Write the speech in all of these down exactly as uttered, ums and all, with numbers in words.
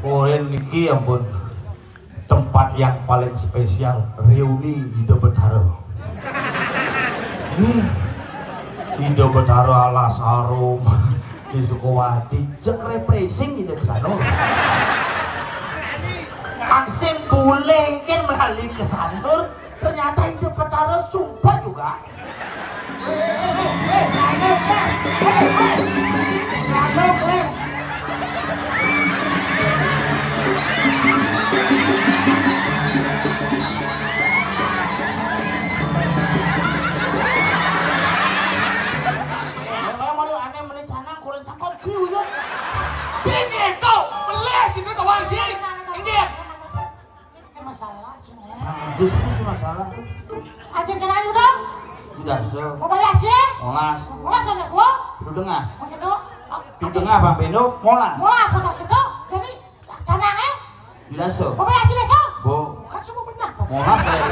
Koen niki ampun tempat yang paling spesial reuni Ida Betara. Ih, Ida Betara Alas Arum di Sukowati, jek refreshing Ida ke sana. Angsing bule kan melalui ke sana, ternyata Ida Betara sumpah juga. Sini tuh, pelih sini tuh, Wang Ji. Ini. Kan masalah, Cing, ya. Adus pun masalah. Acing cenah ayu dong. Tidak so. Mau bayar, Cing? Olas. Olas aja gua. Itu tengah. Oke, dong. Itu tengah, Bang Bendo. Molas. Molas, molas gitu. Jadi, canang, ya? Tidak so. Mau bayar, Cing, so? Bo. Kan semua benar, Bang. Molas, bayar.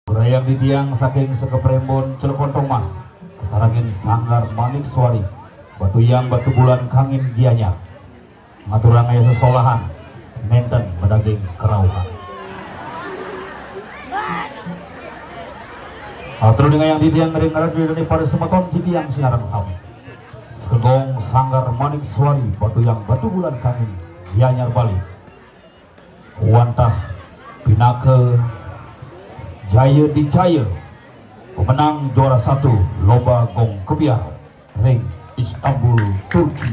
Berayang di tiang saking Sekeprembon Celekontong Mas, kesarangin Sanggar Manik Suari, Batu Yang Batu Bulan Kangin Gianyar. Ngaturang aya sesolahan, nenten bedaging kerauhan. Atur dengan yang di tiang ring ratu dari pada semeton di tiang sinarang sami. Sekegong Sanggar Manik Suari, Batu Yang Batu Bulan Kangin Gianyar Bali. Wantah pinaka jaya dicaya pemenang juara satu lomba gong kebyar ring Istanbul, Turki.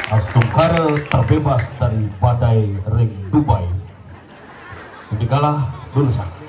Astungkara terbebas dari badai ring Dubai. Dikalah lulusan.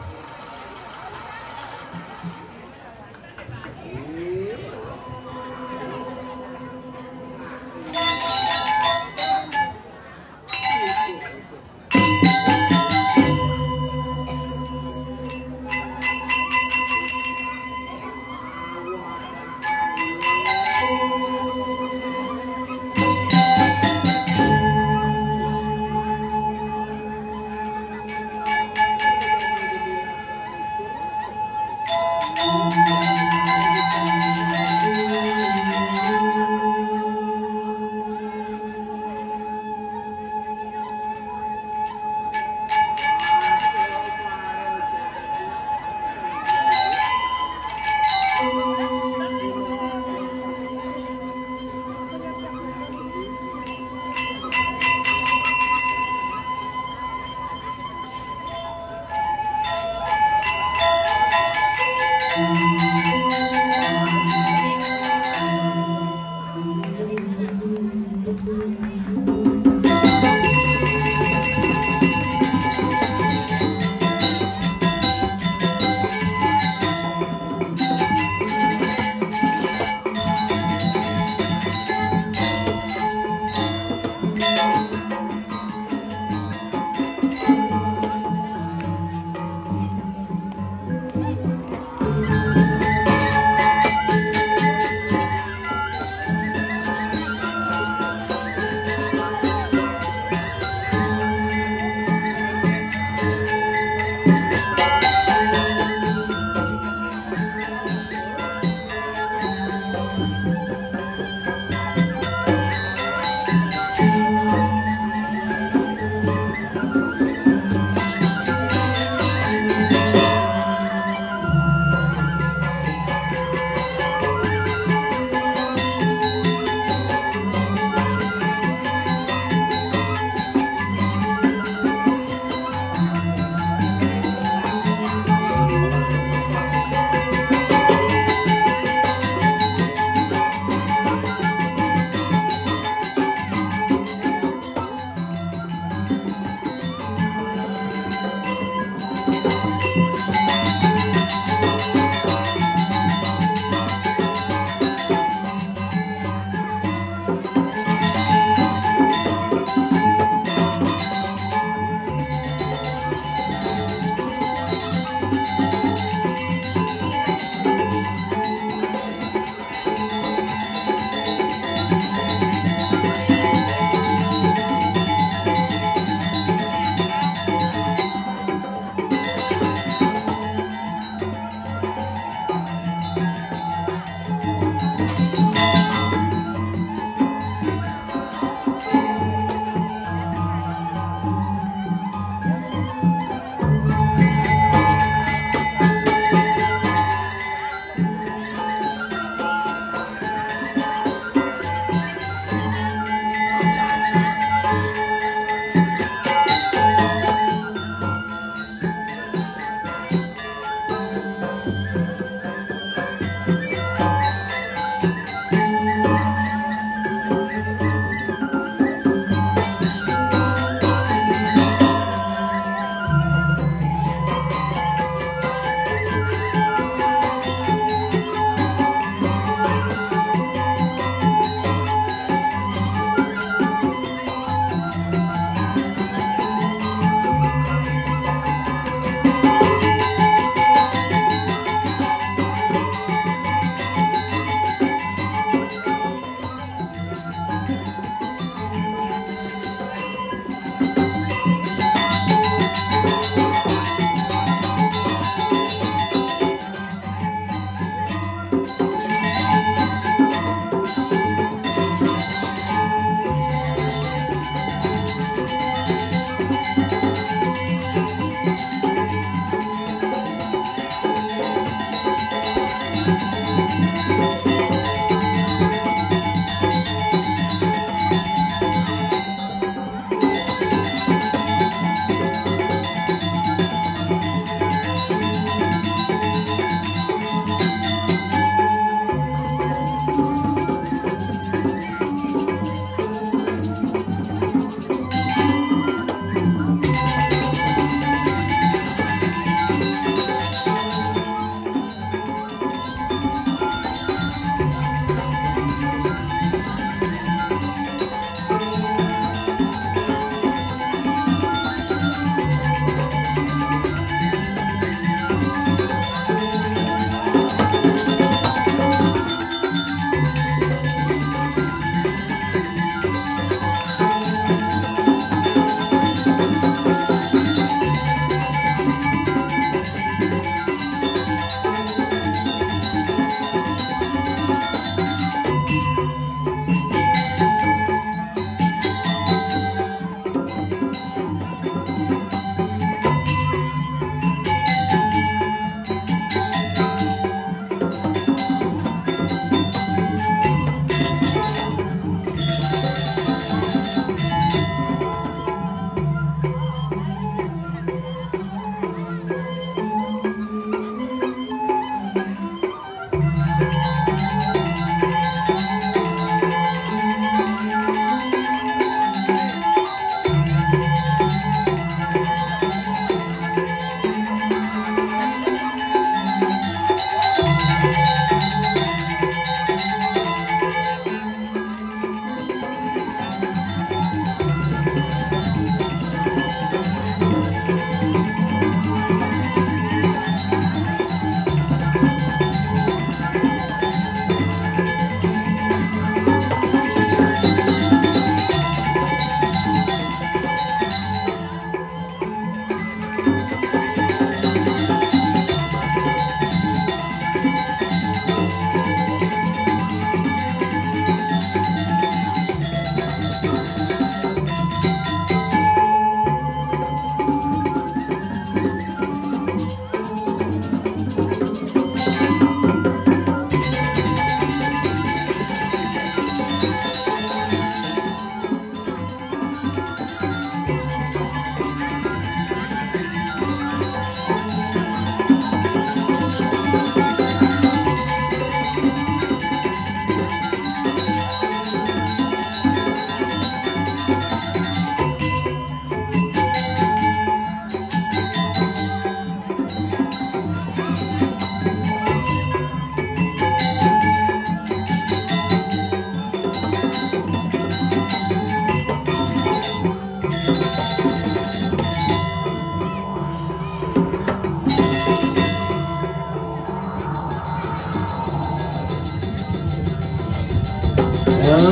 Angak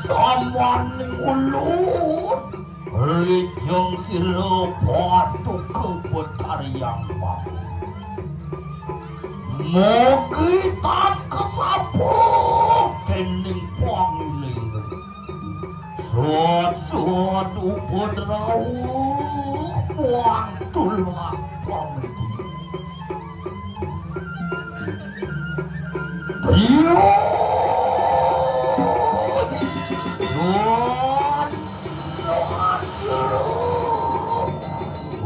samaning ulun, rijeng sira Paduka Betari Ampang. Mugi tan kasapuh dening pangiling. Suud-suud upadrawa, pantulah pamriki. Triun. Triun.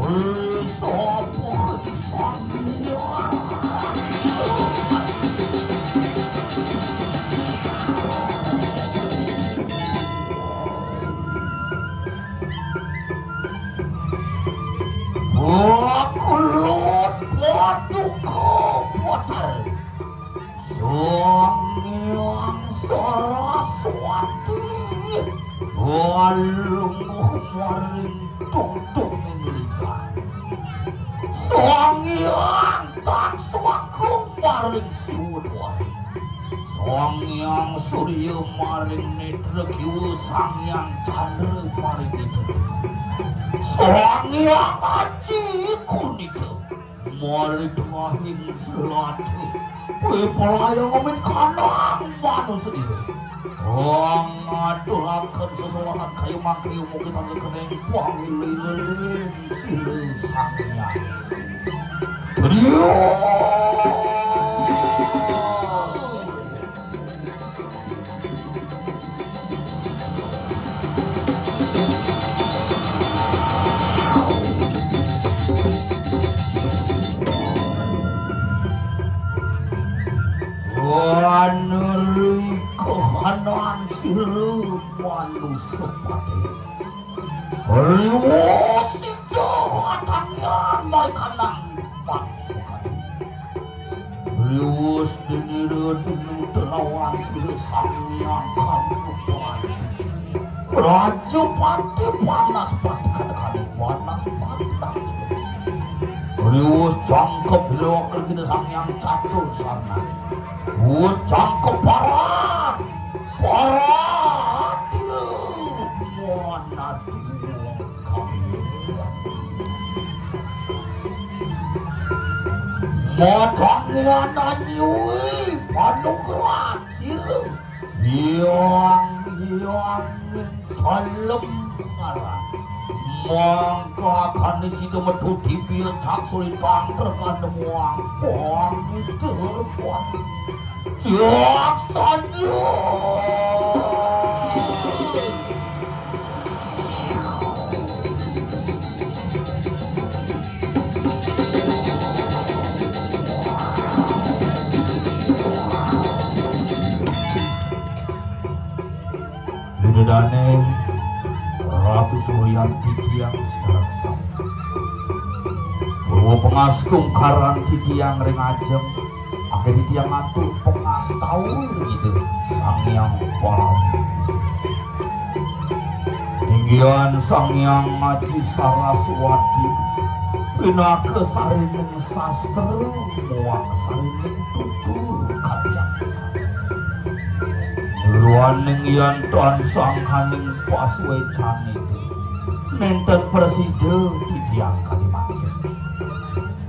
Wis apa ing Sang Hyang Sati? Wakulut Paduka Puter. Sang Hyang Saraswati walungguh maring tungtunging lingga. Sang Hyang Taksaka maring Siwa Dwari. Sang Hyang Surya maring netra kiwa, Sang Hyang Candra maring netra tengen. Sang Hyang Aji Kurnita maring tengahing selada. Piparayang amin kanang manusa ira. Wong ngaturaken sesolahan kaya mangkaya mugi tangga kening pangiling sira Sang Hyang. Triun. Wanuri kahanan sira manusa pati. Riwus sida katangian markanang paduka. Riwus denira denu telawan sira Sang Hyang Kangkupati. Prajapati Banaspati kadekane Banaspati. Riwus jangkep lewak kita Sang Hyang Catur Sangga. Riwus jangkep parat. Parat. Muanati. Madangian anyuwi panugrahan sira. Hyang, hyang, dalem ngaran. Mangkakane sida metu dibiya cak sulit pangkrekan demuang. Pang iter buat. Cak saja. Widadane Ratu Suryanti tiang sinareng sami. Purwa pangastungkaran titiang ring ajeng, anggen titiang atur pangastawur Ida Sang Hyang Parama Wisis. Inggihan Sang Hyang Aji Saraswati pinaka sarining sastra muang sarining tutur katiang. Luaning yan tan sangkaning pasuecan Ida, nenten prasida titiang kadi mangkin.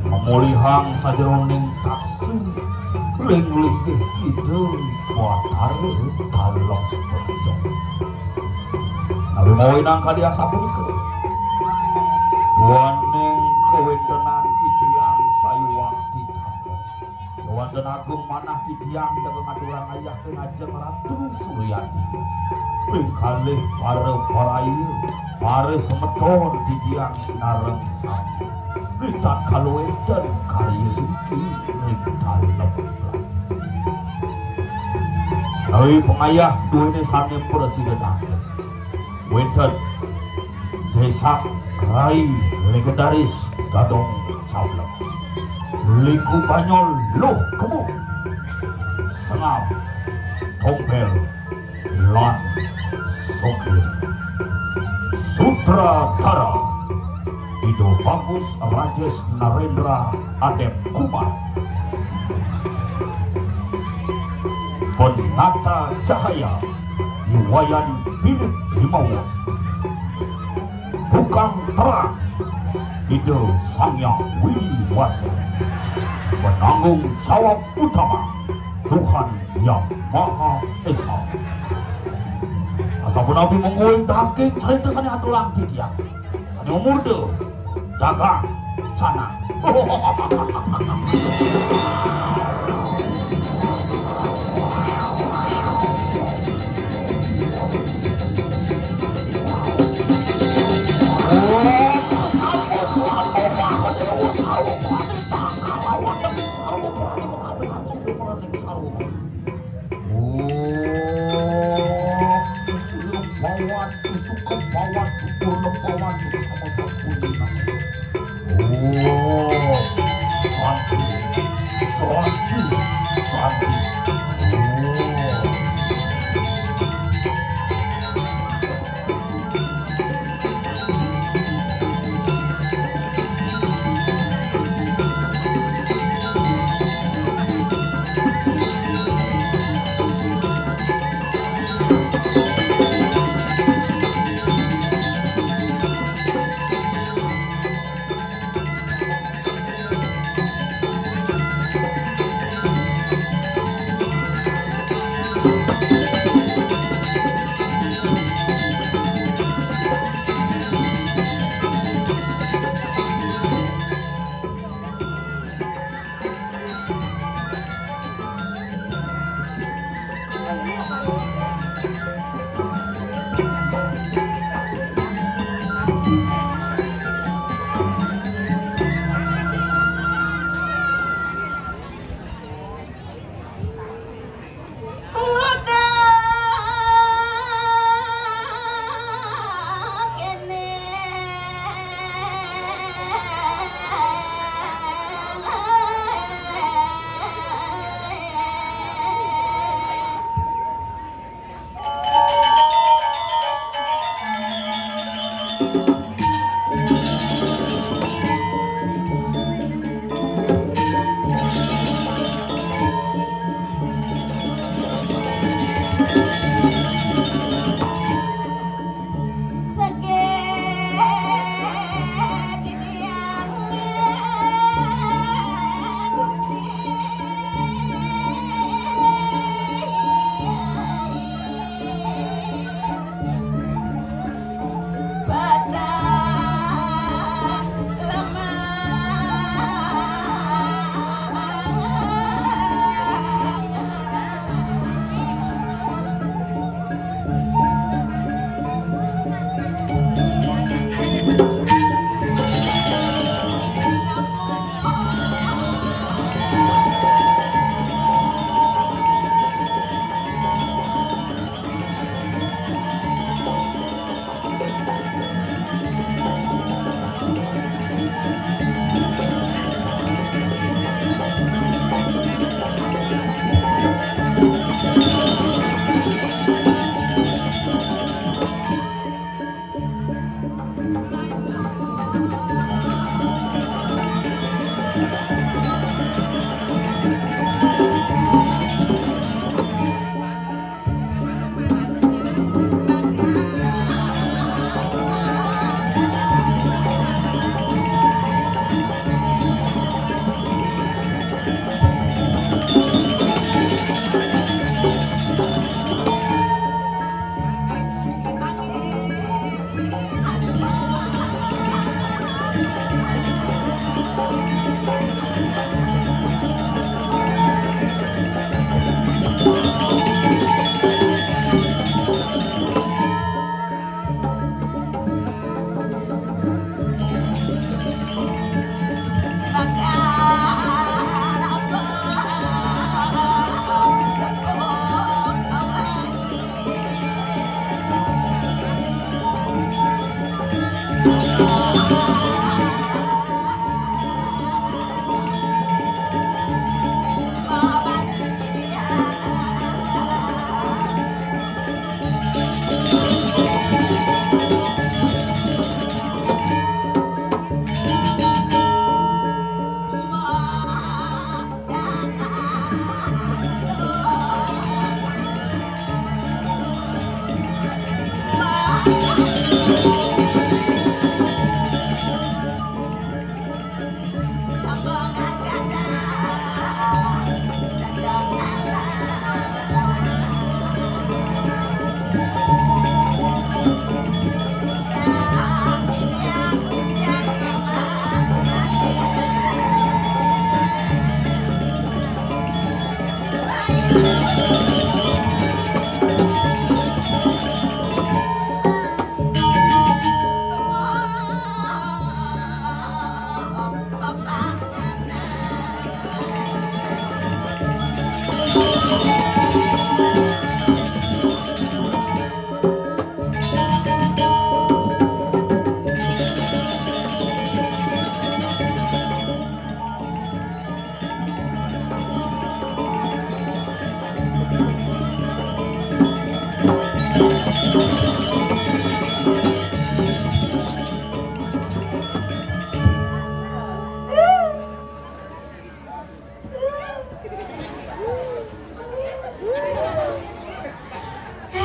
Mamolihang sajeroning taksu ring linggih Ida Batara Dalem Praja. Nawi mawinan kadi asapunika, duaning kawentenan titiang sayuwakti tandem. Kewanten agung manah titiang jaga ngaturang ayah ring ajeng Ratu Suryanti. Ping kalih para paraya, para semeton titiang sinareng sami. Ritatkala wenten karya inggih ring dalem. Nawi pangayah duene sane prasida tangkep. Wenten Desak Rai legendaris Gadong Sableng. Liku Banyol Luh Kebo. Tompel lan Sokir. Sutradara Ido Bagus Rajesh Narendra Adep Kumar. Penata cahaya Iwayan Philip Himawan. Tukang terang Ida Sang Hyang Widi Wasa. Penanggung jawab utama Tuhan Yang Maha Esa. Asapunapi mengko ing daging carita sane aturan titiang. Sane umurda dagang canang. Oh, Sulebawan, Sukebawan, Purnabawan, sama Sampurna. Oh, Santi, Santi, Santi. Oh.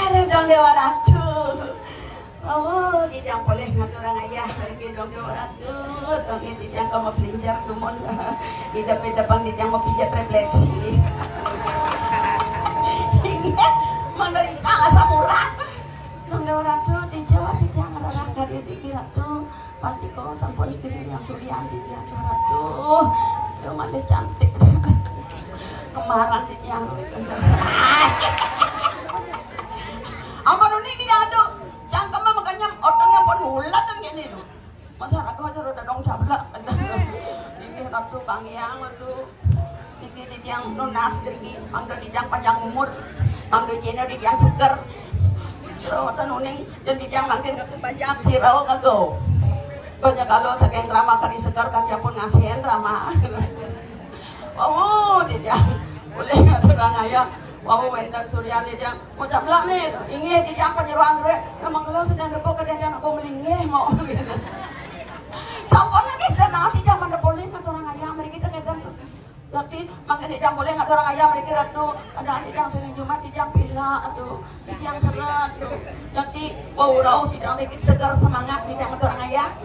Aduh, Dong Dewa Ratu. Oh, titiang polih ngaturang ayah, mriki Dong Dewa Ratu. Dong titiang ka mapelinjar dumun. Idep-idepang titiang mapijat refleksi. Iya, mangda ical asam urat. Dong Dewa Ratu, dija titiang ngrereh ka diri Ratu. Pasti kau sampun niki sing yang Suryan di tiang, aduh, aduh, malih cantik. Kemaran di tiang. Ampun uning ni, aduh, cangkem makanya otaknya pun ulat kan gini loh. Masa raga aja udah dong cablak. Inggih, aduh, Kang Yang, aduh. Niki titiang nunas niki, mangda titiang panjang umur, mangda jena titiang seger. Sira wonten uning, yen titiang mangkin kaku banyak sira kago. Banyak kalau saking rama kari seger kan ya pun ngasen rama. Oh, titiang boleh ngatur ayah. Wau wenten Suryan titiang. Mau cablak nih, inggih titiang panyeruan duit. Ya mangkelo sedang repok kadang-kadang aku melinggih mau. Sampun nggih dana titiang mendepoli ngatur ayah mriki tengeten. Yakti, mangkin titiang polih ngaturang ayah mriki Ratu, ada titiang sering Jumat, titiang pila, aduh, titiang seret, aduh. Yakti, wau rauh titiang mriki seger semangat titiang ngaturang ayah.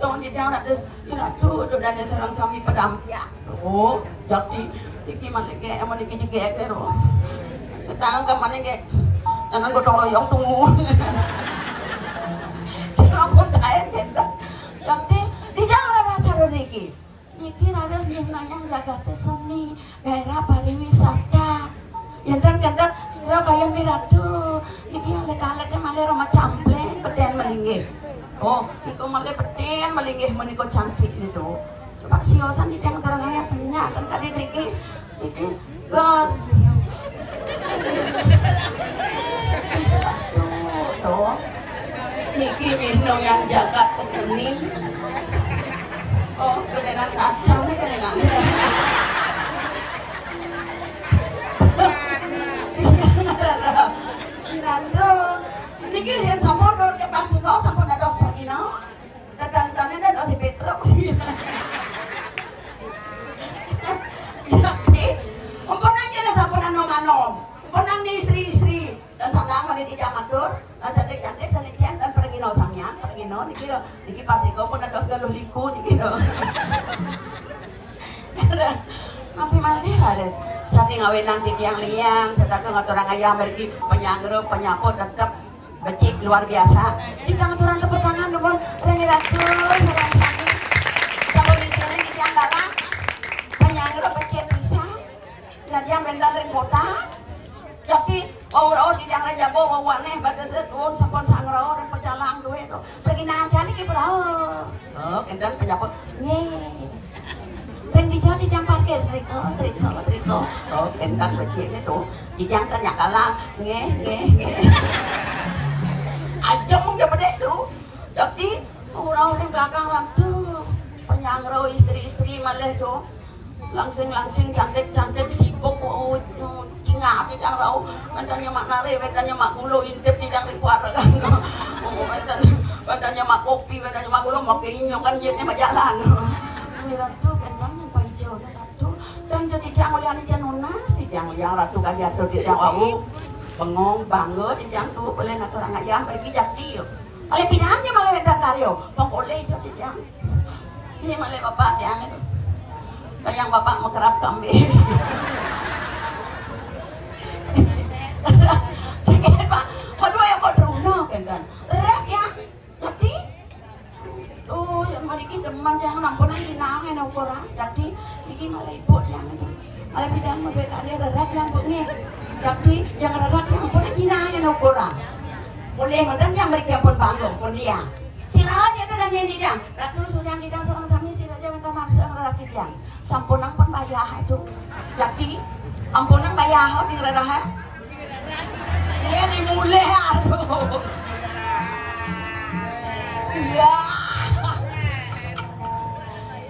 Dong titiang ratus, ya Ratu, aduh, dane sareng sami pedampiak. Oh, yakti, iki malih ge, amun iki jegek ne, roh. Ketang ke mana ge, jangan gotong royong tunggu. Kira pun kain kita. Yakti, titiang rasa reriki. Niki raris nggih nayang jagate seni, daerah pariwisata. Enten-enten sira kayun miratu. Niki alit-alite malih Rama Campleng, beten malinggih. Oh, niku malih beten malinggih menika cantik niku. Coba siosan titiang ngaturang ayah tanya, ten kadi niki. Niki, Gus. Tuh, tuh. Niki nggih nayang jagat seni. Oh, gedenan kacang nih kan ngambil. Ratu, niki yen sampun dur ke pasti kau sampun dados pergi no. Tetan-tetan dados si Petruk. Jadi, umpamanya sampun anom-anom, umpamanya istri-istri, dan sandang malih titiang matur, nah, cantik-cantik sane cen dan pergino samian, pergino niki lho, niki pasti kau pun dados galuh liku niki lho. Napi malih raris sane ngawenang titiang liang, setata ngaturang ayah mriki penyanggra, penyapu tetep becik luar biasa. Titiang ngaturang tepuk tangan dumun ring Ratu sareng sami. Sampun ijinin titiang galah penyanggra becik pisan. Yadian wénten ring kota. Yakti wau rauh titiang ring jaba wau anéh badasa duun sampun sangrau ring pecalang dué to. Pergi nang jani ki berau. Oh, kénten penyapa. Nggih. Ring dija titiang parkir, riko, riko, riko. Oh, kénten becikné to. Titiang tanya kalah. Nggih, nggih, nggih. Ajeng ya bedé to. Yakti wau rauh ring belakang Ratu. Penyanggrau istri-istri malih to. Langsing-langsing, cantik-cantik, sibuk, oh, cingak titiang rauh. Wénten nyemak nari, wénten nyemak gula, intip titiang ring paregan. Oh, wénten, wénten nyemak kopi, wénten nyemak gula, mok inyo kan jitné majalan. Ratu, kénten nyen paijo, Ratu. Dan jadi titiang ulian ijen nunas, titiang liang Ratu kali atur titiang wau. Bengong bangga titiang tu, polih ngaturang ayah mriki Jakti. Kalih pidan niki malih wénten karya. Pang polih ja titiang. Niki malih bapak tiang itu. Kayang bapak makerab kambing. Sakit, Pak. Waduh, ya, kok teruna, kénten. Rerat ya. Jakti. Oh, yang mriki demen tiang, ampunang jinengan ukurang. Jakti, niki malih ibu tiang itu. Malih pidan madué karya rerat tiang, Bu, nggih. Jakti, yang rerat tiang, ampunang jinengan ukurang. Polih manten tiang mriki ampun panggung, pun dia. Sira aja tuh dan yang didang. Ratu suryan didang sareng sami sira aja wénten arsa rerat tiang. Sampunang pun bayah itu. Jakti, ampunang bayah di rerat, ha? Dia dimulih, aduh. Iya.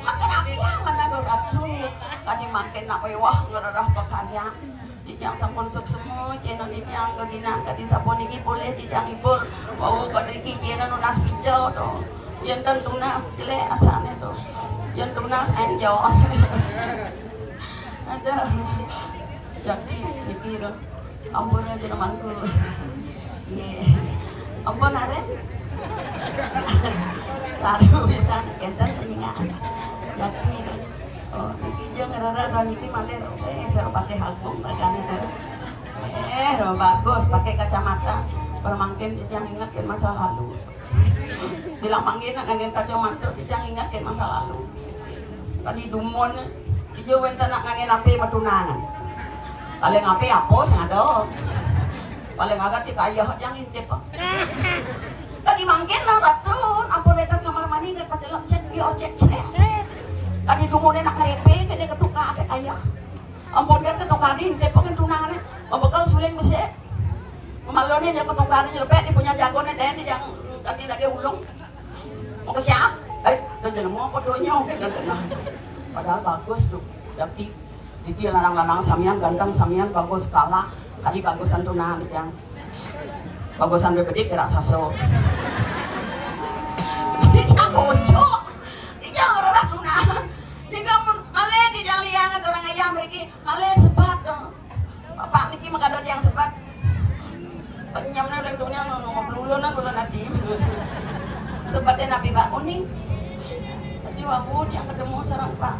Makan apian mana lo, aduh. Tadi makin nak wéwah ngrereh pakaryan. Titiang sampun suksma, céna titiang geginan kadi sapuniki polih titiang hibur. Wau kok driki céna nunas pica to. Yén ten tunas jelék asané to. Yén tunas enjol. Aduh. Jakti niki to. Ampun aja temanku. Nggih. Ampun arep. Saru pisan kénten panjingakan. Jakti. Oh, niki aja ngrereh niki malih, eh, cara Patih Agung ragané. Eh, bagus pakai kacamata. Permangkin titiang inget kén masa lalu. Bilang mangkin nak nganggén kacamata, titiang inget kén masa lalu. Tadi dumun, ijo wénten nak nganggén apé matunangan. Paling apé apa sing ada. Paling agak ti kayah tiang intip. Tadi mangkin nang ratu, ampun wénten kamar mandi inget pacelem cek, biar cek cek. Tadi dumuné nak ngrépé, kéné ketuka ada kayah. Ampun kan ketuka di intip pengen tunangan. Membekel suling besi. Malu nih, dia ketukan nyelpet, dia punya jago nih, dan dia jangan, kan dia lagi ulung. Mau ke siap? Eh, udah jelema apa donya, gitu, nah. Padahal bagus tuh. Jadi, iki lanang-lanang samian, ganteng samian, bagus kalah. Tadi bagusan tuh, nah, yang bagusan bebedik gerak saso. Dia bocok. Dia jangan rarah tuh, nah. Dia kamu malah dia jangan liang atau orang ayam lagi. Malah sebat dong. Bapak niki makadot yang sebat. Penyamnya udah dunia, ngono, ngono, ulun, ulun ati. Sebatnya nabi Pak Kuning. Tapi wabu yang ketemu sareng Pak.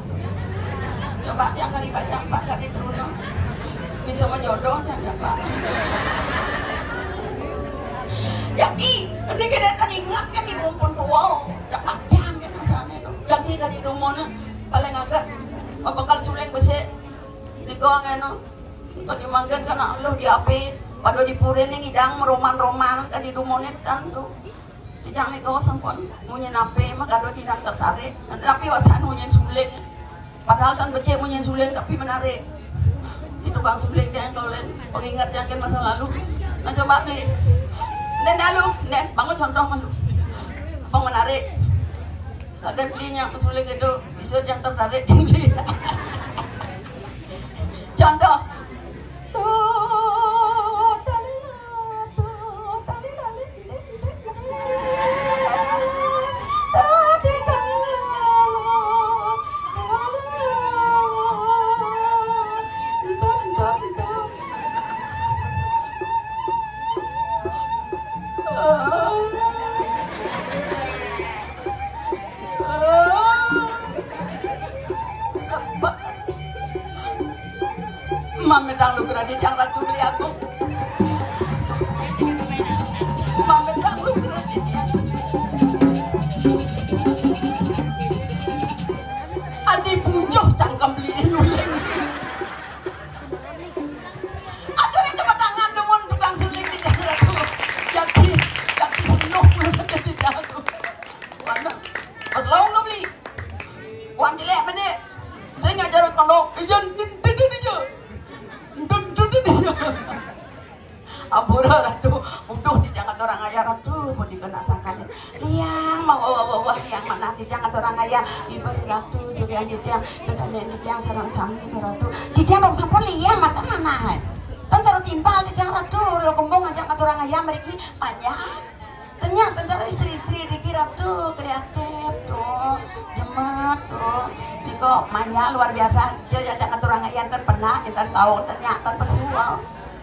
Coba yang kali baca Pak kali teruna. Bisa mah jodoh saja Pak. Ya, ih, ini kita teringat kan ibu pun tua. Ya, pacan kan rasanya tuh. Jadi dari dumona paling agak bakal suling besi. Nika ngeno. Nika dimangkin kan Allah di api. Pada di puri ning idang meroman-roman kan di dumonit kan tuh. Tijang nika sampun munyin api, makado tijang tertarik. Tapi wasan munyin suling. Padahal kan becik munyin suling tapi menarik. Di tukang suling dia yang kau lain pengingat yakin masa lalu. Nah, coba beli. Nen dalu, nen bangun contoh malu. Bang menarik. Sagan belinya suling itu bisa yang tertarik tinggi. Contoh. Mamitang nugrah titiang Ratu beli aku. Mamitang nugrah titiang. Adi bujuh cangkem beli nuling. Aduh, ini tangan demun tukang suling di jalan aku. Jadi, jadi senuh menurut di jalan aku. Mana? Pas laung lo beli. Wan jelek bener. Saya nggak jarut kono. Ijan, duduk aja. Duduk aja. Ampura Ratu, uduh titiang aturang ayah Ratu, pun dikena sangkanya. Liang, mau wah wah wah liang mana titiang aturang ayah, ibu Ratu, Surya titiang, dan titiang sareng sami itu Ratu. Titiang dong sampun liang, mata mana? Kan seru timpal titiang Ratu, lo kembung aja aturang ayah meriki, manja. Tanya, tanya istri-istri riki Ratu, kreatif tuh, jemat tuh. Niko manja luar biasa, aja ya jangan aturang ayah dan pernah, kita tahu, tanya, tan pesual.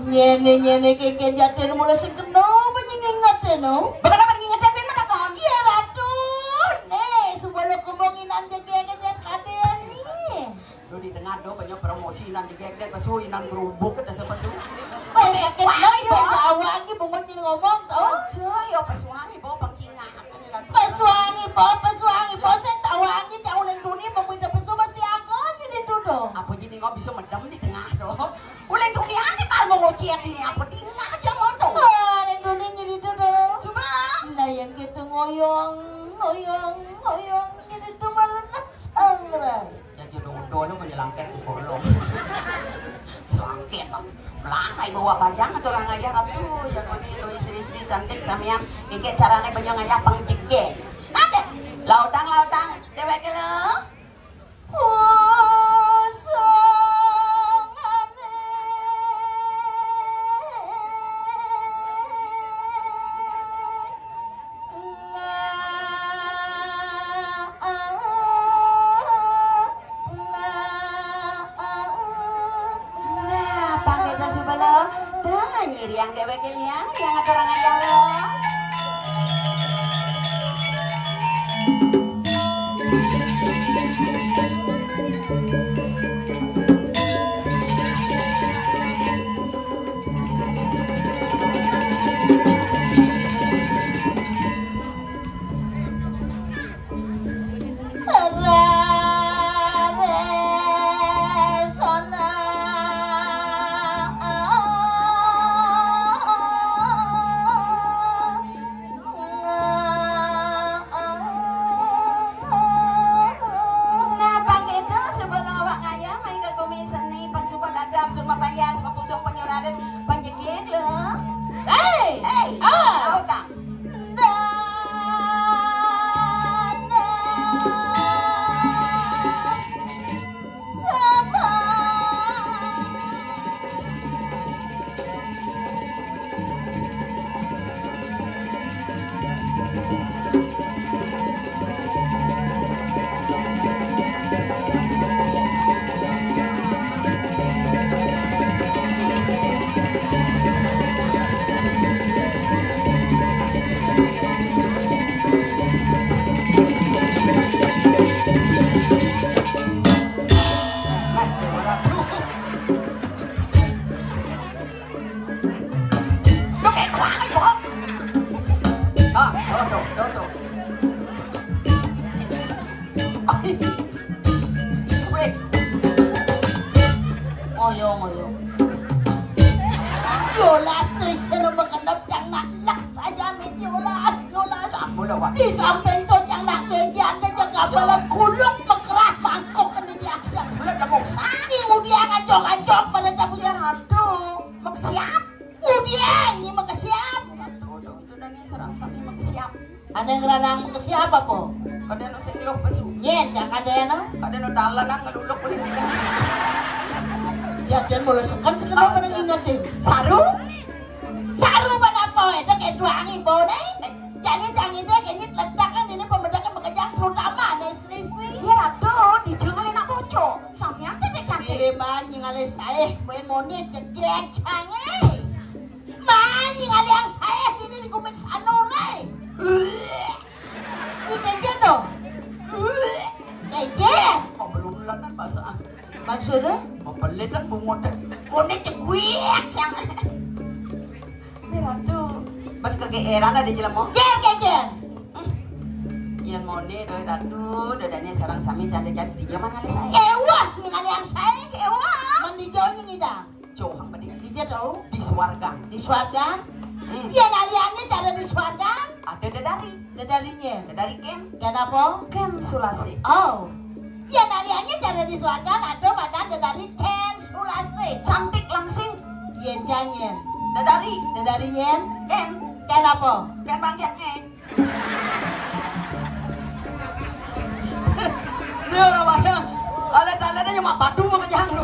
Nyene, nyene, keke jaten mula sing kena apa nyinging ngaten, no? Bakal apa nyinging ngaten, ben mana kon? Iya, Ratu. Nih, subala kumbang inan jegege jan kadeni. Lu di tengah do, banyak promosi inan jegege, pesu inan gerubuk, ada sepesu. Weh, sakit banget, ya, awak lagi bungut ini ngomong, tuh. Aja, ya, pesu wangi, bawa bang Cina. Pesu wangi, po, pesu wangi, po, sing tak wangi, cak uling duni, bang, udah pesu masih aku, jadi duduk. Apa jadi nggak bisa medem di tengah, tuh? Uling duniane pal mau ngocet ini apa dingin aja moto. Ah, uling duniane itu dong. Coba. Nah, yang kita ngoyong, ngoyong, ngoyong, ini tuh malah sangrai. Ya jodoh-jodoh lu menyelangket di kolong. Selangket, Bang. Melangai bawa bajang atau orang aja ratu, ya, koni lo istri-istri cantik samian. Iki carane banyak ngayah pang jege. Nade? Lautang, lautang. Dewek lo. Nah, pang desa subala. Dah, nyiriang dewek ini ya, yang atur orang aja lo. Nah, pang itu sebelum awak ngayah main ke gumi seni, pang suka dadam, sun mapayas, papusung penyurarin, pang jegeg lo. Hei! Hei! Awas! Tahu tak? Duh, kayak tuang, Ibu. Ah, dodo, dodo. Weh. Ngoyo, ngoyo. Yolas tuh istilah mengenap cang nak lak saja nih, yolas, yolas. Cang mula, Wak. Di samping tuh cang nak gegian deh, jaga bala kuluk mekerah mangkok ini diajak. Mula lemuk sa. Ini mudian anjok-anjok pada cabut. Ya, aduh, mau siap. Mudian, ini mah kesiap. Tuh, tuh, itu dan ini serang sami mah kesiap. Ada yang ngeranang mah kesiap apa? Kada nu sing luh pesu. Nyen, cak ada ya, no? Kada nu dalanan ngeluluk kuning ini. Jadian mulu sekan sekan apa nang ingetin? Saru? Saru pada apa? Itu kayak dua angin bau, nih. Jangan, jangan deh, kayaknya ledakan ini pembedakan bekerjaan terutama, nih, istri-istri. Ya, Ratu, dijual nak bocor. Samian cedek cantik. Diri banyi ngalih saeh, main moni jegek sange. Banyi ngalih yang saeh ini di gumit sanore. Ini kengken dong. Kengken. Oh, belum lah kan bahasa. Maksudnya? Oh, pelit kan bungut deh. Kone ceguit yang. Ini Ratu. Pas kegeeran ada jelema. Ger, kengken. Yen mone doi Ratu, dadanya sarang sami canda-canda di zaman ngalih sae. Ewah, ngalih yang sae, ewah. Mandi jauh nying idang. Jauh hang badi. Ija tau? Di suarga. Di suarga? Hmm. Yen aliannya cara di suarga? Ada dadari. Dadarinya? Dadari ken. Ken apa? Ken Sulasi. Oh. Yen aliannya cara di suarga ada madan dadari ken Sulasi. Cantik langsing. Yen janyen. Dadari. Dadarinya? Ken. Ken apa? Ken bangkiat nih. Dia orang bayang. Nya mak batu mah kejang lu.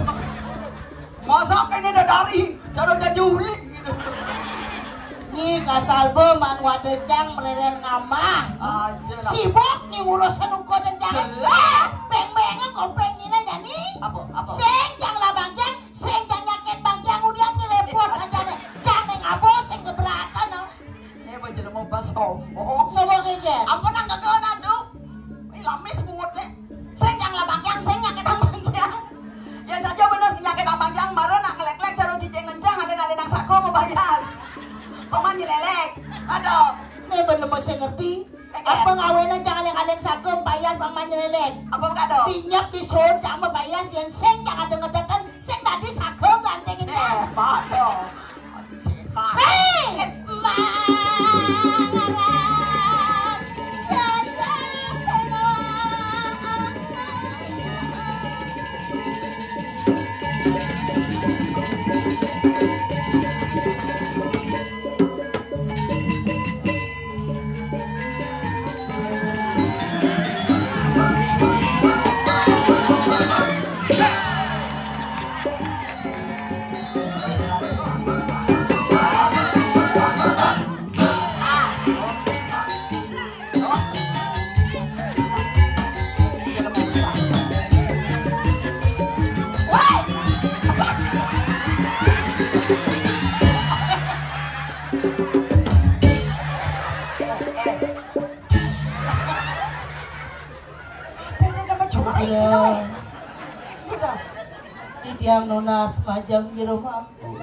Masak ini dadari, cara jajuli gitu. Nyi kasal be man wada cang mereren ngamah. Aja lah. Sibuk nyi ngurus sanuko da cang. Jelas. Beng-beng kopeng nyina jani. Apa? Apa? Sing cang lah bagian, sing cang nyakin bagian udian nyi repot saja deh. Cang neng apa sing keberatan, no. Eh, baju jelema bas sombong. Sombong geger. Ampun, nang kagak adu. Ih, lamis bungut deh. Sing cang lah bagian, sing nyakin nang bagian. Ya saja bener sing nyakin nang bagian, mara nak ngelek-lek cara cicing ngencang, alin-alin nang sako mau bayas. Paman nyelelek. Aduh. Nih bener mau saya ngerti. Apa ngawena cang alin-alin sako bayas paman nyelelek. Apa kado? Pinyep di sun cang mau bayas yang sing cang ada ngedekan, sing tadi sako ganti ngencang. Eh, mado. Hei, mangaran jajah tengah. Ada aja nama curi gitu, weh. Gitu. Titiang nunas majeng jero mangku.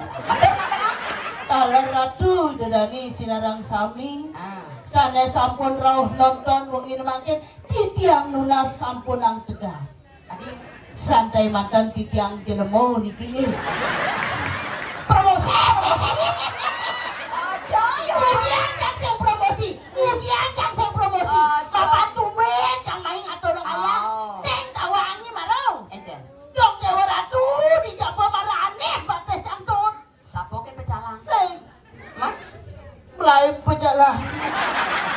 Taler Ratu Dedani sinareng sami. Ah. Sané sampun rauh nonton wengi mangkin, titiang nunas sampun angtegang. Tadi santai manten titiang jelema niki nggih. Promosi, promosi. Aduh, ya. Titiang cang sing promosi. Udian cang sing promosi. Aduh. Bapak tumben cang main atur kaya. Oh. Sing tawangi maro. Enten. Dong Dewa Ratu di jaba mara aneh batis cang tun. Sapa ké pecalang? Sing. Hah? Melayu pecalang.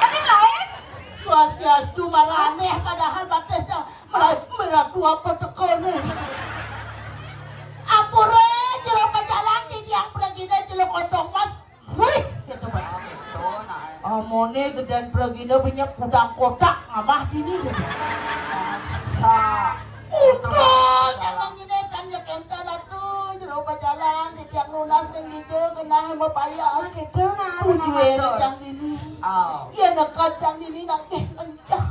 Ada lain? Swastiastu mara aneh padahal batis cang. Melayu merah tua apa tekone. Ampura jero pecalang di tiang pragina jelo kotong mas. Wih, gitu, Pak. Oh, gitu, nah. Amone gedén pragina benyep kudang kotak ngamah dini gitu. Masa? Utuh, jangan gini kan ya kenten atuh, jero pajalan, di tiang nunas ning dija genah mapayas. Oh, gitu, nah. Tujué cang dini. Oh. Iya nekat cang dini nagih lencah.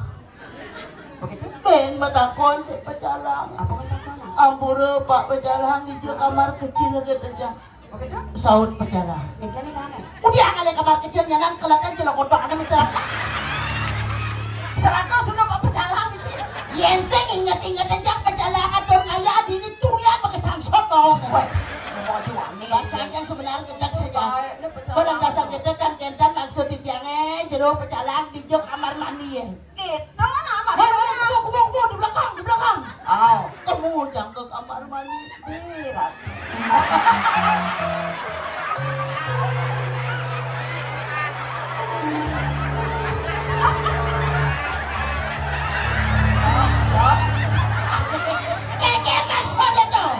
Begitu? Ben matakon si pajalan. Apa kan takon? Ampura Pak pajalan dija kamar kecil gitu, Jang. Begitu? Saut pecalang. Engké nih mana? Udah kali kamar kecil nyanan kelihatan celok kotak ada mecalang. Seratus sudah Pak pecalang itu. Yén sing inget-inget aja pecalang atur ngaya dini turian pakai sangsot dong. Wah, mau jual nih. Bahasa yang sebenar gedek saja. Baik, ini pecalang. Kalau dasar gedek kan kenten maksud tiangnya jero pecalang di jok kamar mandi ya. Gitu, nah, Mas. Hei, hei, kamu, kamu, kamu, di belakang, di belakang. Oh. Kamu jangan ke kamar mandi. Ih, Ratu. Keke Mas pada tuh.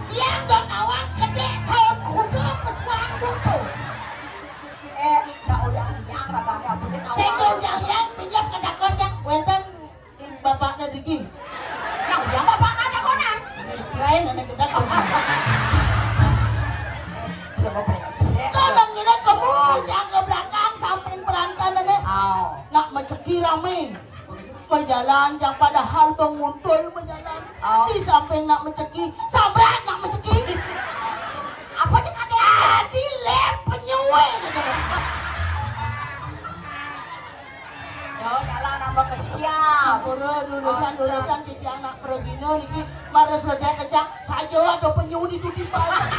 Tiang dong awang kedek tahun kuda pesuang butuh. Eh, dah udah liang ragane apa je tau. Sing udah liang pinjam ke dakon jak wénten bapakna driki. Nah, udah bapakna dakonan. Nih, lain ada gedak. Sudah mau brengsek. Kau nang ngene kamu jaga belakang samping perantan ane. Aw. Nak menceki rame. Majalan, jang padahal banguntul majalan. Oh. Di samping nak menceki, samrat nak menceki. Apa sih kata? Adi lep penyue gitu. Yo, jalan apa ke siap? Ampura, lulusan, lulusan titiang nak pergina niki, mares ledek kejang, saja ada penyu di tuti balik.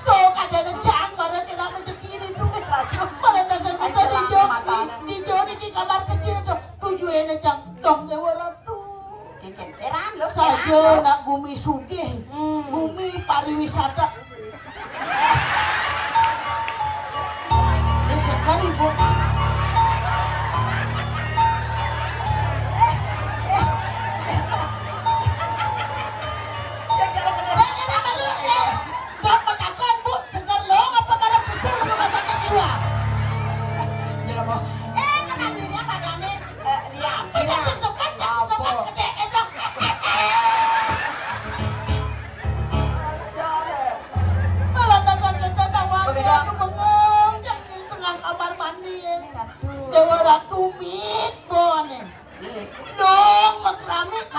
Tuh, kadang cang, mara kena menceki itu. Mara dasar kita di jauh, di jauh niki kamar kecil tuh. Tujuannya cang, dong Dewa Ratu. Saja nak gumi sugih, hmm, gumi pariwisata. Ini sekali, Bu.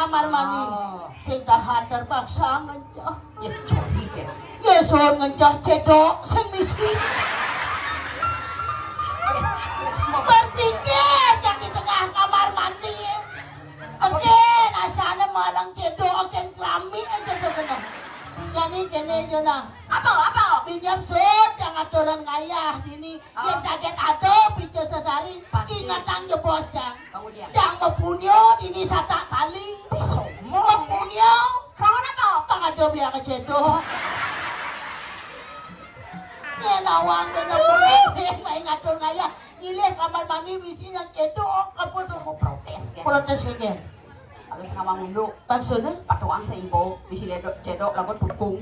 Kamar mandi. Oh. Sing tahan terpaksa ngencah. Ya, curi, ya. Ya, suruh ngencah cedok sing misi. Bertingkir yang di tengah kamar mandi. Oke, nasane malang cedok, oke, keramik aja tuh kena. Jadi kene aja nah. Apa, apa? Minyak sud yang aturan ngayah dini. Oh. Yang sakit ada picu sesari. Pasti. Ingatang jebos, Cang. Kemudian? Cang mepunyo dini satak tali. Piso. Mepunyo. Lawan apa? Pang ada biar kecedo. Nyenawang bener. Main ngatur ngayah. Nyilih kamar mandi misi yang cedok. Apa tuh? Mau protes, kan? Protes, kan? Harus ngawang unduk. Maksudnya? Patuang seibo, misi ledok, cedok, lagu tukung.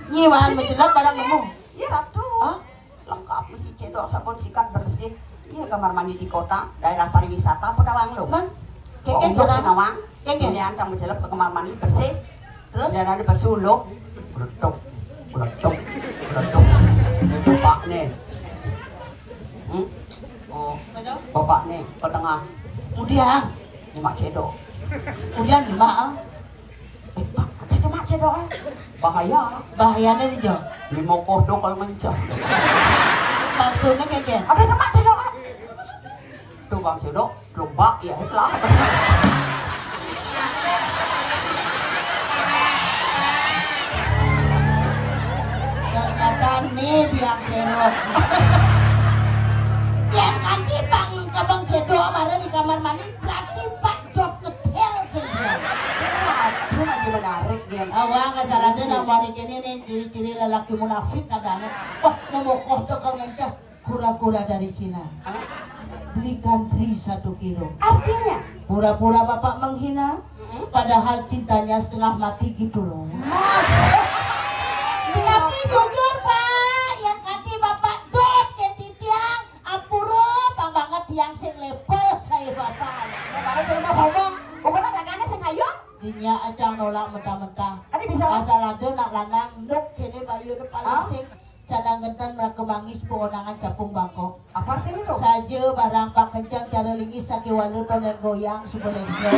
Nyiwan, mencelat barang nemu. Iya, Ratu. Hah? Lengkap, misi cedok, sabun, sikat, bersih. Iya, kamar mandi di kota, daerah pariwisata, apa tawang lo? Mang, keke. Pokok curang. Sinawang, keke. Ini ancang mencelep ke kamar mandi, bersih. Terus? Dan ada basuh lo. Beledok, beledok, beledok. Ini bapak nih. Hmm? Oh, bapak nih, ke tengah. Kemudian? Nyemak cedok. Kemudian gimana? Eh, Pak, ada cemak cedok, eh. Bahaya. Bahayanya nih, Jo. Lima kodok kalau mencah. Maksudnya kayak gini. Ada cemak cedok, eh. Tuh, Bang Cedok, lomba ya, lah. Ternyata nih biang kerok. Yang kanti bang ke Bang Cedok kemarin di kamar mandi, berarti Pak Dot ngetel ke dia. Aduh, lagi menarik dia. Awang, asal ada nak mau nih, ini nih ciri-ciri lelaki munafik kadangnya. Wah, nemu koh tekel mencah. Kura-kura dari Cina. Hah? Belikan tri satu kilo. Artinya? Pura-pura bapak menghina, padahal cintanya setengah mati gitu loh. Mas. Tapi jujur, Pak, yang kati bapak dot ke titiang, ampura, pang banget tiang sing level saya bapak. Ya, baru ke rumah sombong. Bukan ada kane sing ayo? Dinya acang nolak mentah-mentah. Ada bisa? Asal ada nak lanang, nuk kene bayu nu paling sing. Cadang genten meraka mangis, pengonangan capung bangkok. Apa artinya tuh? Saja barang pak kencang cara lingis, saki walu tonen goyang, suba lengkeng.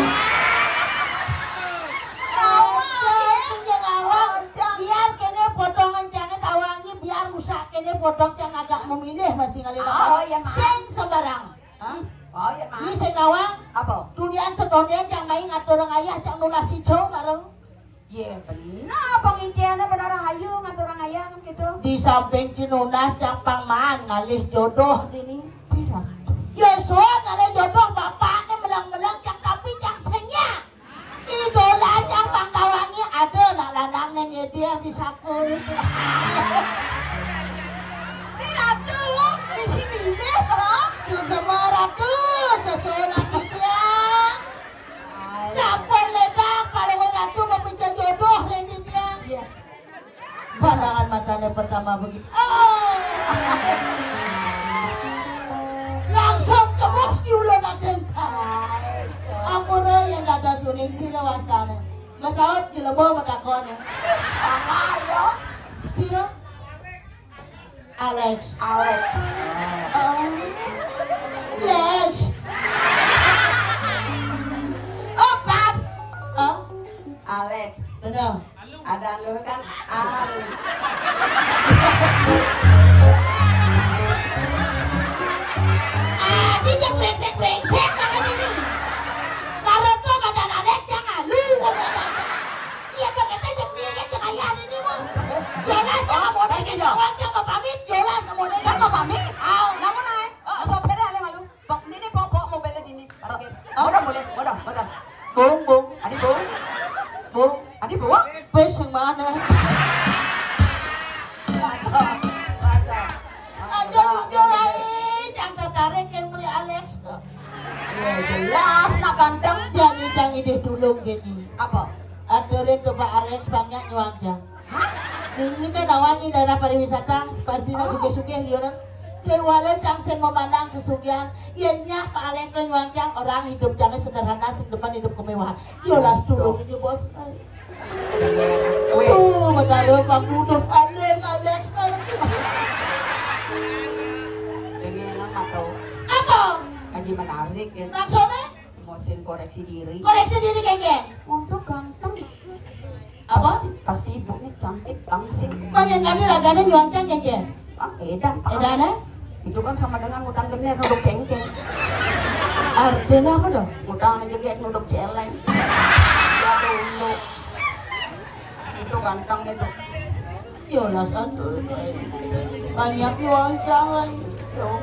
Awak, ya, sing jeng awak. Biar kene potong kencangnya tawangi, biar rusak kene potong cang agak memilih masih ngalih. Oh, iya, Mak. Sing sembarang. Hah? Oh, iya, Mak. Iya, sing nawang. Apa? Dunian sedone cang main ngatur ngayah, cang nunas hijau bareng. Ye, benar, penginciannya benar ayu ngatur orang ayang gitu. Di samping Cinuna, cang pang maan ngalih jodoh dini. Pira? Ya, so, ngalih jodoh bapaknya melang-melang, cang tapi cang sengnya. Idola cang pang tawangi, ada nak lanangnya nyeder di sakul. Di Ratu, misi milih, bro. Suksema Ratu, sesuai nanti tiang. Sampun ledang, paling Ratu mau pinca jodoh, Randy tiang. Iya. Pandangan matanya pertama begitu. Oh! Langsung terus di ulun aden. Ampura yang dada suning sira wastane. Mesaut jelema medakon. Anggar, yo. Sira? Alex. Alex. Oh. Lex. Oh, pas. Oh? Alex. Benar. Ada lu kan? Al. Ah, dia jangan brengsek-brengsek banget ini. Kalau tuh ada Alex, jangan lu. Iya, kan kita jek ni, kan jek ayah ni, ni, mah. Yola, jangan mau lagi, jangan, jangan mau pamit, Yola, sama dia. Kan mau pamit? Au. Namun, ay, oh, sopir ale malu. Bok, ini, ni, bok, bok, mobilnya ini. Parkir. Oh. Bodoh, boleh, bodoh, bodoh. Bung, bung. Adi, bung. Bung. Adi, bung. Bes yang mana? Aja jujur aja, jangan tertarik yang beli Alex tuh. Ya, jelas, nak ganteng. Jangan, jangan deh tulung gini. Apa? Aturin tuh Pak Alex banyak nyuang jang. Hah? Ini kan awalnya daerah pariwisata, pasti nak sugih-sugih liuran. Kewala cang sing memandang kesugihan. Iya, Pak Alex kan nyuang jang, orang hidup cangnya sederhana, sing depan hidup kemewahan. Yolas tulung ini, bos. Weh. Oh, betara pangudut Alex, Alex. Ini enak atau? Apa? Lagi menarik ya. Maksudnya? Sing koreksi diri. Koreksi diri, Kengken. Untuk ganteng. Apa? Pasti, pasti ibu nih cantik langsing. Panjen kami ragane nyuancang, Kengken. Bang, edan, Pak. Edan, eh? Itu kan sama dengan ngutang gener nuduk cengkeh. Artinya apa dong? Ngutang aja kayak nuduk celeng. Ya dulu. Itu ganteng itu. Yolas, aduh. Banyak nyuancang lagi. Yo.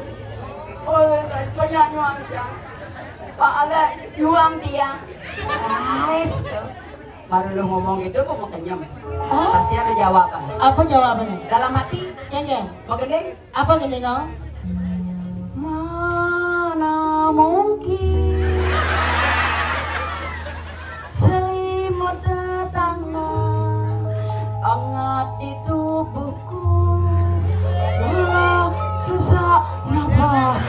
Oh, banyak nyuancang. Pak Ale, juang dia. Nice. Baru lu ngomong gitu, gua mau kenyem. Hah? Pasti ada jawaban. Apa jawabannya? Dalam hati, Geng, geng. Begending. Apa gending kau? Mana mungkin selimut tetangga hangat di tubuhku, walau sesak nafas.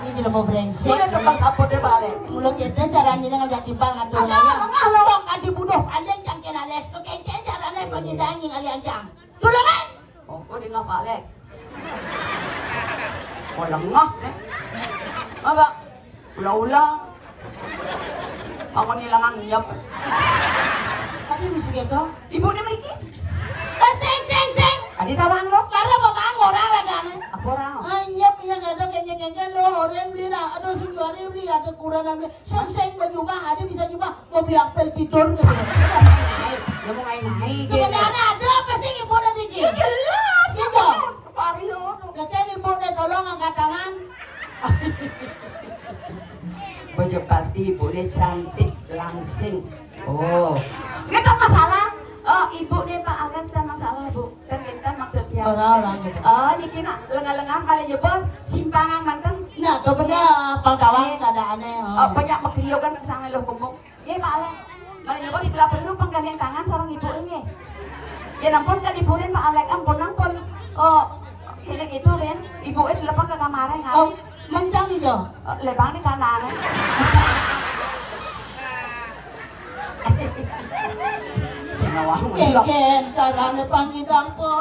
Ini jelema brengsek. Udah tempat saput deh balik. Mulut kita caranya ngajak simpang ngatur. Apa? Lengah lo. Tong adi buduh, paling jangkin Alex. Oke, caranya pagi daging, alian jang. Tulungan. Oh, kok dia nggak balik? Oh, lengah, eh. Apa? Ulah-ulah. Kamu ngilangan nyep. Tadi bisa gitu. Ibu ini memiliki. Eh, sing, sing, sing. Tadi tawang lo. Karena bapak orang lagi aneh. Apa orang? Ah, nyep, iya, gitu, kayaknya, kayaknya lo, orang beli lah. Aduh, sing juari beli, ada kurang beli. Sing, sing, baju mah, ada bisa juga. Mau beli apel tidur gitu. Lu mau ngai-ngai gitu. Sebenarnya ada apa sih ibu nanti, Ji? Ya jelas, iya. Apa hari lo? Lah, kan ibu udah tolong angkat tangan. Bojo pasti ibu ini cantik langsing. Oh. Nggak masalah. Oh, ibu nih Pak Alex tak masalah, Bu. Kan kita maksudnya. Orang-orang gitu. Oh, niki nak lengah-lengah malah jebos simpangan manten. Nah, tuh bener, Pak Tawang, keadaannya. Oh, banyak makrio kan kesana lo kumpul. Nggih, Pak Alek. Mari nyoba sebelah perlu penggandeng tangan sareng ibu nggih. Ya ampun, kan ibunin Pak Alek, ampun, ampun. Oh, kene gitu, Ben. Ibu e dilepang ke kamare ngalih. Oh, mencang nih, Jo. Oh, lebang nih kanan. Sing ngawang melok. Keken carane pangidang, Po.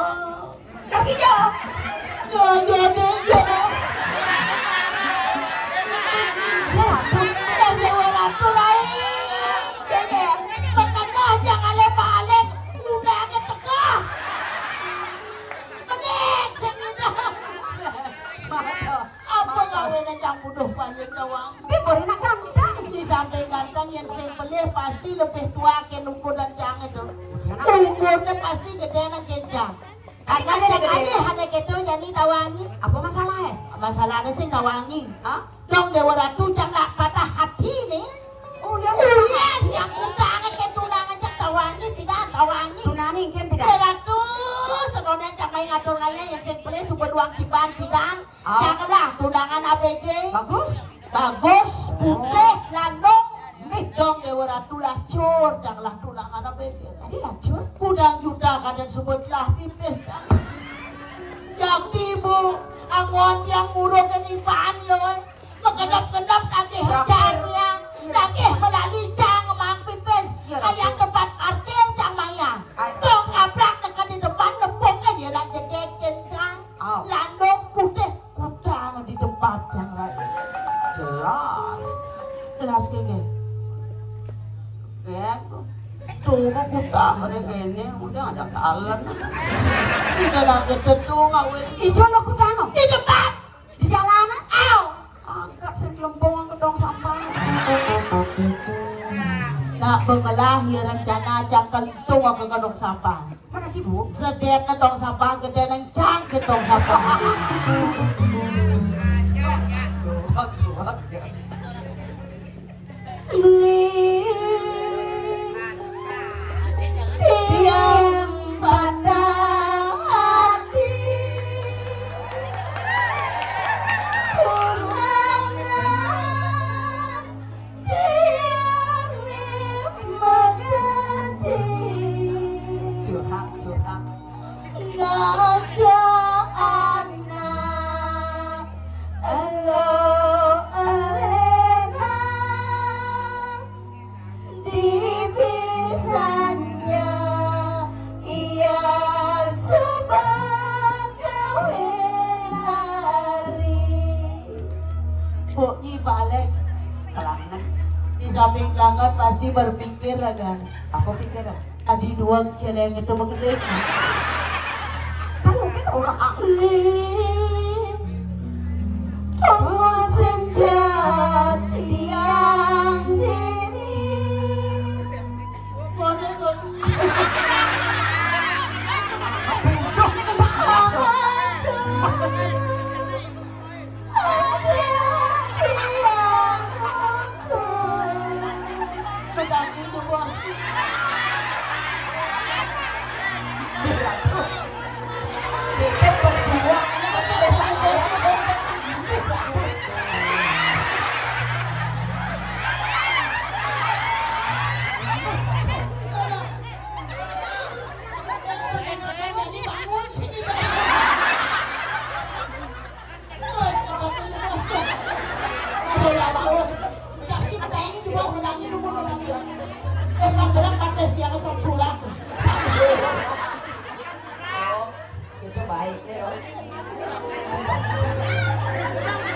Ngerti ya? Ya, jadi ya. Ya, Ratu. Ya, Dewa Ratu lain. Ya, ya. Makanya aja ngale balik. Udah aja teka. Menek, sing gitu. Apa gawe nang cang buduh paling doang? Dia boleh nak ganteng. Di samping ganteng yang sing pelih pasti lebih tua ke nuku dan cang itu. Umurnya pasti gede nak kencang. Karena cang aja ada gitu jadi tawangi. Apa masalahnya? Masalahnya sing tawangi. Hah? Dong Dewa Ratu cang nak patah hati nih. Oh, dia ulian yang utangnya ke tunangan cang tawangi, pindah tawangi. Tunangi kan tidak? Dewa Ratu, sebenarnya cang main ngatur ngaya yang sing pelih suka doang kiban pindah. Ah. Cang lah tunangan A B G. Bagus. Bagus, putih, landong. Nih dong Dewa Ratu lacur, cang lah tunangan A B G. Tadi lacur? Kudang juta kadang sebut lah pipis, cang. Jadi, Bu, angon yang ngurung ini pan, ya, weh. Menggenap-genap lagi. Dapur. Cang yang lagi melalui cang mang pipis. Ya, kayak Ratu. Tempat parkir, cang maya. Ayo. Dong kaplak dekat di depan, nepuk kan dia nak jegekin, cang. Aw. Landong putih, kutang di tempat cang lagi. Jelas. Jelas, Gege. Gege. Tuh, kutang ini kene, udah ngajak jalan. Kita nak gede tuh, ngawin. Ijo lo kutang, no? Di tempat. Di jalanan. Aw. Angkat sing lempung ke dong sampah. Nak bengelah ya rencana cang kentung ke dong sampah. Mana ki, Bu? Sedek ke tong sampah, gede neng cang ke tong sampah. Beli tiang patah hati. Tunangan Curhat, curhat. Ngajak anak elo Elena. Langan pasti berpikir, Ragan. Apa pikir, ah? Adi dua celeng itu begending. Kamu kan orang ahli. Tunggu senja tiang dini. Mana kau? Bodoh ni kan. Aduh. Pegang itu, Bos. Berat tuh. Dikit berjuang, ini kan kelihatan ya. Berat tuh. Sekan-sekan ini bangun sini, Bos. Bos, Bos, Bos, Bos. Saya nggak tahu. Kaki pedangnya di bawah pedangnya, di bawah pedangnya. Eh, Pak, berat pakai tiang Samsura tuh. Samsura. Oh, itu baik nih, loh.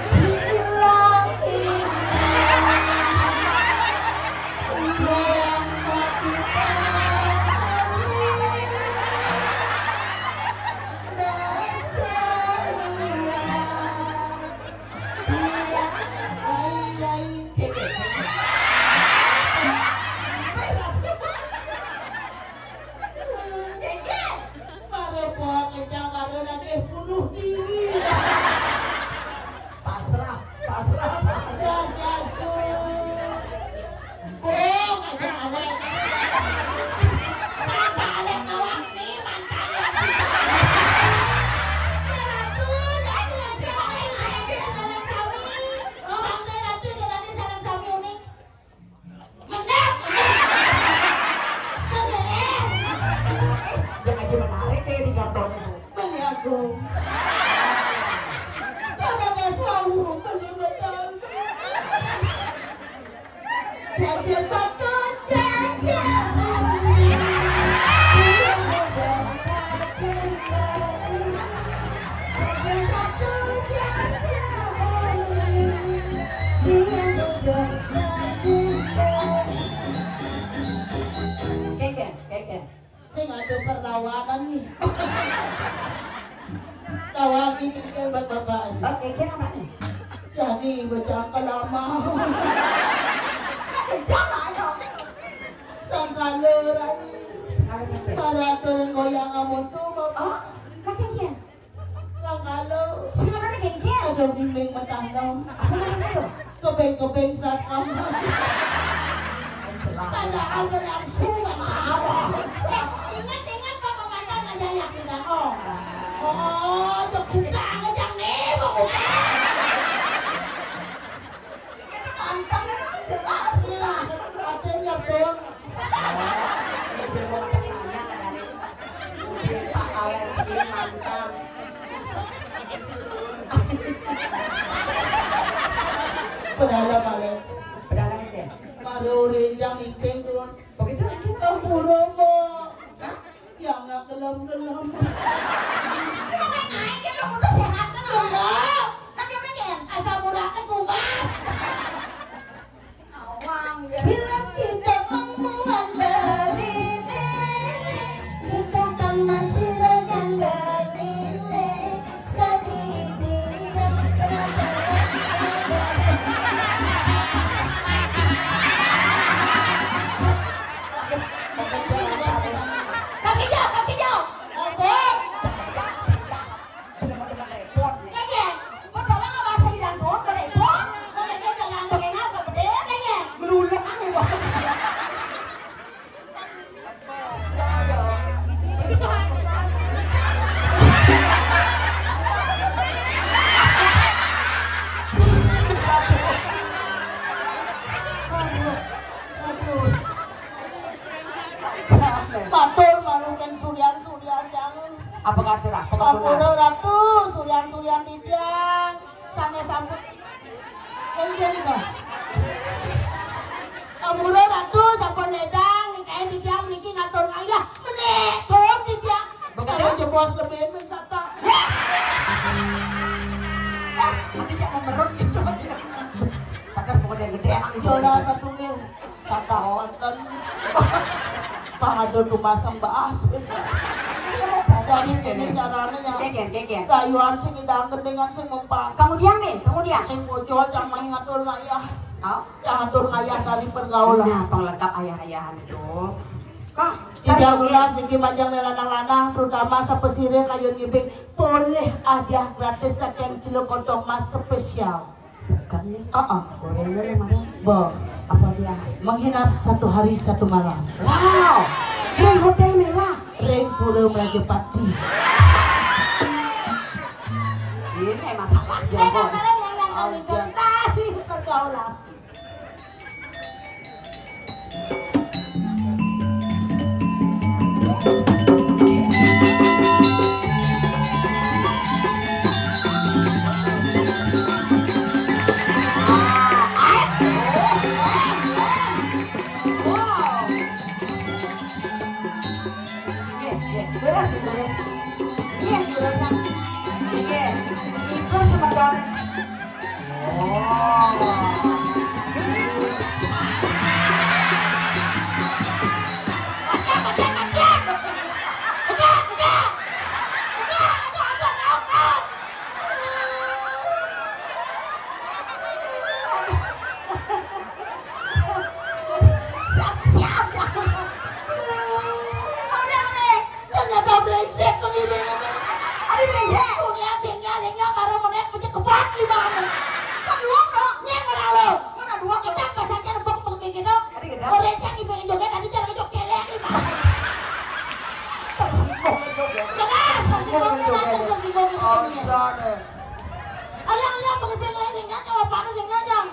Silang indah yang mau kita beli. Dasar ilang. Mare poa kencang, mare lagi bunuh diri. Pasrah, pasrah, pasrah. Jas, jas, tuh. Bong aja Alex. Apa Alex nawang nih mantannya? Ya Ratu, jadi aja Alex, Alex sareng sami. Santai Ratu, jadi sareng sami uning. Mendap, mendap. Kebeer. Eh, jangan aja menarik deh di kantor itu. Beli aku. Karena nggak sahur, beli mendap. Jaja satu, jaja. Jaja satu, jaja. Keke, keke. Sing ada perlawanan nih. Tawa gigi kan buat bapak ini. Oh, keke apa nih? Jadi bocah lama. Jangan dong. Sangkala rai. Sangkala apa? Para turun goyang amun tuh, Bapak. Oh, lagi iya. Sangkala. Sangkala ni gengkel. Ada bimbing matanom. Apa namanya tuh? Kebeng-kebeng saat aman. Padahal berlangsung. Ingat-ingat Bapak mantan aja ya kita. Oh. Oh, jok kita ngejang nih, Bapak. Itu ganteng, itu jelas, udah. Ada yang doang. Oh, ya, jadi gua pada nanya, kan, dari Pak Alex ini mantan. Pedalam, Alex. Pedalam itu ya? Maru rinjang iping, Dun. Begitu, itu. Ampura, Mbok. Hah? Ya nggak gelem-gelem. Ini mau main aja, lo udah sehat kan? Gelem. Nah, gelem kan? Asam uratnya kumat. Awang, ya. Bila kita mengumuman beli nih, kita kan masih rekan beli nih. Sekali bilang kenapa, kenapa? Kaki jauh, kaki jauh. Ampun. Jangan, jangan pindah. Sudah mau demen repot nih. Kagak. Mau coba nggak bahasa di dangdut, berepot? Kagak, kagak, kagak, kagak, kagak, kagak. Melulek aneh banget. Matur maruken suryan-suryan jangan. Apa katur, apa katur? Ampura Ratu, suryan-suryan titiang. Sanes sampun. Lagi dia nih, Kak. Ampura Ratu sampun ledang, nikahin titiang niki ngatur ngayah. Menik, turun titiang. Begadang? Kalau jebos lebih men sata. Ya. Eh, nanti cak memerut gitu dia. Panas pokoknya gede anak itu. Yolah, satu nih. Sataon kan. Pangado tumasang baas. Jadi ini caranya. Keken, keken. Dayuan sing idang gendingan sing mempan. Kemudian nih, kemudian. Sing bocor jang main ngatur ngayah. Oh. Jang ngatur ngayah dari pergaulan. Nah, penglengkap ayah-ayahan itu. Kah? Tiga belas niki majang lanang-lanang, terutama sapesire kayun ngibing, boleh hadiah gratis saking Celuk Kontong Mas spesial. Sekan nih. Heeh. Boleh, boleh, mari. Bo. Apa dia? Menginap satu hari satu malam. Wow. Ring hotel mewah. Ring Pura Meraja Pati. Ini masalah. Eh, jongkok. Kemarin yang, yang kami tadi pergaulan. Nggih, nggih. Leres, leres. Nggih, leres, Kang. Nggih, nggih. Ibu semedon. Oh. Siap, siap, ya. Udah, Le. Ternyata brengsek begini. Aduh, brengsek. Punya singnya, singnya baru menek punya kebat lima anu. Kan luang dong. Nyeng orang lo. Mana dua kita pasangnya nempok pengping gitu. Tadi gedang. Orang yang ibu yang joget, tadi cara joget kelek lima. Tersinggung joget. Jelas, tersinggung joget. Tersinggung joget. Oh, iya deh. Ayo, ayo, pengping singnya, coba panas singnya, jang.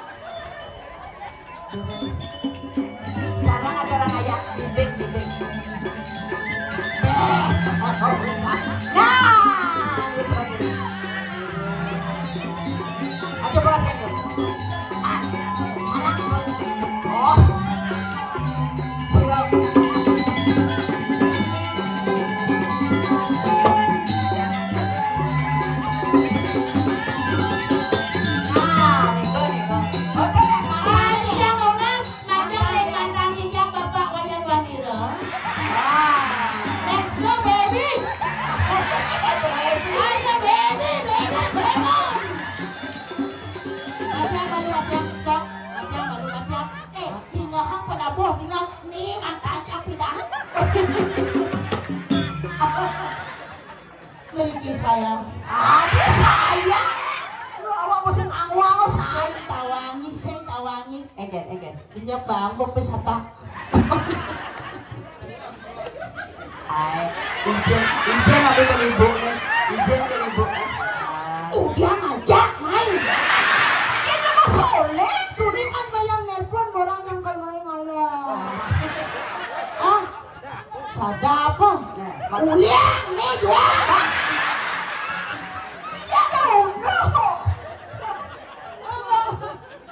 Sarang ada orang ayah, bibit, bibit. Nah, gitu lagi. Aja bahas kan, yuk. Ah, sarang. Oh. Siap. Nah, niku, niku. Oke, deh, Mas. Ayo, Mas. Mantap, nih, mantap, nih, yang Bapak Wayan Wanira. Let's go, baby. Ayo, baby, baby, come on. Matiang baru, matiang, stop. Matiang baru, matiang. Eh, tinggal hang pada boh, tinggal nih, mantap, capek dah. Mriki saya. Aduh, saya. Lu awak musim angwang, saya. Sing tawangi, sing tawangi. Egen, egen. Inya bang, bepes apa? Ai, ijen, ijen ada ke ibu nih. Ijen ke ibu. Ai. Udah ngajak main. Ini mah soleh. Tuni kan bayang nelpon orang yang kayak main ngaya. Ah. Sada apa? Nah, mata- Uliang nih jual. Iya dong, no.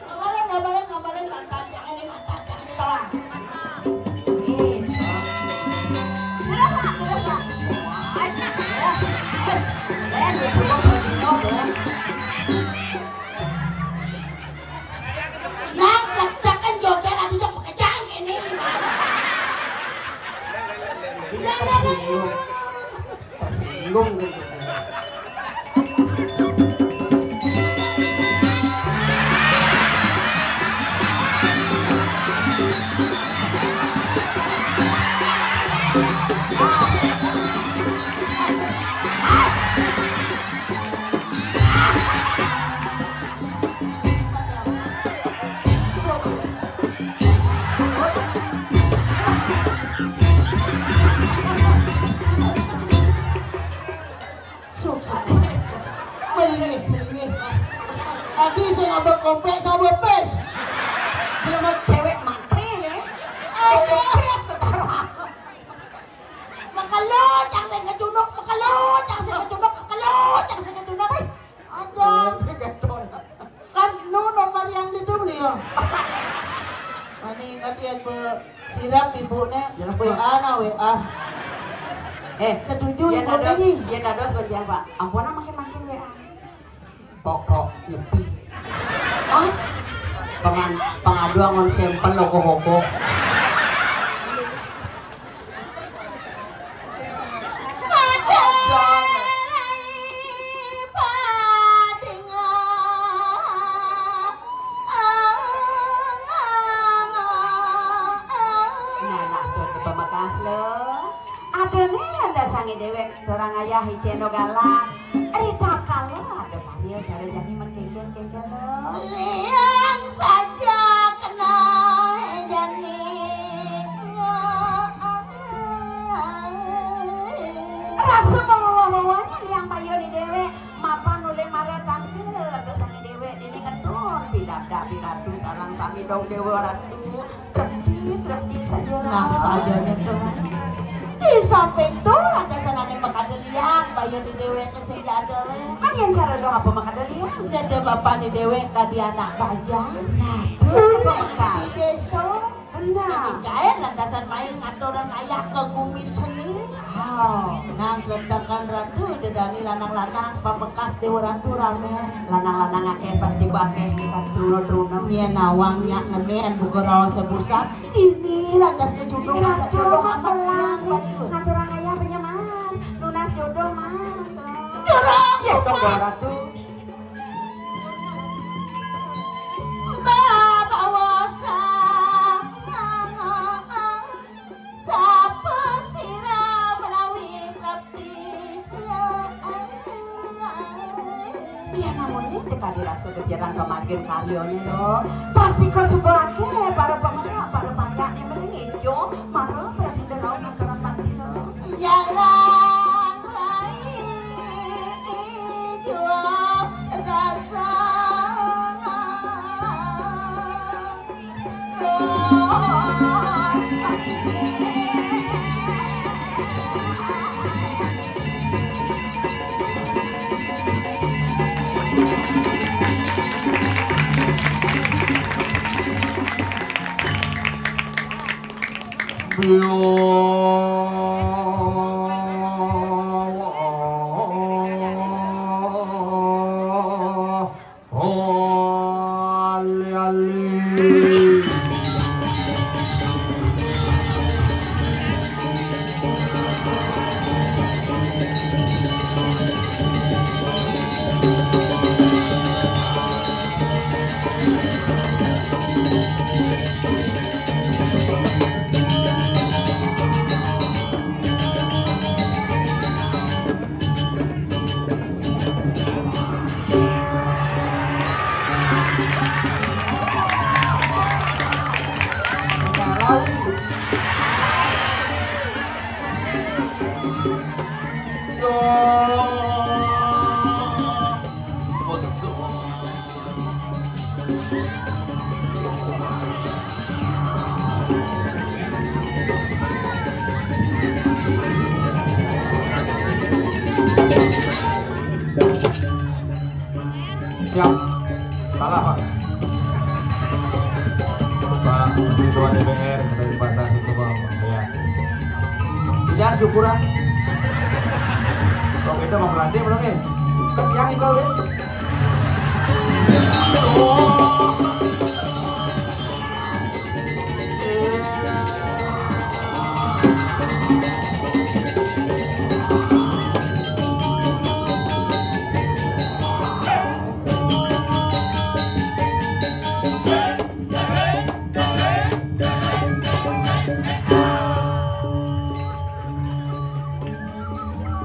Ngabalin, ngabalin, ngabalin, mantan jangan nih, mantan jangan nih, tolong. Nih. Terus, Pak, terus, Pak. Ay, ay, ay, ay, semua pergi, no, no. Nang, lagdakan joget, aduh, jok, makajang kene, di mana? Tersinggung. Tersinggung, gitu. Sukses. Beli, beli. Aduh, saya nggak berkompleks sama bepes. Jelema cewek matre, ya. Aduh. Makalo, cang sing kecunduk, makalo, cang sing kecunduk, makalo, cang sing kecunduk. Anjang. Kan nu nomor yang itu beliau. Mani ingat ya, Bu. Sirap ibu ne, W A na W A. Eh, setuju ibu dados, ini. Yen dados, Pak. Ampun, makin-makin W A. Pokok nyepi. Hah? Pengan-, pengaduan ngon sampel ogoh-ogoh. Nah, nah, tuh, pamekas lo. Ada nih lantas sangi dewek, dorang ayah iceno galak. Rita kala ada panggil cara jani men kengkel-kengkel lo. Liang saja kena jani. Rasa bawa-bawanya liang bayo ni dewek, mapan ulih mara tangkil, ada sangi dewek, dini ngeton, pidabda piratu sarang sami dong dewa ratu, trepti, trepti saja. Nah, sajanya tuh. Di samping tuh, ada sanane makada liang, bayo ni dewek ke sing ada le. Kan yang cara dong apa makada liang? Dada bapak ni dewek tadi anak bajang. Nah, tuh, pamekas. Di desa. Benar. Dadi gaen lantasan main ngaturang ayah ke gumi seni. Oh. Nang retakan ratu dedani lanang-lanang pamekas dewa ratu ramen. Lanang-lanang akeh pasti bakeh tingkat truna-truna. Nyén nawang nyak ngenen buka raos sebusa. Ini lantas ke judul ratu mah pelang. Ngaturang ayah penyeman. Lunas jodoh mah. Durung jodoh dewa ratu. Babawa sang sapa sira menawi prapti. Ya, namun ini teka dirasa gejeran pamargin karyane lo. Pasti kau sebuah ke para pemerintah, para pajak yang menengik yo, mara presiden rau mataran pati lo. Jalan rai jua rasa. Siap. Salah, Pak. Pak Ketua D P R, kata Pak Sasi, coba, ya. Tidak syukuran. Kok kita mau melatih belum nih? Yang itu, ya.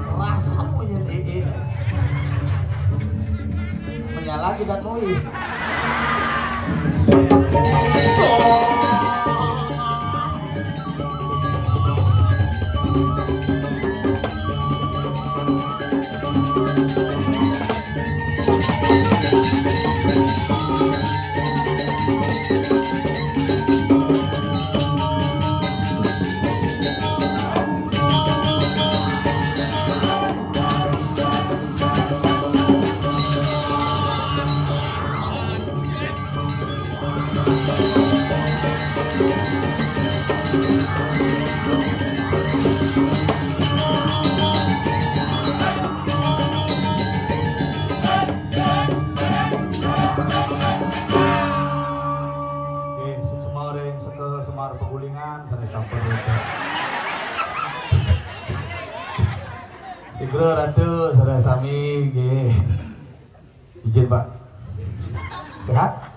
Kerasan punya D E. Menyala kita nui. Dengan sanes sampun. Igro Ratu, saudara sami, nggih. Izin, Pak. Sehat?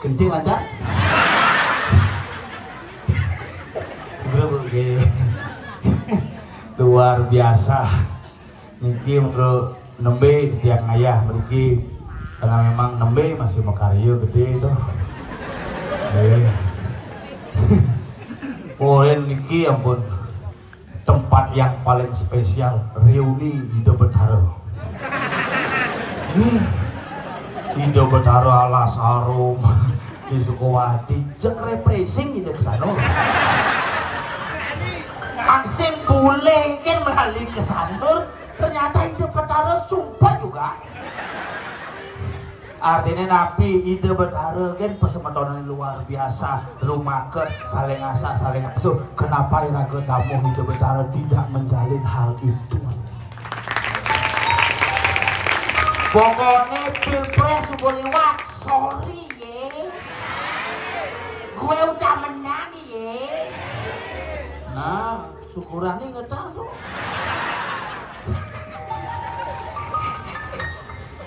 Kencing lancar? Igro, Bu, nggih. Luar biasa. Niki mengko nembe tiang ayah mriki, karena memang nembe masih makarya gede tuh. Eh. Poin niki ampun, tempat yang paling spesial reuni Ida Betara. Nih, Ida Betara Alas Arum di Sukawati, jek refreshing Ida ke sana. Angsing bule kan melalui ke sana, ternyata Ida Betara sumpah juga. Artinya napi Ida Betara kan pesemetonan luar biasa, rumaket, saling asak, saling asuh. Kenapa iraga tamu Ida Betara tidak menjalin hal itu? Pokoknya pilpres sudah lewat, sorry ye. Gue udah menang ye. Nah, syukuran nih ngetang tuh.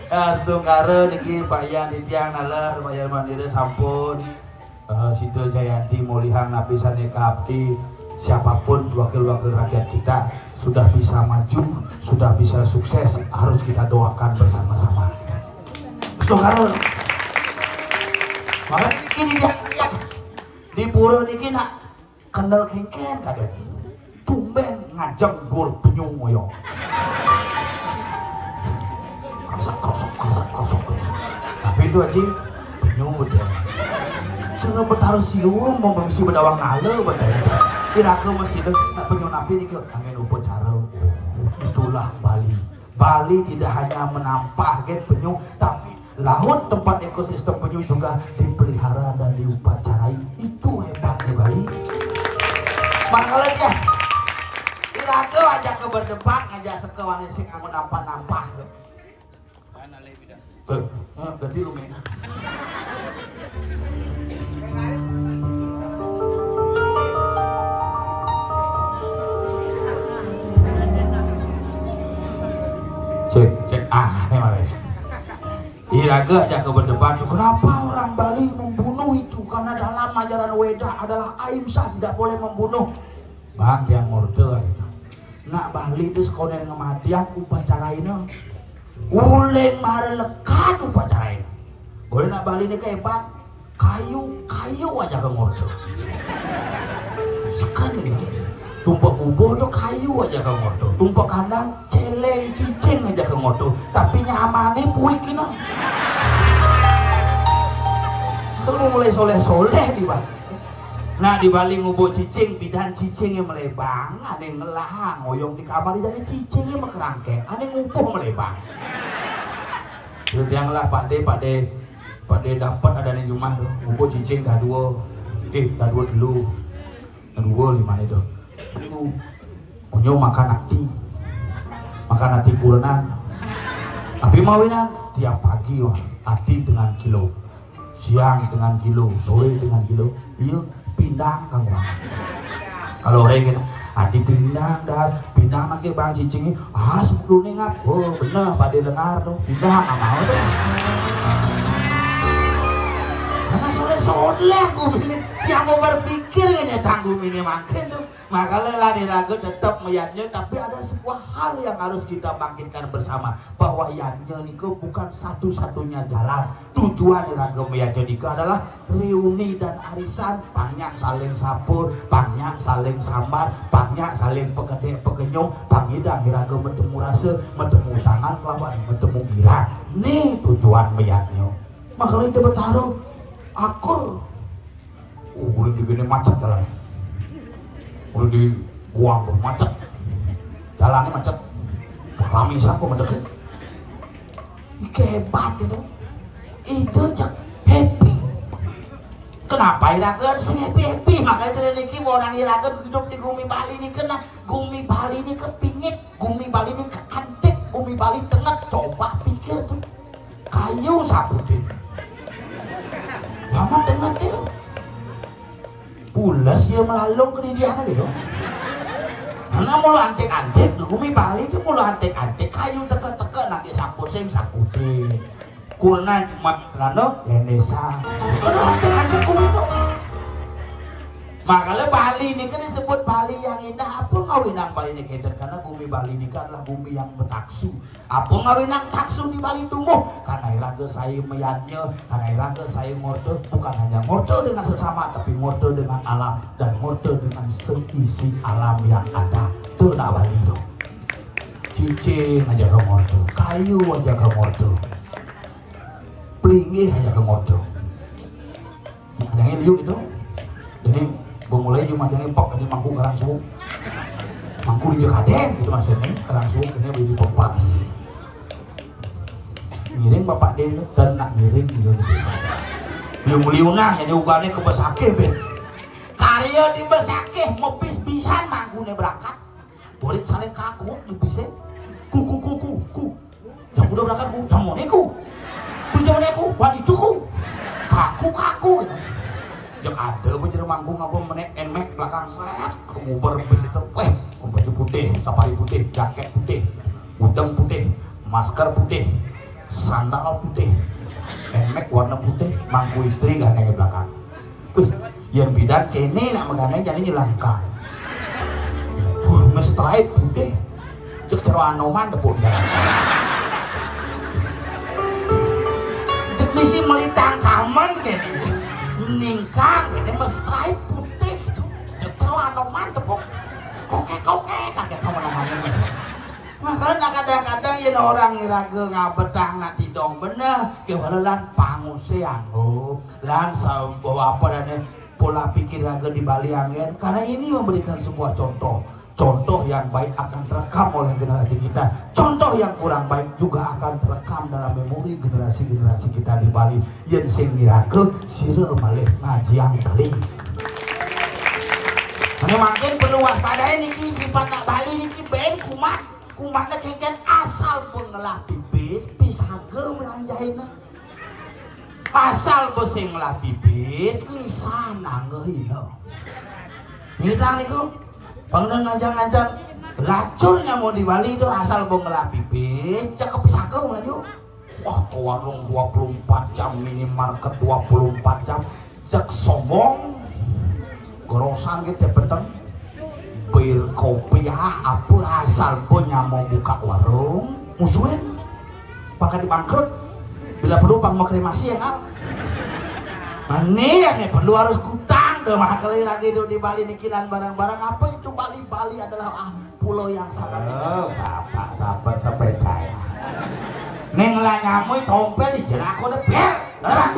Ya, setungkara niki Pak Yan titiang naler, Pak Yan Mandiri sampun. Eh, Sida Jayanti mulihang napi sané kaabdi, siapapun wakil-wakil rakyat kita sudah bisa maju, sudah bisa sukses, harus kita doakan bersama-sama. Setungkara. Maka niki di, di pura niki nak kendel kéngkén kadén. Tumbén ngajeng dhuwur penyu ngoyong. Kresek, kresek, kresek, kresek. Tapi itu Aji, penyu betul. Cara Betara Siwa mau mesti bedawang ngala betul. Kira-kira mesti nak penyu napi nih ke angin upacara. Oh, itulah Bali. Bali tidak hanya menampah gen penyu, tapi laut tempat ekosistem penyu juga dipelihara dan diupacarai. Itu hebatnya Bali. Makanya dia iraga aja ke berdebat ngajak sekawan sing anggo nampah-nampah. Eh, eh, ganti lu men. Cek, cek, ah, ini mana? Iraga aja ke berdebat tuh, kenapa orang Bali membunuh itu? Karena dalam ajaran Weda adalah ahimsa, tidak boleh membunuh. Bang, dia murda gitu. Nak Bali itu sekolah ngematian upacara ini. Uling mara lekat upacara ini. Boleh nak Bali ini kehebat. Kayu, kayu aja ke ngorto. Sekan ya. Tumpuk bubuh tuh kayu aja ke ngorto. Tumpuk kandang, celeng, cicing aja ke ngorto. Tapi nyamane puik kena. Kamu mulai soleh-soleh di Bali. Nah, di Bali ngubuk cicing, bidan cicing yang melebang, ane ngelah, ngoyong di kamar, jadi cicing yang mekerangkeng, ane ngubuh melebang. Terus dia ngelah, Pak De, Pak De, Pak De dapat ada di rumah tuh, ngubuk cicing dah dua, eh, dah dua dulu, dah dua lima itu. Dulu, onyo makan ati, makan ati kurenan. Tapi mawinan, tiap pagi, wah, ati dengan kilo. Siang dengan kilo, sore dengan kilo. Iya, pindang kamu. Kalau orang gitu, ati pindang dan pindang nake bang cicing, ah, sepuluh nih ngap. Oh, bener, pada dengar tuh. Pindang nggak mau tuh. Karena soleh-soleh gumi ini, yang mau berpikir nggak nyetang gumi ini makin tuh. Maka lelah diraga tetap meyatnya, tapi ada sebuah hal yang harus kita bangkitkan bersama, bahwa yatnya niku bukan satu-satunya jalan. Tujuan diraga meyatnya niku adalah reuni dan arisan, banyak saling sapur, banyak saling sambar, banyak saling pegedek pegenyung, pangidang iraga metemu rasa, metemu tangan kelawan metemu girang. Nih tujuan meyatnya. Maka itu bertaruh akur. Oh, udah di gini macet jalan. Udah di guang tuh macet. Jalannya macet. Rame siapa mendekat? Ike hebat itu. Itu cek happy. Kenapa iraga sing happy happy? Makanya cerita niki orang iraga hidup di gumi Bali ini kena gumi Bali ini kepingit, gumi Bali ini keantik, gumi Bali tenget. Coba pikir tuh. Kayu sabutin. Lama dengan dia. Pules ya melalung ke didiana gitu. Karena mulu antik-antik, gumi Bali itu mulu antik-antik, kayu teke-teke, nanti sapusing, saputih. Kurna ma-, lano, lendesa. Itu antik-antik gumi tuh. Makanya Bali ini kan disebut Bali yang indah. Apa ngawinang Bali ini keder? Karena gumi Bali ini kan adalah gumi yang betaksu. Apa ngawinang taksu di Bali tumbuh? Karena iraga saya meyadnya, karena iraga saya ngorta, bukan hanya ngorta dengan sesama, tapi ngorta dengan alam dan ngorta dengan seisi alam yang ada. Tuh nak Bali tuh. Cicing aja ke ngorta, kayu aja ke ngorta, pelinggih aja ke ngorta. Ada yang liuk itu. Jadi, bermulai cuma ada yang pok, ini mangku karang suuk. Mangku di Jekadeng, gitu maksudnya, karang suuk, ini beli di pempat. Miring bapak dia itu, dan nak miring juga gitu. Liu meliuna, jadi ugane ke Besakeh, ben. Karya di Besakeh, mepis pisan mangkune berangkat. Borit saling kaku, dipise. Kuku, kuku, ku. Jam udah berangkat ku, jam moniku. Ku jam moniku, wadi cuku. Kaku, kaku, gitu. Jek ada bejero manggung apa menek emek belakang seret, nguber begitu. Weh, baju putih, safari putih, jaket putih, udeng putih, masker putih, sandal putih, emek warna putih, mangku istri gandeng belakang. Wih, yang bidan kene nak megandeng jadi nyelangkang. Wah, mestraight putih. Cek cero Anoman tepuk jalan. Cek misi melitang kamen kene. Ningkang kene mestraight putih tuh. Cek cero Anoman tepuk. Koke-koke kaget sama namanya mas. Makanya kadang-kadang yen orang iraga ngabetang nak tidong bener, kewalelan panguse anggap. Lan sa-, bahwa apa dan pola pikir raga di Bali anggen. Karena ini memberikan sebuah contoh. Contoh yang baik akan terekam oleh generasi kita. Contoh yang kurang baik juga akan terekam dalam memori generasi-generasi kita di Bali. Yen sing niraga, sira malih ngajiang Bali. Karena makin perlu waspada niki sifat nak Bali niki ben kumat. Kumatnya kengken asal pengelah pipis, pisaga belanjaina. Asal besing lah pipis, misan angge hina. Ngitang niku, pangdang ngancang-ngancang, lacurnya mau di Bali itu asal bong ngelah pipis, cakep pisaka melaju. Wah, ke warung dua puluh empat jam, minimarket dua puluh empat jam, cek sombong, gorosan gitu ya, peteng. Bir kopi ah, apa asal bong nyamau buka warung, musuhin. Pakai dibangkrut. Bila perlu pang mau kremasi ya, Kak. Nah, nih, nih perlu harus kutang ke mahal kali lagi dulu di Bali nikilan barang-barang apa itu Bali. Bali adalah, ah, pulau yang sangat indah. Oh, bapak, bapak sepeda ya. Ning lah nyamui tompel di jelako deh, ber. Kenapa?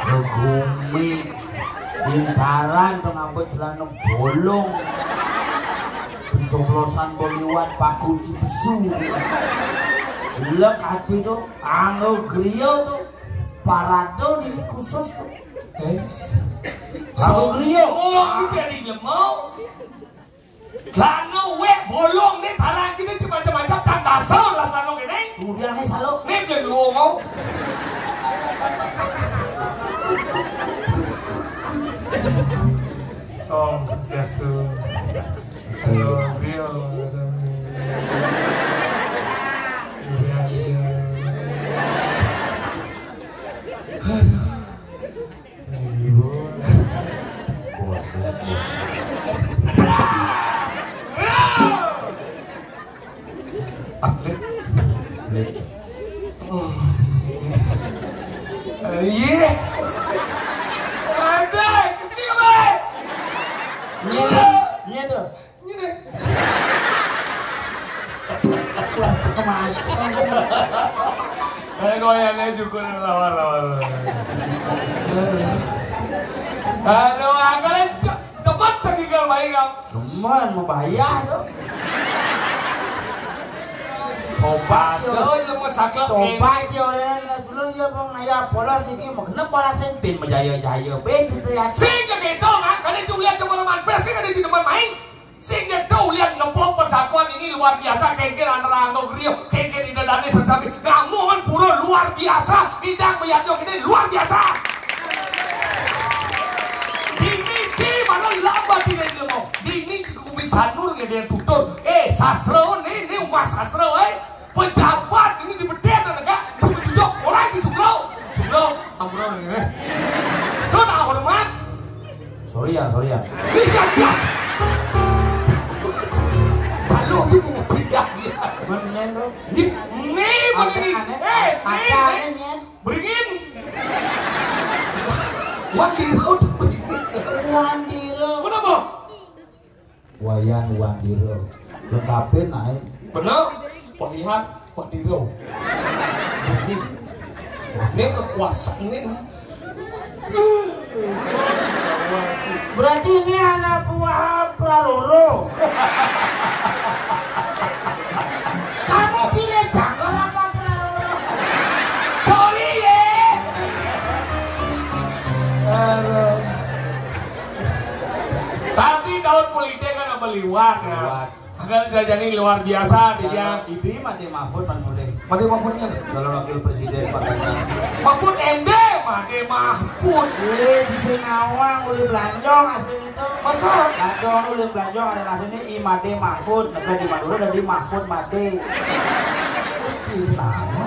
Gegumi, intaran to nganggo celana bolong. Pencoblosan beliwat paku cipesu. Lek ati to, anggo griya to, parade dini khusus to. Guys. Anggo griya. Oh, iki jadi nyemau. Lano wek bolong ne, barang kene macam-macam, tang dasar lah lano kene. Kemudian ne salo. Ne beli lu mau. Om Swastiastu. Halo, Rio. Rio, Rio. Aduh. Ibu. Atlet. Atlet. Iya. Ada, gede, Bay. Iya, iya, tuh. Ngene. Macem-macem. Eh, goyangnya syukur lawar-lawar. Aduh, angkanya ce-, demen cekikal baik, Kang. Demen, mau bayar tuh. Coba tuh. Aduh, lu mau saklek. Coba ini. Aja orang dulu ya, Bang, ya polos niki, mau genep polos sing pin, mau jaya-jaya, pin gitu ya. Sing gitu, Kang. Kada cuma lihat cuma roman pres, kan kada cuma main. Sing nyedo ulian nepuk persatuan ini luar biasa, kengkir antara anggo griya, kengkir ida dane sesami. Ngamu men pura luar biasa, indang meyatnya ini luar biasa. Dini ci mana lamba tidak ilmu. Dini ci kubi sanur ngene tutur. Eh, sastra ni, ni umat sastra, eh. Pejabat ini di beden negara, cuma duduk orang di Sugro. Sugro, ampun ini. Tuh, tak hormat. Sorry ya, sorry ya. Iya, iya. Kalau itu mau tidak, iya. Mendingan, bro. Ih, ini, ada, ini. Ada, eh, ada, ini, aneh, ini. Nyen. Beringin. Wandiro tuh beringin. Wandiro. Kenapa? Wayan Wandiro. Lengkapin, naik. Bener? Wayan Wandiro. Beringin. Ini kekuasaan ini. Berarti ini anak buah Praloro. Kamu pilih Cakar apa Praloro? Sorry ya. Aduh. Tapi tahun politik kan apa liwat ya? Liwat. Akan saja ini luar biasa, dia. Kalau Ibi Made Mahfud pan mulai. Made Mahfudnya? Calon wakil presiden Pak Ganjar. Mahfud M D, Made Mahfud. Eh, di Singawang, uli belanjong asli itu. Masa? Kadang uli belanjong ada aslinya I Made Mahfud. Negara di Madura ada di Mahfud Made. Ih, nama.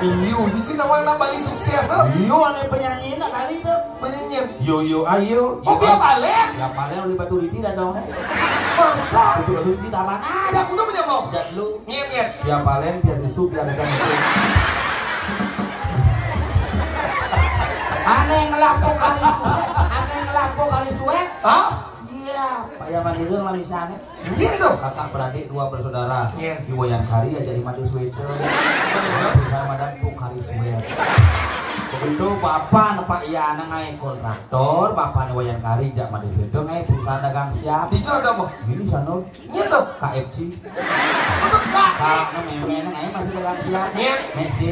Iya, di sini nama anak Bali sukses, ah. Iya, ada penyanyi nak kali itu. Penyanyian. Yo, yo, ayo. Oh, Via Valen? Via Valen oleh Batu Riti dan dong, eh. Masa? Batu, Batu Riti taman. Ada kuda punya mau? Tidak dulu. Ngian, ngian. Via Valen, Via Susu, Via Gajah Mungkul. Aneh ngelapuk kali suwe, aneh ngelapuk kali suwe. Hah? Iya, Pak Yaman Irung lah misalnya. Iya, tuh. Kakak beradik dua bersaudara. Iya. Di Wayan Kari aja Imade Sweta. Perusahaan madan Pung Kari Sweta. Begitu bapak nepak iya anak ngai kontraktor, bapak ni Wayan Kari jak Made Sweta ngai perusahaan dagang siap. Di sana apa? Ini sana. Iya, tuh. K F C. Untuk Kak. Kak, na meme na ngai masih dagang siap. Iya. Mede.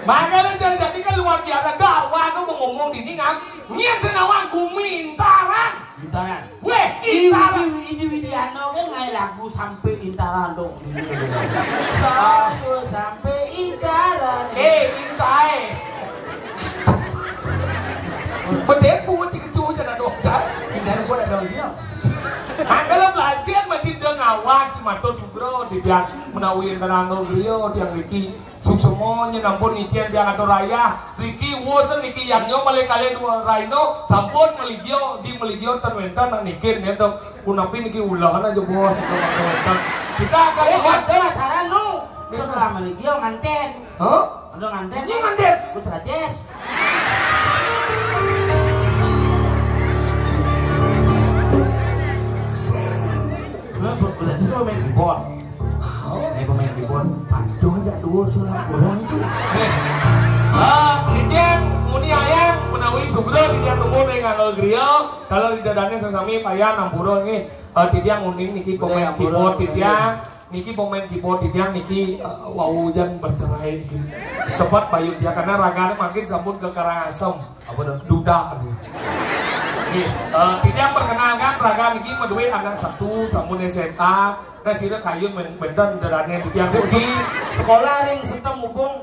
Makanya jadi, jadi kan luar biasa. Dakwah tuh mau ngomong di ini ngam. Nyen senawan gumi intaran. Intaran. Weh, intaran. Iwi, Iwi, Iwi Widiano ke ngai lagu sampai intaran dong. Sampai, sampai intaran. Eh, intai. Bedek bu cik kecu aja dah dong, cai. Sindang gua dah dong dia. Angkala belajar masih dong awak si Matur Sugro di biar menawi enten anggo griya tiang riki. Suksma nyen ampun icen tiang atur rayah. Riki wus niki yang nyo malih kalih dua raino sampun meligio di meligio ten wenten nang niki nenten. Punapi niki ulahan aja bos, ten wenten. Kita akan eh, lihat. Ada acara nu. Setelah meligio nganten. Hah? Ada nganten. Ini nganten. Gus Rajes. Lah, berarti lo main keyboard. Ini pemain keyboard, aduh aja dua sulah kurang cuy. Nih. Ah, titiang muni hayang menawi sugro titiang nemu ring Angga Griya, kalau ida dané sami payah nampura nggih. Ah, titiang uning niki pemain keyboard titiang. Niki pemain keyboard titiang niki, eh, wau jan bercerai niki. Sebab bayu dia karena ragané makin sampun ke Karangasem. Apa tuh? Duda nih. Nggih, eh, titiang perkenalkan raga niki madué anak satu sampun S M A. Nah, sira kayun men-, benten ida dané titiang niki. Sekolah ring Setem Ubung.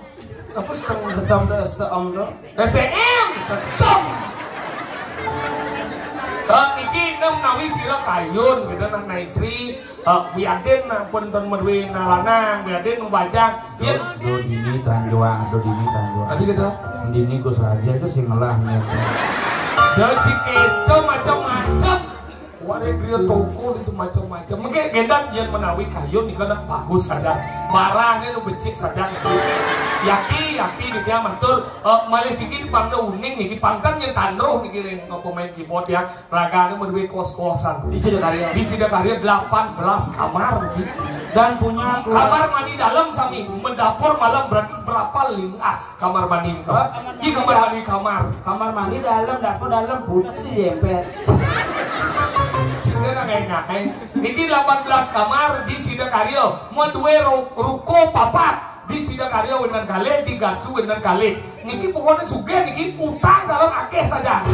Apa Setem? Setem tuh, Setem tuh. S T M, Setem. Eh, niki nem nawi sira kayun gitu nah, nah istri. Eh, wiadin nah pun ten madué nah lanang, wiadin nu bajang. Yén do dini tanjoang, do dini tanjoang. Tadi kata? Dini Gus Raja itu sing ngelah nih. Da cik itu macam-macam. Waré griya toko itu macam-macam. Mungkin gendan yén menawi kayun nika nak bagus saja. Barangnya nu becik saja. Yakti, yakti dia matur, eh, malih siki pangda uning niki pangten yén tanruh niki ring pemain keyboard ya. Ragané madué kos-kosan. Di Sidakarya. Di Sidakarya delapan belas kamar niki. Dan punya keluar- Kamar mandi dalam sami, mendapur malam berarti berapa ling-, ah, kamar mandi niki. Oh, kamar mandi. Ih, kamar mandi kamar. Kamar mandi dalam, dapur dalam, budak di jemper. Cina nang enggak, eh. Niki delapan belas kamar di Sidakarya, madué ru-, ruko papat. Di Sidakarya wénten kalih, di Gatsu wénten kalih. Niki pokoknya sugih niki, utang dalam akeh saja.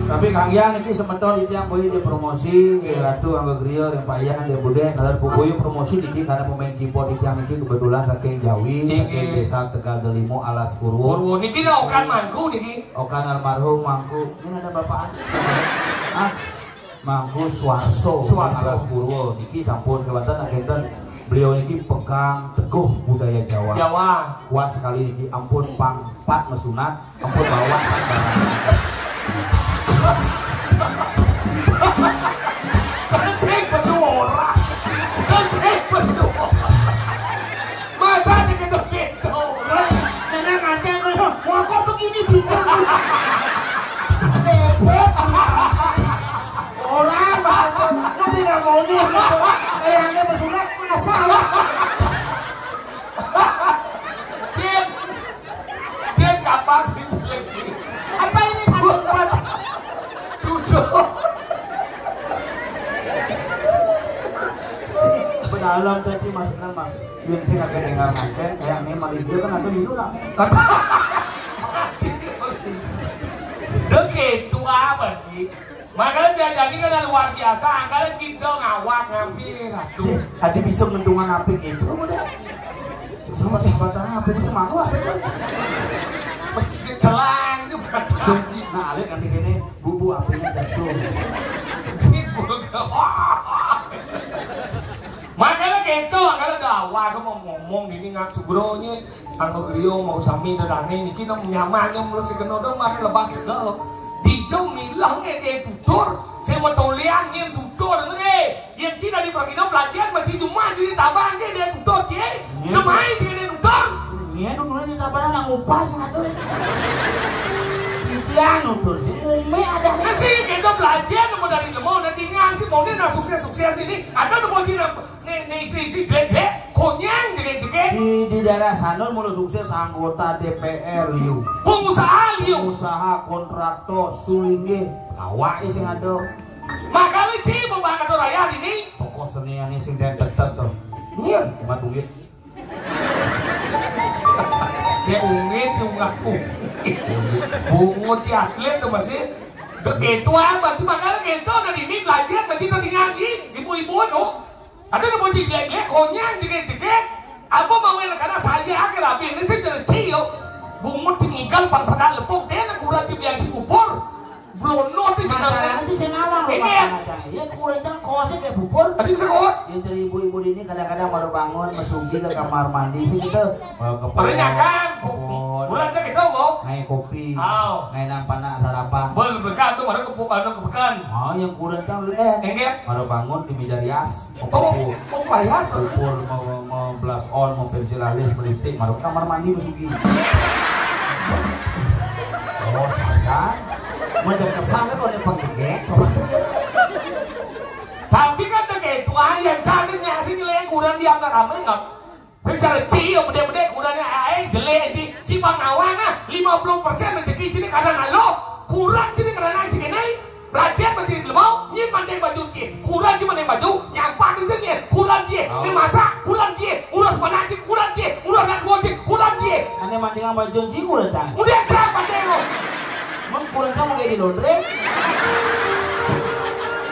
Tapi Kang Yang niki semeton titiang boya di promosi, nggih. Ratu Angga Griya, ring Pak Yang, ring Budé, kalau boya promosi niki karena pemain keyboard titiang niki kebetulan saking Jawi, saking Desa Tegal Delimo, Alas Purwo. Purwo. Niki nah okan mangku niki. Okan almarhum mangku. Ini ada bapak. Hah? Mangku Suarso, Suarso. Alas Purwo. Niki sampun kewanten akénten. Beliau niki pegang teguh budaya Jawa. Jawa. Kuat sekali niki. Ampun pang pat mesunat, ampun bawah sak barang. Sing bedu ora. Sing bedu ora. Masa sing bedu-bedu. Nenek nganti aku, "Wah, kok begini juga?" Repot. Orang, maksudnya, lu tidak mau nih, gitu. Eh, yang ada pesunat, mana salah? Cip. Cip, kapas, Cip. Apa ini, satu, empat? Tujuh. Sini, pedalam tadi masukkan, Bang. Yén sing agak dengar nganten, kayak ini malah dia kan ada milu lah. Deke tua bagi. Makanya jajani kan luar biasa, angkanya cinta ngawak ngampir. Aduh. Cih, adi bisa ngentungan apik itu, udah. Sama sahabat apa bisa mau apa itu? Celang itu bukan. Nah, alik kan begini, bubu apiknya jatuh. Ini bukan. Makanya gitu, makanya ada awal aku mau ngomong gini nggak sugronya, anu griyo mau sami dadane niki nang nyaman yang mesti kena dong, mari lebah kegel. Dijo milah ngene tutur, saya metulian yang tutur ngene. Yang Cina di perkino pelatihan masih cuma sini tabang ke dia tutur cie. Iya. Udah main sini tutur. Iya, tutur ini tabang nak ngupas ngatur. Titian tutur sih, umi ada. Nah sih, kita pelatihan mau dari jemur, udah tinggal sih, mau dia nak sukses-sukses ini. Ada udah mau Cina. Nih, nih, isi, isi, dek, dek, konyang, dek, dek. Di, di daerah sana mulu sukses anggota D P R liu. Pengusaha liu. Pengusaha, kontraktor, sulinggih. Awak sing ada. Makanya ci, mau banget tuh raya di nih. Pokok senian sing dan tetep tuh. Iya. Cuma duit. Dia ungit, cuma ungit. Bungut si atlet tuh masih. Begitu amat, cuma kalau gitu udah di ini belajar, masih udah ngaji, ibu-ibu tuh. Ada nu bocil glek-glek, konyang, jegek-jegek. Apa mau yang karena saya akhir habis ini sih jadi cio. Bungut sing ikan pang sadar lepuk, dia nak kurang sih biar kubur. Blono tuh. Masalahnya sih sing ngawang loh. Ini ya. Iya, kurang jangan kosnya kayak bubur. Tadi bisa kos? Ya, jadi ibu-ibu ini kadang-kadang baru bangun, mesugi ke kamar mandi sih gitu. Baru nyakan. Bulan teh gitu kok. Naik kopi. Aw. Naik nang panas sarapan. Bel berkat tuh baru ke anu ke pekan. Oh, yang kurang teh lu deh. Enggak. Baru bangun di meja rias. Oh, oh, payas. Pupur, mau, mau blush on, mau pensil alis, mau lipstick, mau kamar mandi masuki. Oh, saya. Mendekesan kok nih penggigit. Tapi kan kayak itu aja yang cantiknya Yang ramé nggak? Bicara ci, bedé-bedé, kurannya aing, jelék, ci, ci bang awang, nah, lima puluh persen rezeki ci kadang alo, kurang ci kadang ci kéné, belajar masih di lemau, nyin mandé baju ci, kurang ci mandé baju, nyampah itu ci, kurang ci, ini masak, kurang ci, urus mana ci, kurang ci, urus anak buah ci, kurang ci. Ané mandingan baju ci kurang cang. Udah cang mandé lo. Mun kurang cang mau di laundry.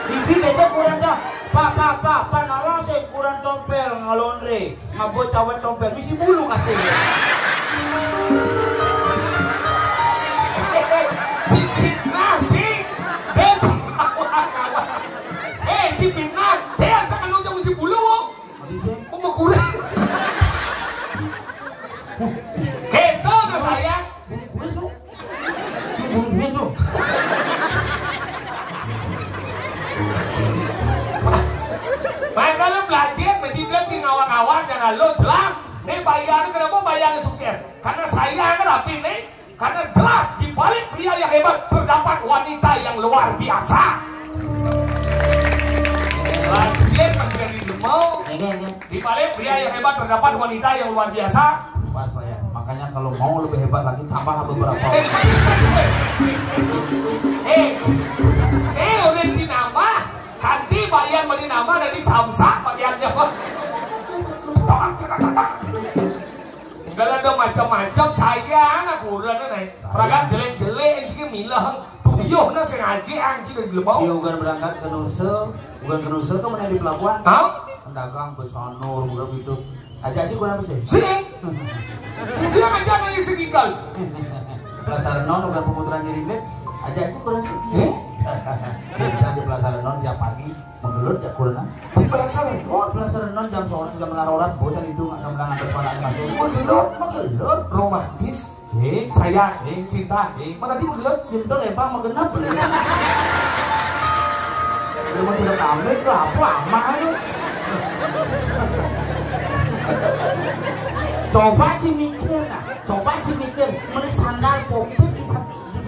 Bibi kita kurang cang. Pak, pak, pak, pak, nawang saya kurang tompel ngalondre. Ngabo cawet tompel, misi bulu kasih. Cipit nah, cing. Eh, cipit nah. Eh, cipit nah. Eh, jangan lu jauh misi bulu, wo. Bisa. Mau kurang. Kita udah sayang. Bulu kurang, so. Bulu kurang, so. Masa lu belajar, berarti dia sih ngawak-ngawak, jangan lu jelas. Nih bayar, kenapa bayarnya sukses? Karena saya kan rapi nih. Karena jelas di balik pria yang hebat terdapat wanita yang luar biasa. Lagi masih di lemau. Di balik pria yang hebat terdapat wanita yang luar biasa. Pas, Pak, ya. Makanya kalau mau lebih hebat lagi, tambahlah beberapa. Eh, eh, eh, udah cinambah. Kanti bagian beri nama dari samsak bagiannya, Pak. Kalau ada macam-macam, sayang aku udah nih. Peragam jelek-jelek, anjing milah. Tuyuh nah sengaja anjing dari lebau. Iya, bukan berangkat ke Nusa, bukan ke Nusa, ke mana di pelabuhan? Hah? Dagang besanur, bukan gitu. Aja aja kurang bersih. Sih. Dia aja nanya segikal. Pelasar non, bukan pemutaran ngirim. Aja aja kurang sih. Eh? Dia bisa di pelasar non tiap pagi. Menggelut ya kurang. Di pelasar non. Pelasar non jam sore, jam ngaroras, bocah itu nggak sama dengan atas mana masuk. Menggelut, menggelut. Romantis. Sing. Sayang, sing. Cinta, sing. Mana dia menggelut? Pintu lebar menggenap. Rumah sudah kambing tuh apa aman lu? Coba ci mikir nah, coba ci mikir, beli sandal popit di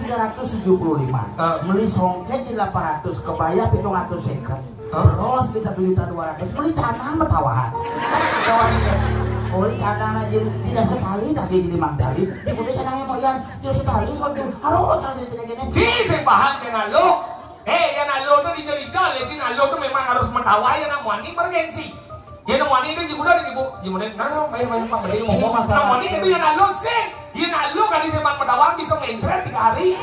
tiga ratus tujuh puluh lima, beli songket di delapan ratus, kebaya pitung ratus seket. Hah? Bros di satu juta dua ratus, beli canang metawahan. Metawahan. Oh, canang aja tidak sekali, tak jadi limang kali. Di kuda canangnya mau yang tidak sekali, mau tuh. Aduh, canang jadi canang gini. Ci, saya paham kena lo. Eh, ya nalo tuh dijol-jol ya, ci nalo tuh memang harus metawa ya, namanya emergensi. Ya namanya itu jimuda di ibu, jimuda. Nah, kayak banyak pak beli ngomong. Masalah. Namanya itu ya nalo sih. Iya, nah, lu kan di seman pedawang bisa mencret tiga hari.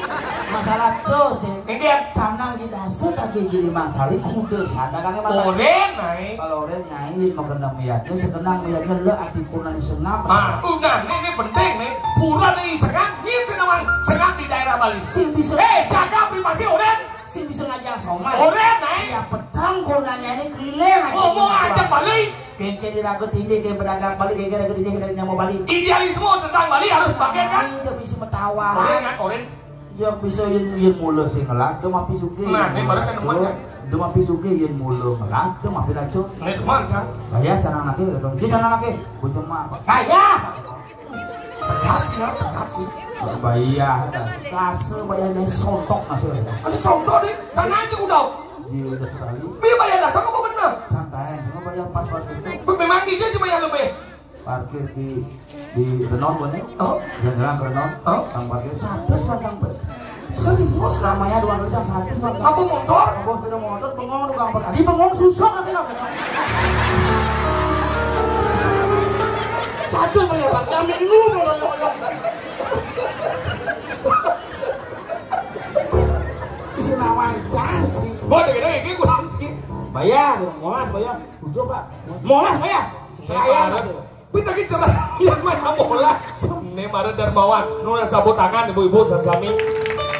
Masalah tuh sih. Ini dia. Canang di dasar lagi jadi mangkali kuda sana kan emang. Oren, naik. Kalau oren nyanyi mau kena miatnya, sekenang miatnya le ati kurang sengap. Ah, udah, ini, ini penting nih. Kurang nih sengap, nih senang, sengap di daerah Bali. Sing bisa. Eh, jaga privasi oren. Sing bisa ngajak somai. Oren, naik. Ya petang kurangnya ini keliling aja. Ngomong aja Bali. Kengke di ragu tindih, kengke pedagang Bali, kengke ragu tindih, kengke nyamuk Bali. Idealisme tentang Bali harus pakai kan? Ini bisa metawa. Oren kan, oren. Yang bisa yen yen mula sing ngelak, dem api suke. Nah, ini baru saya demen kan. Dem api suke yen mula ngelak, dem api lacu. Ini demen saya. Bayar canang laki, gitu. Dia canang laki, bocah mak. Bayar. Tegas ya, tegas ya. Bayar, dah. Kase bayar ini sontok nasi. Ada sontok nih, sana aja udah. Iya, udah sekali. Dia bayar dasar apa bener? Santai, cuma bayar pas-pas gitu. Memang dia aja bayar lebih. Parkir di di Renon, bukan ya? Oh. Jalan-jalan ke Renon. Oh. Kang parkir satu sepantang bus. Serius? Namanya dua jam satu sepantang. Apa motor? Bos tidak motor, bengong tukang parkir. Tadi bengong susah kasih lah. Satu bayar parkir minggu mau ngomong. Sisi nama janji. Gua dengerin ini kurang sih. Bayar, molas bayar. Udah, Pak. Molas bayar. Cerai. Pita ki cerai yang mana bola? Ini mara dermawan. Nuna sabut tangan ibu-ibu sami.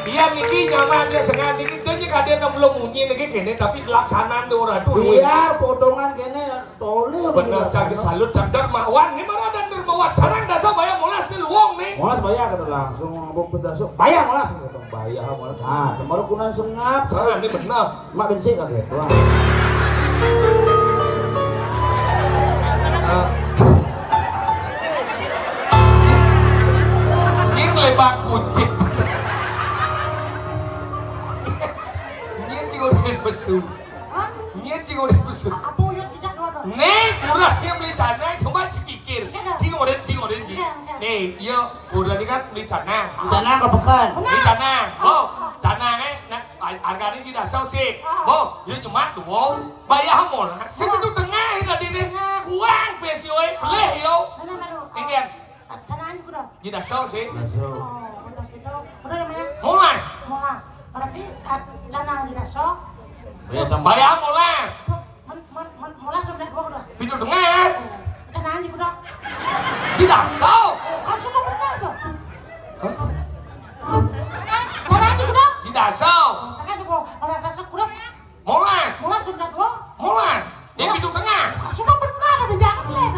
Iya niki nyaman dia sengaja niki dia nyi kadé nang belum munyi niki kene tapi pelaksanaan tuh ora tuh. Iya, potongan kene toleh. Bener cang salut cang dermawan. Ini mara dan dermawan. Jarang dasar bayar molas nih luwung nih. Molas bayar kata langsung ngomong pedasuk. Bayar molas gitu. Bayar molas. Ah, kemarin kunan sengap. Nah, ini benar. Mak bensin kaget. Wah. Nyir lebak kucit. Nyir cing udah pesu. Hah? Nyir cing udah pesu. Apa ya tidak ada? Nih, Murah ya beli canang, cuma cipikir. Iya, dong. Cing ngoden, cing ngoden, cing. Iya, iya. Nih, iya, udah nih kan beli canang. Canang ke pekan. Beli canang. Oh, canang, eh, nah, harganya tidak sih. Oh. Bo, ya cuma dua. Bayar monas. Sing itu tengah ini tadi nih. Tengah. Kuang besi, oi. Beleh, yo. Mana, mana, mana? Ingat. Canang aja kudu. Jidaso sih. Jidaso. Oh, udah gitu. Udah ya, Maya? Molas. Molas. Berarti, ah, canang jidaso. Ya, canang. Bayar molas. Tuh, men, men, men, molas udah gua udah. Pintu tengah. Canang aja kudu. Jidaso. Oh, kan semua benar tuh. Hah? Ah, canang aja kudu. Jidaso. Oh, kan semua orang rasa kudu. Molas. Molas sudah dua. Molas. Di pintu tengah. Suka benar ada jalan leh.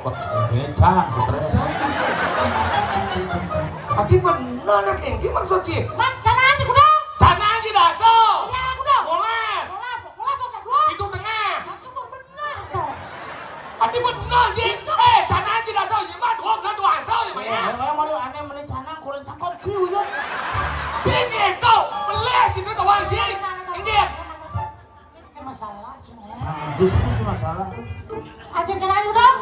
Wah, ini cang, stres. Tapi benar nak engki maksud sih. Man, canang aja kudu. Canang aja daso. Ya, kudu. Molas. Molas, molas sudah dua. Pintu tengah. Kan suka benar tuh. Ati bener, Ji. Eh, canang tidak asal, Ji, mah dua bener dua asal, Ji, mah, ya. Eh, eh, mau aneh meni canang kurang cakep, ciu, ya. Sini, tuh, pelih, sini, tuh, Ji. Ini. Ini masalah, Ji, ya. Terus, terus masalah. Aja canang aja dong.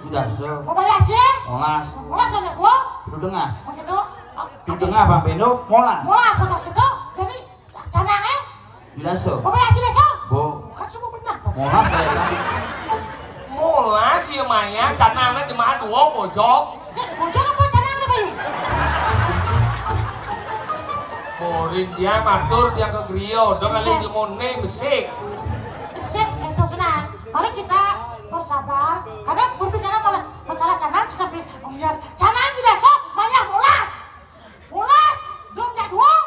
Tidak, so. Mau bayar, Ji? Molas. Molas aja gua. Itu tengah. Begitu. Oh, itu tengah, Bang Bendo, molas. Molas, molas gitu. Jadi, canang, eh? Jidaso. Bapak Haji Deso? Bo. Kan semua benar, Bo. Molas, Pak, ya, Pak. Molas, ya, Maya. Canangnya jemaah dua, bojok. Sih, bojok apa canangnya, Bayu? Borin dia matur, dia ke griyo. Dong, kali ilmu nih, besik. Besik, itu senang. Mari kita bersabar. Karena berbicara malah masalah canang, sampai biar canang Jidaso, Maya molas. Molas, dong jadwal.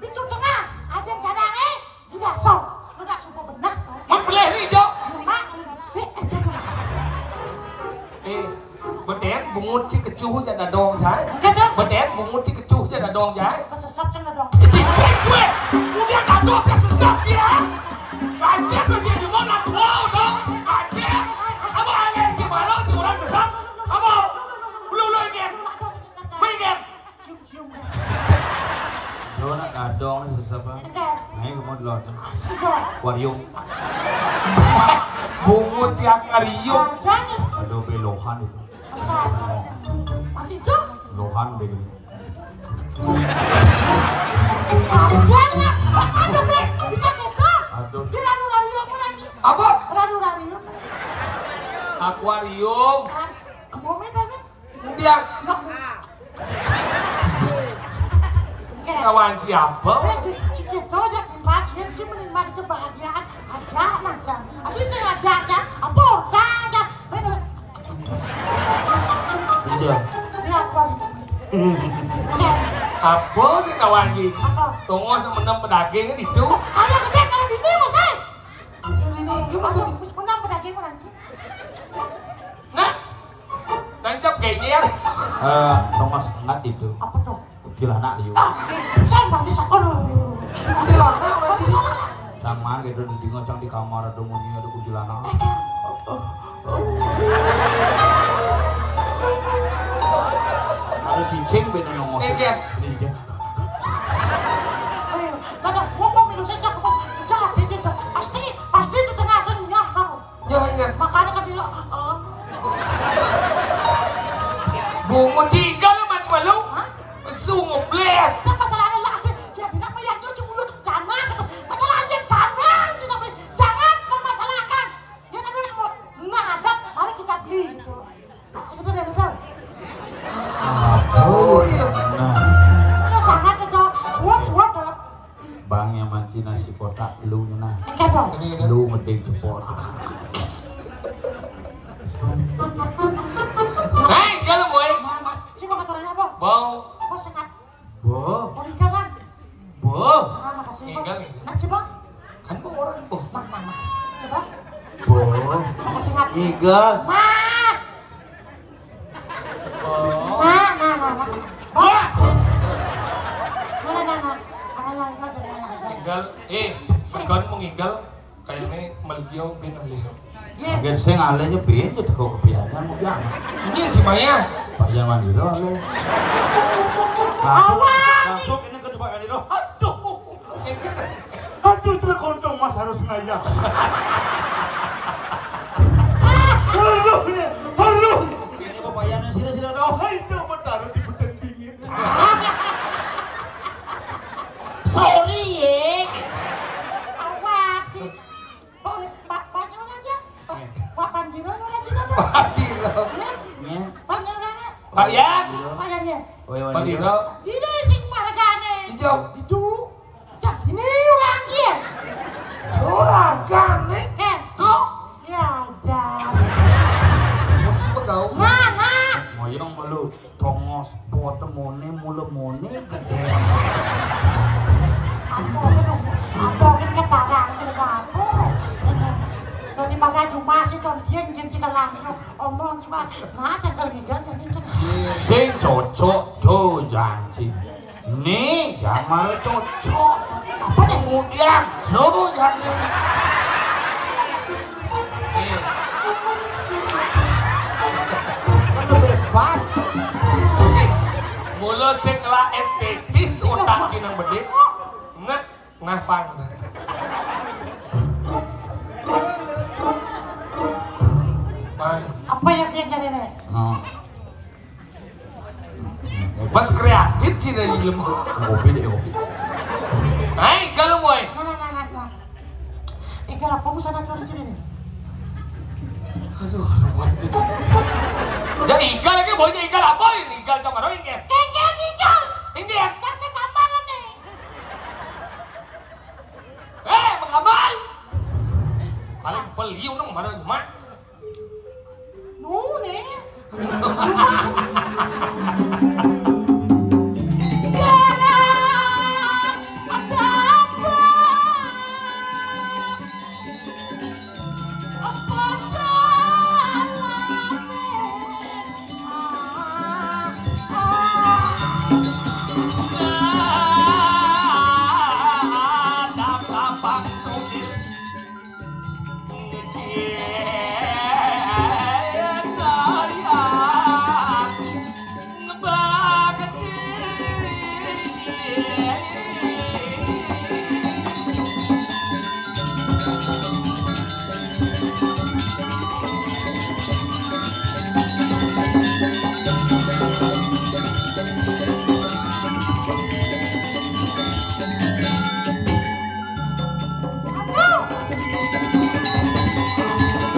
Pintu tengah, ajen canang, eh, jidaso. Lu nak semua benar, toh. Mun pelih ni, Jo. Lu mak, lu sih, eh, itu tuh. Eh, beden bungut si kecuh jada dong, Jai. Enggak dong. Beden bungut si kecuh jada dong, Jai. Pesesap cenah dong. Cicing gue. Udah kagok kesesap dia. Anjir, lu jadi mau nak tahu dong. Anjir. Apa aneh si baru si orang sesap? Apa? Lu, lu ingat. Lu nak tahu sesesap, Jai. Lu ingat. Cium-cium dah. Yo, nak dadong ni, siapa? Enggak. Nah, ini mau dulu. Itu. Akuarium. Bungut si akuarium. Jangan. Ada belohan itu. Masa? Mati itu? Lohan deh. Jangan. Aduh, Be. Bisa gitu. Aduh. Di ranu-ranu yang mana nih? Apa? Ranu-ranu. Akuarium. Kan, kebomnya mana? Dia. Lawan siapa? Eh, ci-, ci-, kita aja tempat, iya, ci menikmati kebahagiaan aja, nah, Jang. Ada sengaja aja, apa orang aja? Iya. Dia apa? Apa sih kawan, Ji? Apa? Tunggu semenam pedaging itu. Kalau gede, kalau di ini, Mas, eh. Di ini, gimana sih? Menang pedaging, Mas, Ji. Nah, tancap kayaknya ya. Eh, tongos tengah itu. Apa tuh? Kuntilanak liu. Ah, saya nggak bisa. Aduh. Kuntilanak, orang di sana. Cang mana gitu, di dingo, cang di kamar ada munyi, ada kuntilanak. Ada cicing beda nongos. Eh, Ger. Ini cicing. Eh, nggak ada, gua mau minum saja, gua jahat, dia jahat. Pasti, pasti di tengah renyah kamu. Ya, ingat. Makanya kan dia, eh. Bungut ciga lu, mat malu. Hah? Pesu ngebles. Saya masalah ada laki, jadi nak payah dia cuma mulut jana. Masalah aja jana, sih, sampai jangan permasalahkan. Ya, tapi nak mau, nah, ada, mari kita beli gitu. Segitu dari tahu. Oh, iya. Nah. Udah sangat itu. Suap, suap dalam. Bang yang manci nasi kotak, lu nyenah. Enggak dong. Lu ngeding cepot. Hei, jalan, boy. Mana? Coba motornya apa? Bau. Apa sengat? Bo. Mau nikah, San? Bo. Ah, makasih, Bang. Enggak, enggak. Nah, coba. Kan Bang orang, Bo. Bang, Bang, Bang. Coba. Bo. Makasih, Bang. Enggak. Nah. Bo. Nah, nah, nah, nah. Wah. Nah, nah, nah. Apa yang enggak, jadi enggak, enggak. Enggak. Eh, segan mengigal. Kayaknya Melkio bin Ali. Iya. Mungkin sing alenya bin, ya teko kebiasaan mau bilang. Ini si Maya. Pak Yan Mandiro ale. Langsung, awas. Langsung ini ke Pak Mandiro. Aduh. Ini kan Tuh, tuh, kontong mas harus ngayah. Aduh, nih, aduh. Ini bebayana sira-sira dong. Hai, coba taruh di bedeng dingin. Sorry, ye. Awak sih. Pak, Pak, Pak, orang aja. Pak, Pak Pandiro orang juga, Pak. Pandiro. Nih, Nya. Pak, orang. Pak Yan. Pak Yan, ya. Woi, Pak Pandiro. Pandiro. Ini sing margane. Ijo. Itu. Jadi ini orang dia. Juragan nih. Kan? Tuh. Ya, jan. Masih pegawai. Mana? Moyong melu. Tongos potemone, mulemone gedhe. Apa kan, apa kan ketarang ke apa? Dari maka cuma si Don Dien, Dien sih langsung omong sih, Pak. Nah, cangkel ngidal ini kan. Sing cocok do janji. Nih, jamar cocok. Apa nih? Kemudian, do janji. Bebas. Mula sing lah estetis, otak cina bedik. Ngah, ngah pang. Pang. Apa yang dia jadi nih? Oh. Bas kreatif sih dari ilmu. Ngopi deh, ngopi. Hai, kalau boy. Nah, nah, nah, nah, nah. Igal apa busana kau di sini nih? Aduh, ruwet itu. Jadi igal lagi, boy, igal apa ini? Igal sama Roy, igal. Kengkeng igal. Ini ya. Kasih kambalan nih. Eh, mengkambal. Paling peliu nang mana cuma. Nune.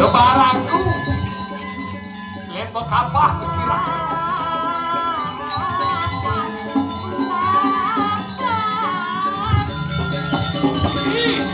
Lho, barangku. Lembek apa sirah? Ih.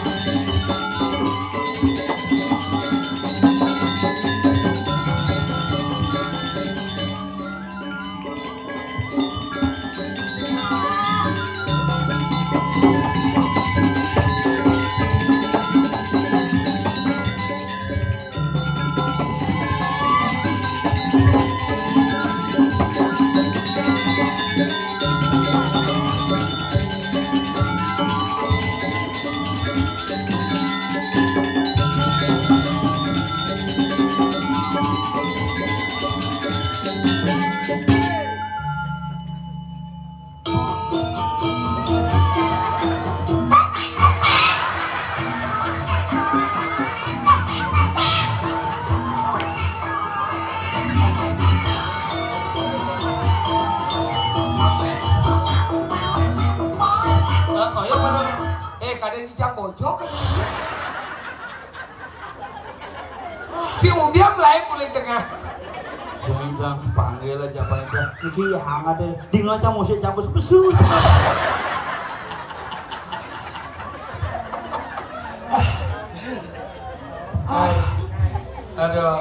Eh, kaya mana? Eh, kadang cicang bojok. Si Udiam lain kulit tengah. Sing jang panggil aja panitia. Iki ya hangat ya. Di ngaca musik campur besu. Aduh.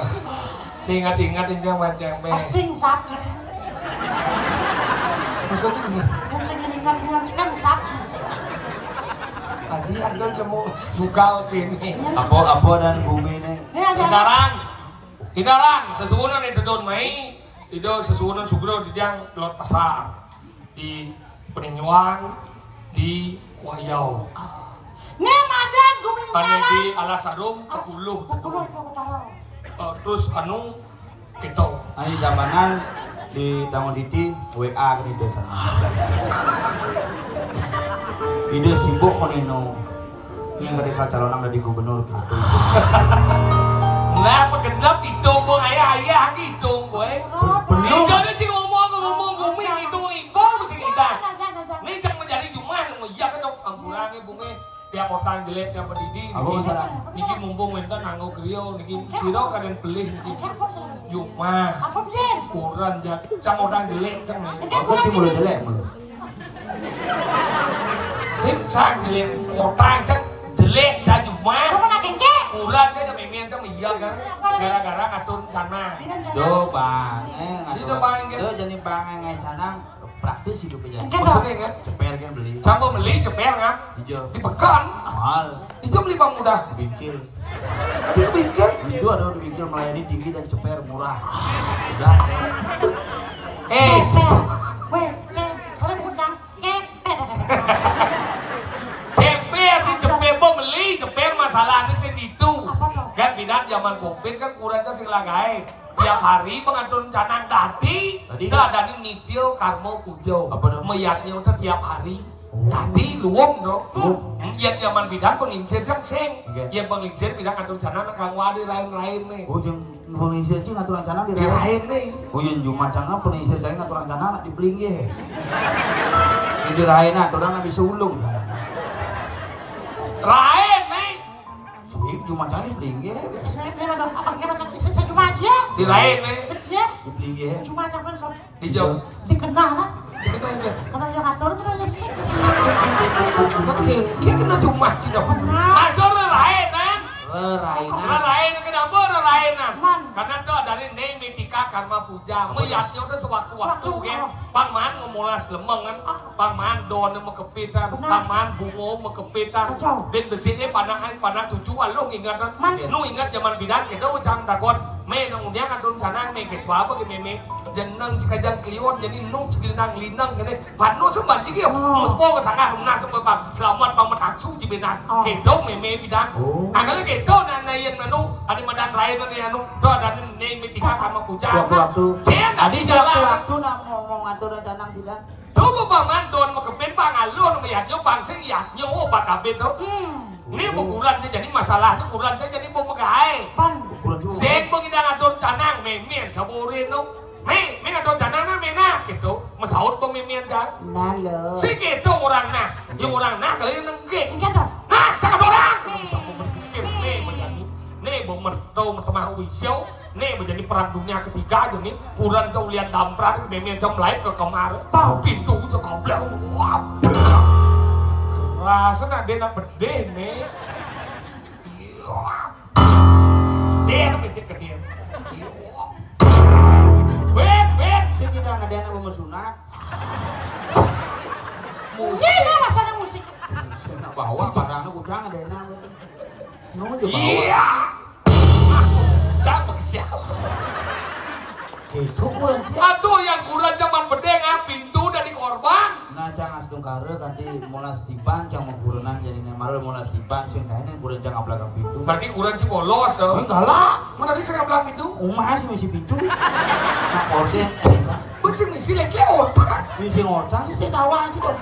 Sing ingat-ingat injang mancang meh. Pasti sap sih. Masa sih ini? Yang sing ingat-ingat kan sap sih. Tadi ada nemu bugal kini. Apa-apa dan bumi nih. Ini ada. Kendaraan. Idaran, sesuwunan Ida Don Mai, Ida sesuwunan Sugro di Diang Lot Pasar, di Peninyuan, di Wayau. Nih, madan gumintaran. Anu di Alas Harum, Alas, Kepuluh. Kepuluh, Kepuluh Utara. Eh, terus anu, kita. Ani zamanan di Tangun Titi, W A kan ide sana. Ide sibuk kan ino. Yang ketika calonang dadi gubernur gitu. Lah, pegenep hitung, Bung. Ayah, ayah, hitung, boy. Belum. Itu ada cing ngomong, ngomong, bumi, hitung, hitung, sing kita. Ini cang menjadi jumah, nemu iya kan, dok. Ampurannya, bumi. Tiap orang jelek, tiap pedidi. Apa masalah? Niki mumpung wenten nganggo griya, niki sira kadang pelih, niki jumah. Apa piye? Kurang, cang orang jelek, cang. Aku cuma jelek, mulu. Sing sang jelek, utang cek jelek, caju mah. Apa nak kengke? Kurang cek, memian cek, iya kan. Gara-gara ngatur rencana. Do bang, eh, ngatur. Ini do bang, do jadi bang, eh, canang. Praktis hidup aja. Maksudnya kan? Ceper kan beli. Sama beli ceper kan? Ijo. Di pekan. Mahal. Ijo beli bang mudah. Di bingkil. Di bingkil. Itu ada di bingkil melayani tinggi dan ceper murah. Udah. Eh, weh, cek. Kalau bukan cang, cepet. Cepe, si cepe, bo meli cepe, masalahnya sing itu. Apa tuh? Kan bidan zaman covid kan kurang sing lagai. Tiap hari pengatur canang tadi. Tadi dah ada nih nitil karma puja. Apa tuh? Mayatnya udah tiap hari. Oh. Tadi luwung tuh. Luwung. Hmm, yang zaman bidan pengingsir jang sing. Oke. Yang pengingsir bidan ngatur canang kang wadi lain-lain nih. Oh, yang pengingsir cing ngatur canang di lain nih. Oh, yang cuma canang pengingsir cing ngatur canang nak dipelinggih. Yang di lain nah, orang nggak bisa ulung. Rain nih. Sip, cuma cari pelinggih. Saya kira ada apa kira saya saya cuma aja. Di lain nih. Saya Di pelinggih. Cuma cak sok. Di jauh. Dikenal lah. Dikenal aja. Kenal yang atur kenal sih. Oke, dia kena cuma cino. Masuk rerainan. Rerainan. Rerainan kenapa rerainan? Man. Karena tuh dari Neng Mitika Karma Puja. Melihatnya udah sewaktu-waktu ya. Pang man ngomolas lemeng kan. Pang man don sama kepitan. Pang man bungo sama kepitan. Ben besinya panah panah cucu lo ingat kan? Nu ingat zaman bidan kita ucang takon. Me nang udiang adun canang me ketua apa ke meme. Jeneng cekajang kliwon jadi nu cekilinang-linang kene. Pano semban ciki yo. Muspo ke sangah rumah semban pang. Selamat pang metaksu cibenan. Kedo meme bidan. Angkala kedo nang nayen menu. Ada madan rai mene anu. Do ada neng metika sama puja. Sewaktu-waktu. Cien tadi sewaktu-waktu nak mau mau ngatur canang bidan. Coba paman don makepin pang alun mayatnyo pang sing yatnyo obat abit to. Ini bukuran je jadi masalah tu kuran je jadi bau megai. Pan bukuran juga. Sing bang idang adon canang memen saburin tu. Me, me adon canang nah mena gitu. Mesaut bang memen je. Nah lo. Sing gitu orang nah. Yang orang nah kalau yang nenggek. Iya dong. Nah, cakap orang. Cakap berpikir me menjadi. Ne bau mertau metemah wisyo. Nih menjadi perang dunia ketiga aja nih. Kuran cau lian damprat, meme cau melait ke kamar. Pintu cau goblok. Wah. Keras nah dia nak bedeh nih. Dia nak bedeh ke dia. Bet, bet. Sing kita ngadain apa mau sunat? Iya, masalah musik. Sing nak bawa barang aku jangan deh nah. No, coba. Iya. Cak siapa? Gitu kuran sih. Aduh, yang kuran zaman bedeng ah, pintu dari korban. Nah, cang astungkara kanti molas tiban, cang mau kurenan jadi ne maru molas tiban, sing kae ne kuran cang ablak pintu. Berarti kuran si polos to. Enggak lah. Mana bisa ablak pintu? Umah sih misi pintu. Nah, korsi. Besi misi lek lek otak. Misi otak sih tawa aja kok.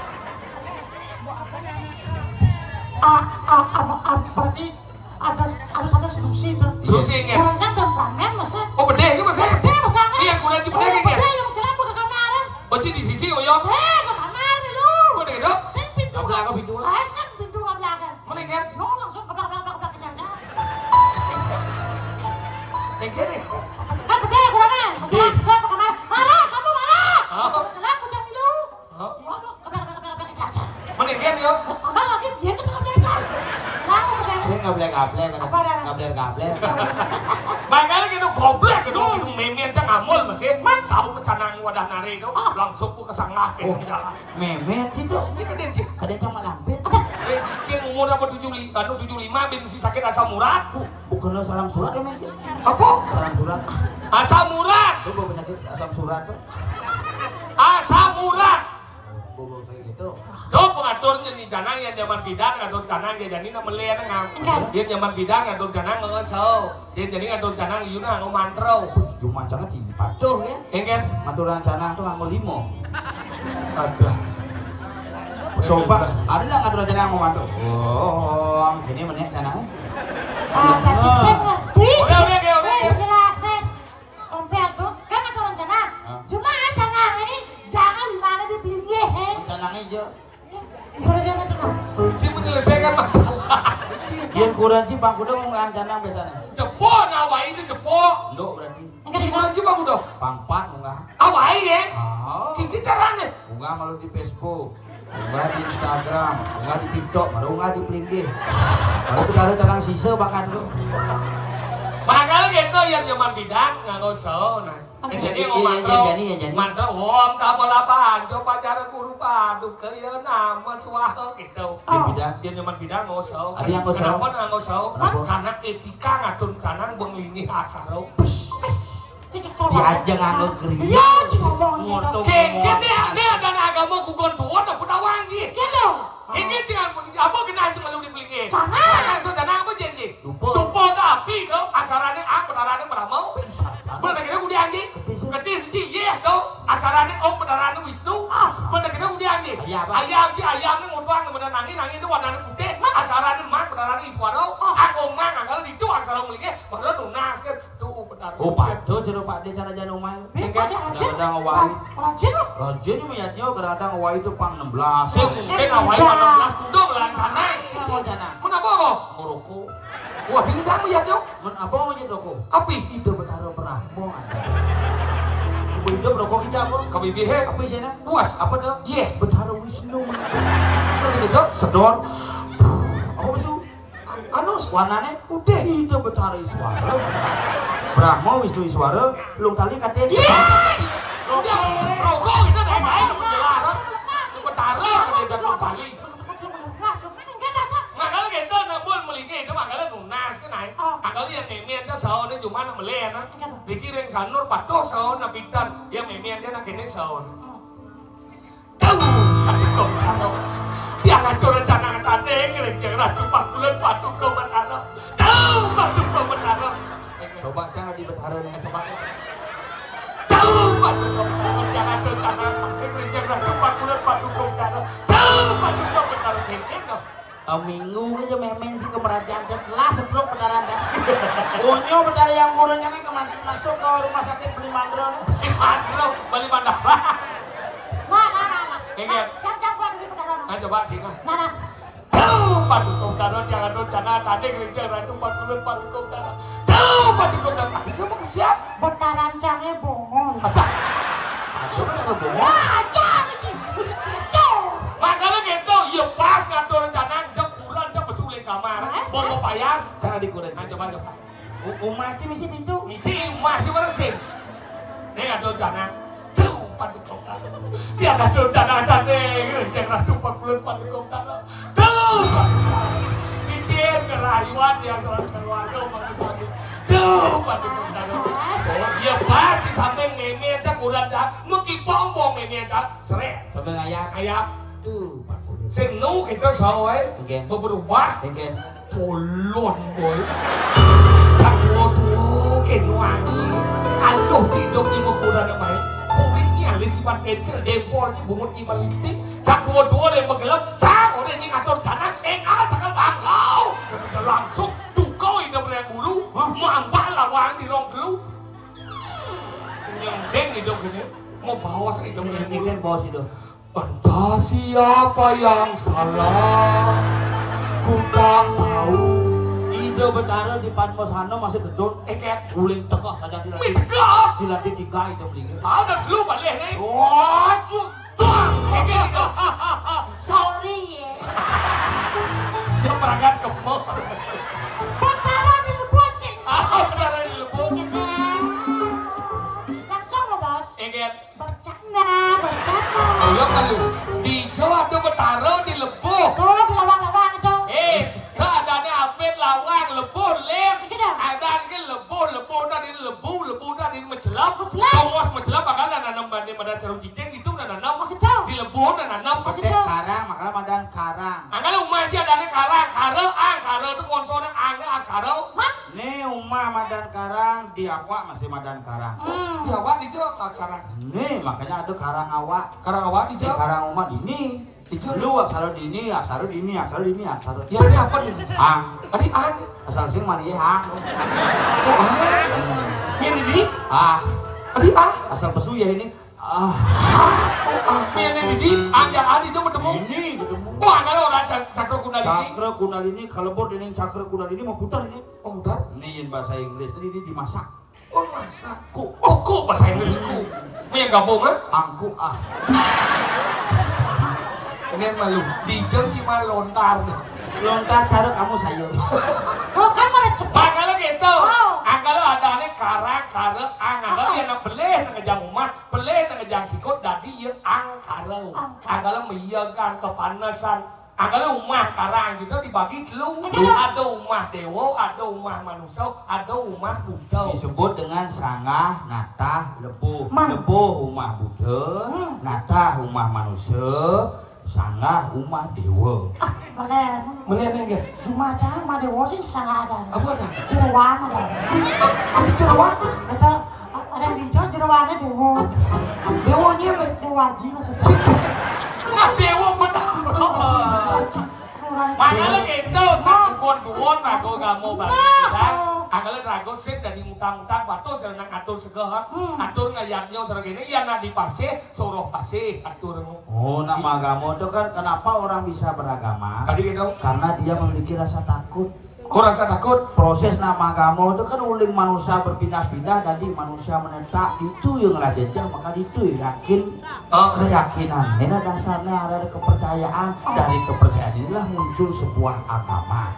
Ah, ah, ah, ah, berarti ada harus ada solusi tuh. Solusi, iya. Kurang cantik pamer masa. Oh, bedeh itu masa. Bedeh masa. Iya, kurang cantik bedeh, iya. Bedeh yang celana ke kamar. Oh, Ci di sisi, oh, iya. Saya ke kamar dulu. Kok ada gitu? Saya pintu. Nggak belakang pintu. Ah, saya pintu nggak belakang. Mana ingat? No, langsung ke belakang, belakang, belakang, belakang, belakang. Yang kiri. Kan bedeh kurangnya. Iya. Celana, celana ke kamar. Marah, kamu marah. Oh. Kenapa jam itu? Hah? Waduh, kena, kena, kena, kena, kena, kena. Mana gen yo? Abang lagi dia tuh kena, kena. Lalu kena. Saya nggak boleh gablek, kena. Apa ada? Gablek, gablek. Makanya gitu goblek gitu, gitu meme aja ngamul masih. Man, sabu pecanang wadah nari itu, langsung ku kesangah gitu di dalam. Meme sih tuh. Ini kan dia cik. Ada yang sama lampir. Eh, cik umur apa tujuh lima, anu tujuh lima, bin mesti sakit asam urat. Bukan salam surat ya, men, cik. Apa? Salam surat. Asam urat. Lu bawa penyakit asam surat tuh. Asam urat. Bobo saya gitu. Tuh pengaturnya nih canang yang zaman bidan ngatur canang ya jadi nama lea nengah. Yang zaman bidan ngatur canang ngesel. Yang jadi ngatur canang liuna ngau mantrau. Cuma jangan di patuh ya. Enggak. Maturan canang tuh nganggo limo. Ada. Coba, ada ndak ngatur rencana ngomong tuh? Oh, sini menek canang. Ah, berarti saya ngerti. Udah, udah, udah, udah. Eh, jelas, Nes. Ompel tuh, kan ngatur rencana. Hah? Cuma canang ini jangan di mana di pelinggih, he. Canang ijo. Gara-gara kenapa? Ci menyelesaikan masalah. Yén kurang ci pangkuda munggah canang biasanya. Cepo, nah, wai itu cepo. Nduk berarti. Ci kurang ci pangkuda. Pangpat munggah. Ah, wai ya? Ah. Kiki carane. Munggah malu di Facebook. Munggah di Instagram. Munggah di TikTok. Malu munggah di pelinggih. Malu tuh kalau canang sisa bahkan tuh. Makanya gitu yang zaman bidan nganggo sauna. Jadi, iya, iya, mantra, iya, jani, iya, jani. Mantra, "Om Tamo Laban, coba cara guru paduka ya nama swaha," gitu. Di bidan. Dia nyaman bidan nganggo sauna. Ada yang nganggo sauna? Kenapa nganggo sauna? Kenapa? Karena etika ngatur canang benglingi aksara. Pus. Cicik salah. Diajeng nganggo geriya. Iya, cik ngomong gitu. Ngoto. Kengken ngomong deh, asal. Ada agama gugon duo, apa tawang ji? Gitu. Kengken cik apa kena aja malu di pelinggih. Canang. Canang, so canang apa janji? Dupa. Dupa tapi to, aksarane A, betarane Brahma. Bisa, bisa. Mun kene kudu anjing. Ketis. Ketis ci, yeh to, aksarane Om, betarane Wisnu. Ah. Mun kene kudu anjing. Ayam apa? Ayam ci, ayam ni ngutuang bener nangin, nangin itu warnane putih. Hah? Aksarane Mang, betarane Iswara. Ah. Aku Mang, angkal itu aksara melingih, baru tunas kan. Tuh, betar. Oh, patuh jero Pak De cara jano main. Beda aja. Kadang-kadang wai. Rajin lah. Rajin melihatnya, kadang-kadang wai itu pang enam belas. Sing mungkin awai pang enam belas kudu lah, canang. Apa canang? Mun apa kok? Ngerokok. Wah, di gedang melihatnya. Mun apa mau nyet rokok? Api. Ida Betara Brahma ada. Coba ida rokok kita apa? Kami bihe. Apa isinya? Puas. Apa tuh? Yeh. Betara Wisnu. Kan gitu. Sedot. Apa bisu? Anus. Warnane putih. Ida Betara Iswara. Brahma Wisnu Iswara, belum kali kate. Iya. Rokok. Rokok itu naik-naik, jelas. Betara diajak kembali. Makanya gitu, nak buat melinggi itu makanya nunas kan, naik. Oh. Makanya yang meme aja saone cuma nak meleh, nak. Iya. Dikira yang sanur patuh saone pidan, yang meme aja nak kene saone. Oh. Tuh, Paduka Betara. Tiang atur rencana tanding, ring Ratu Pakulan Paduka Betara. Tuh, Paduka Betara. Coba cara di Betara nih, coba. Tuh, Paduka Betara, tiang atur rencana tanding, ring Ratu Pakulan Paduka Betara. Tuh, Paduka Betara, kengken tuh. Eh, minggu aja memen di kemerajahan telah setruk Betara. Onyo Betara yang gurunya kan kemas-, masuk ke rumah sakit Beli Mandro. Beli Mandro, Beli Mandara. Nah, nah, nah, nah. Iya. Nah, cap-cap gua dulu, Betara. Nah, coba sini. Nah, nah. Tuh, Paduka Betara, jangan tuh, jangan tadi kerja Ratu Paduka Betara. Tuh, Paduka Betara. Tadi sama ke siap? Betara cange bongol. Apa? Aja Betara bongol. Wah, aja, Ci. Mesti gitu. Makanya gitu, ya pas ngatur rencana, jam kurang, jam besuling kamar. Mas, bongol payas. Cara dikurang. Nah, coba, coba. U-, umah ci misi pintu. Misi umah ci bersih. Nih ada rencana. Tuh, Paduka Betara. Dia ada rencana tadi. Jangan tuh Pakulan Paduka Betara. Tuh, Paduka. Micin kerayuan dia salah keluarga, Bang Sandi. Tuh, Paduka Betara. Oh, dia pas di samping meme aja kurang, cak. Mekipong bong meme aja. Seret. Sambil ngayap. Ngayap. Tuh, Paduka. Sing nu kita sawe. Mungkin. Berubah. Mungkin. Bolon, boy. Cak waduh, keno angin. Aduh, cidok ni mengkurang main. Kuring ni alis iman pensil, dempol ni bungut iman lipstik. Cak dua-dua lem begelem, cak orang ni ngatur tanah, engal cakal bangkau. Langsung duka ida beriang buru, hah? Mambah lawang di rong telu. Nyengkeng hidup ini, mau bawa sih hidup ini. Ini kan bawa sih, Dok. Entah siapa yang salah, ku tak tahu. Ida Betara di Padmasana masih dedon. Eh, kayak guling teka saja di lantai. Wih, teka. Di lantai tiga ida melingkar. Ah, udah dulu balik nih. Oh, cuk, cuk. Sorry ya. Dia perangkat kemol. Betara di lebur, cing. Ah, Betara di lebur. Langsung lo, Bos. Enggak. Bercanda, bercanda. Ulang kali. Di Jawa ada Betara di lebur. Tuh, di lawang-lawang itu. Eh, keadaannya apit lawang, lebur, lir. Iki dah. Ada lagi lebur, lebur tadi lebu, lebu tadi mecelap. Mecelap. Kawas mecelap, makanya nanam banding pada sarung cicing itu udah nanam. Oh, gitu. Di lebur udah nanam. Oh, gitu. Karang, makanya madan karang. Angkal umah aja ada karang, kare, ang, kare itu konsonnya ang, aksara. Mat. Nih umah madan karang, di awak masih madan karang. Hmm. Di awak di Jawa aksara. Nih, makanya ada karang awak. Karang awak di Jawa. Di karang umah di nih. Ijo. Lu aksara dini, aksara dini, aksara dini, aksara. Ya, ini apa nih? Ang. Tadi ang. Asal sing mani ang. Oh, ang. Ini di? Ah. Tadi ah. Asal pesu ya ini. Ah. Oh, ah. Ini di, di. Ang, ya, ang itu ketemu. Ini ketemu. Wah, kalau orang cak-, cakra kundalini. Cakra kundalini, kalebur dening cakra kundalini mau putar ini. Oh, putar. Ini yang bahasa Inggris tadi ini dimasak. Oh, masak. Ku, oh, ku bahasa Inggris ku. Ini yang gabung, ah? Angku, ah. Ini malu. Dijel cima lontar. Lontar cara kamu sayur. Kalau kan mana cepat. Nah, kalau gitu. Oh. Ah, kalau ada nih kara, kara, ang, kalau dia nak belih nak ngejang umah, belih nak ngejang sikut, dadi ya angkara. Angkara. Ah, kalau meiyakan kepanasan. Angkara umah karang kita dibagi telu. Betul. Ada umah dewa, ada umah manusia, ada umah Buddha. Disebut dengan sanggah, natah, lebuh. Man. Lebuh umah Buddha, hmm, natah umah manusia, sanggah umah dewa. Ah, boleh. Boleh nih, nggih. Cuma jangan umah dewa sih sanggah ada. Apa ada? Jeroan ada. Ada jeroan? Ada, ada yang hijau jeroannya dewa. Dewa nyir. Dewa haji maksudnya. Nah, dewa bener. Makanya gitu, nah, duwon-duwon raga agama bareng. Nah. Angkara raga sing dadi utang-utang patuh cara nak atur segah. Hmm. Atur ngayatnya cara kene, ya nak dipasih, suruh pasih atur. Oh, nak magama itu kan kenapa orang bisa beragama? Tadi gitu. Karena dia memiliki rasa takut. Oh, rasa takut. Proses nak magama itu kan uling manusia berpindah-pindah, dadi manusia menetap itu yang raja, maka itu yang yakin. Oh. Keyakinan, ini dasarnya ada kepercayaan. Dari kepercayaan inilah muncul sebuah agama.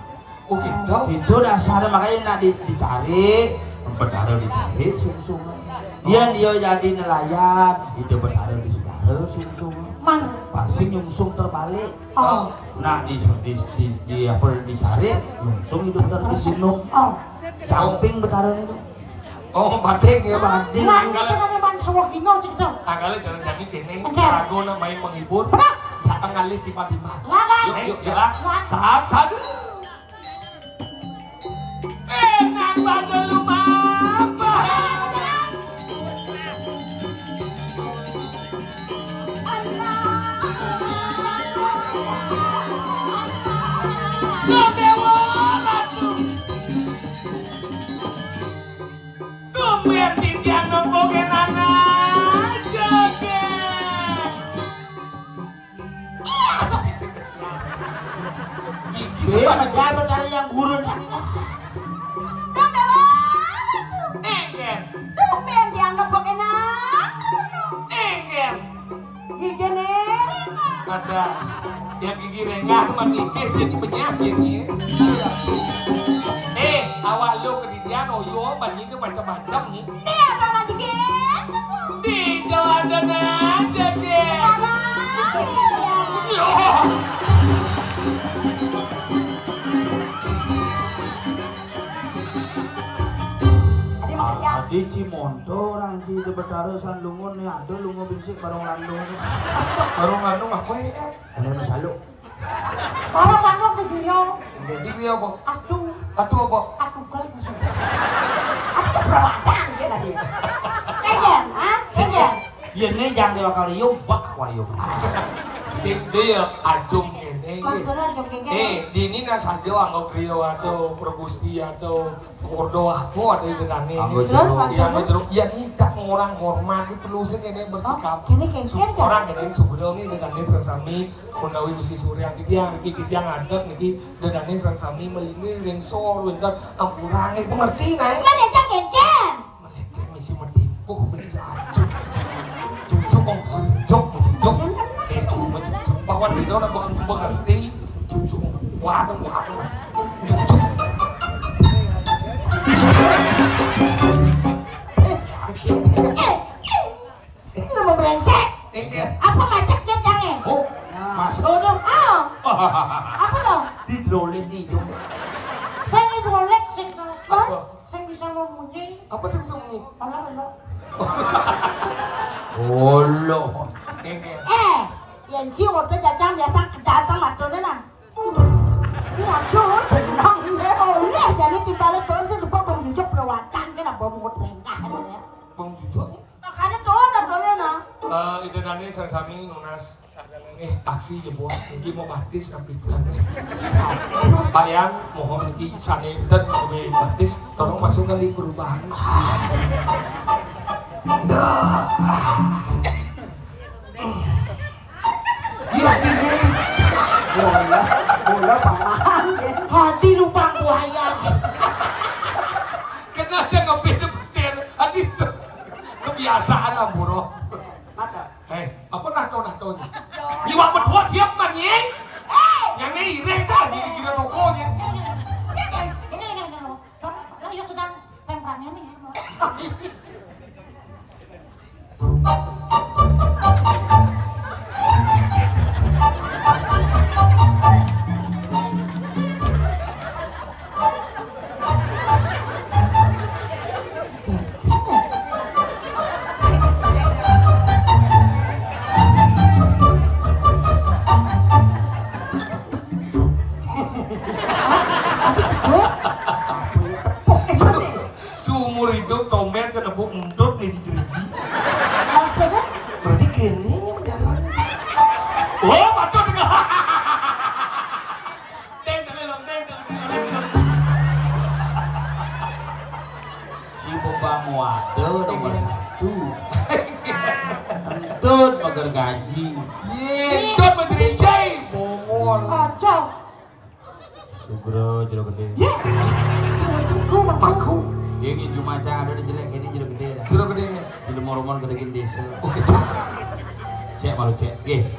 Oh, gitu. Itu dasarnya, makanya nak di-, dicari, Betara dicari sungsung. Dia, dia jadi nelayan, itu Betara di segara sungsung. Man. Pasti nyungsung terbalik. Oh. Nah, di, di, di, di apa, dicari, nyungsung itu Betara di gunung. Oh. Camping Betara itu. Oh, bading ya, bading. Nah, itu kan ada manusia gino, cik, itu. Tanggalnya jalan kaki kene, oke, ragu nak main menghibur. Benar. Jangan ngalih tiba-tiba. Lah, lah. Yuk, yuk, yuk. Lah. Saat sadu. Enak banget lu, Bapak. Lu dewa batu. Tumben titiang nempukin anak joget. Iya, cicing kesian. Gigi. Iya, sebelah. Mendapat dari yang gurun. Dong, Dewa. Engger. Tumben tiang nepuk enak. Engger. Gigi nereng. Ada. Ya, gigi rengah mah nitih jadi penyakit nih. Eh, awak lu kedidian, oyo, ban itu macam-macam nih. Nih, ada rezeki. Di jalan dan aja, Ki. Ada. Yo. Adi, makasih, ya. Adi, ci monto orang ci de Betara san lungun nih, ada lungo bincik barong landung. Barong landung apa ya? Ada masalah. Barong landung di griya. Oke. Di griya apa? Atu. Atu apa? Atu kali masuk. Atu seberapa ada dia tadi? Enggak, ah? Enggak. Iya, ini yang di akuarium, bak akuarium. Sing dia ajung ini. Maksudnya ajung ini. Eh, dini nah saja anggo griya atau pergusti atau ordo apa ada di dalamnya. Anggo. Terus jeruk. Iya, maksudnya? Anggo jeruk. Ya, ini tak orang hormat, perlu sih ini bersikap. Oh, ini kengker, orang ini sugudo ini dengan desa sami. Menawi Gusti Surya titiang niki, titiang ngadeg niki, dedane sareng sami melinggih ring sor wenten ampurane, pengerti, Nae? Lan encang kencen. Melekke misi medimpuh, misi acuh. Cucuk, wong cucuk, cucuk. Eh, cucuk. Pawan dino nak bukan mengerti. Cucuk, wong kuat, wong kuat. Cucuk. Eh, eh. Lu mau brengsek? Inggih. Apa macet jange? Oh, masuk dong. Oh. Apa dong? Hidrolik nih, Jung. Sing hidrolik, sing apa? Apa? Sing bisa munyi. Apa sing bisa munyi? Olah, olah. Olo. Inggih. Eh, yen ji udah jajang biasa kedatang matune nah. Waduh, jeneng. Oleh jane timbale turun sing lupa bang jujuk pelawatan kan apa mau rengkah ya. Bang jujuk? Makanya turun, turun nah. Eh, ida dane sareng sami nunas. Eh, aksi ya bos, ini mau batis tapi bukan. Bayang, mohon iki sané enten kami batis, tolong masukkan di perubahan. Dah. Iya, ini nih. Bola, bola paman. Hati lubang buaya. Kena aja ngebit-ngebit. Aduh, kebiasaan, Ampura. Mata. Eh, apa nato-nato ini? Iwak berdua siap, Man, Nying? Yang ini ireh kan, gila-gila tokonya. Lah, ya sedang tempraknya nih. Seumur hidup, tomen, cenebuk, entut nih si Jeriji. Maksudnya? Berarti gini nih menjalan. Oh, patut. Teng, teng, teng, teng, teng, teng. Si Bebang Wade nomor satu. Entut mager gaji. Ye, entut mager gaji. Bongol. Kacau. Sugro jero gedé. Ye. Iku mangku. Mangku. Ye, nginju macan ada di jelek ini jero gedé dah. Jero gedé ini. Jelema rumon gedé gini desa. Oh, kecil. Cek malu cek. Ye.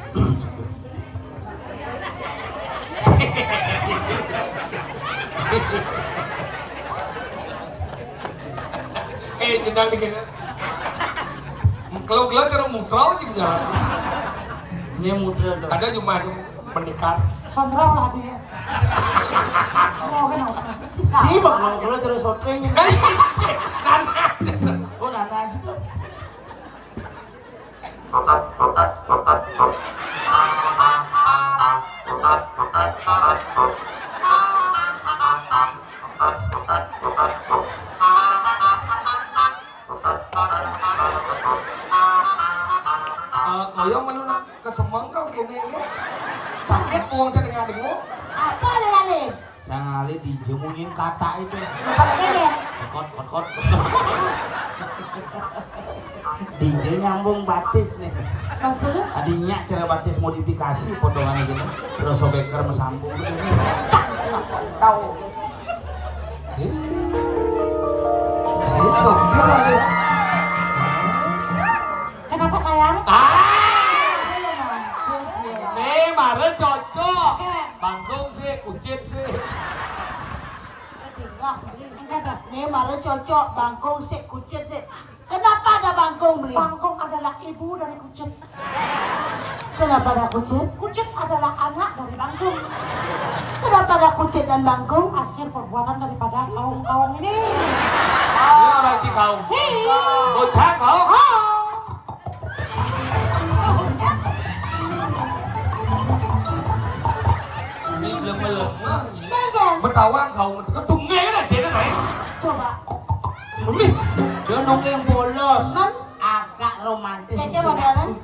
Eh, jendang dikit. Kalau gelo cara mutra aja jalan. Ini mutra tuh. Ada cuma pendekar. Sonrong lah dia. Oh, kenapa? Si mau kalau kalau cara syuting. Nana. Oh, nana aja tuh. Eh, kaya melu nang kesemengkel kene ya. Sakit buang cendengan dengu. Apa lelale? Jangan ale di jemunyin kata itu. Apa kene? Kot, kot, kot. Di je nyambung batis nih. Maksudnya? Tadinya cara batis modifikasi potongannya gitu. Terus sobeker mesambung gitu. Tahu. Yes. Yes, oke lah ya. Yes. Kenapa, sayang? Ah! Nih, mare cocok. Oke. Bangkung sih, kucit sih. Enggak, enggak ada. Nih, mare cocok, bangkung sih, kucit sih. Kenapa ada bangkung, Beli? Bangkung adalah ibu dari kucit. Kenapa ada kucit? Kucit adalah anak dari bangkung. Kenapa ada kucit dan bangkung? Hasil perbuatan daripada kaum-kaum ini. Ini orang Cikaung. Ci. Bocah kau. Oh. Ini lemah-lemah ini. Kan, kan? Betawang kau, kedungnya kan aja kan, eh? Coba. Umi, dia nongke yang polos. Man? Agak romantis. Ceknya modalnya.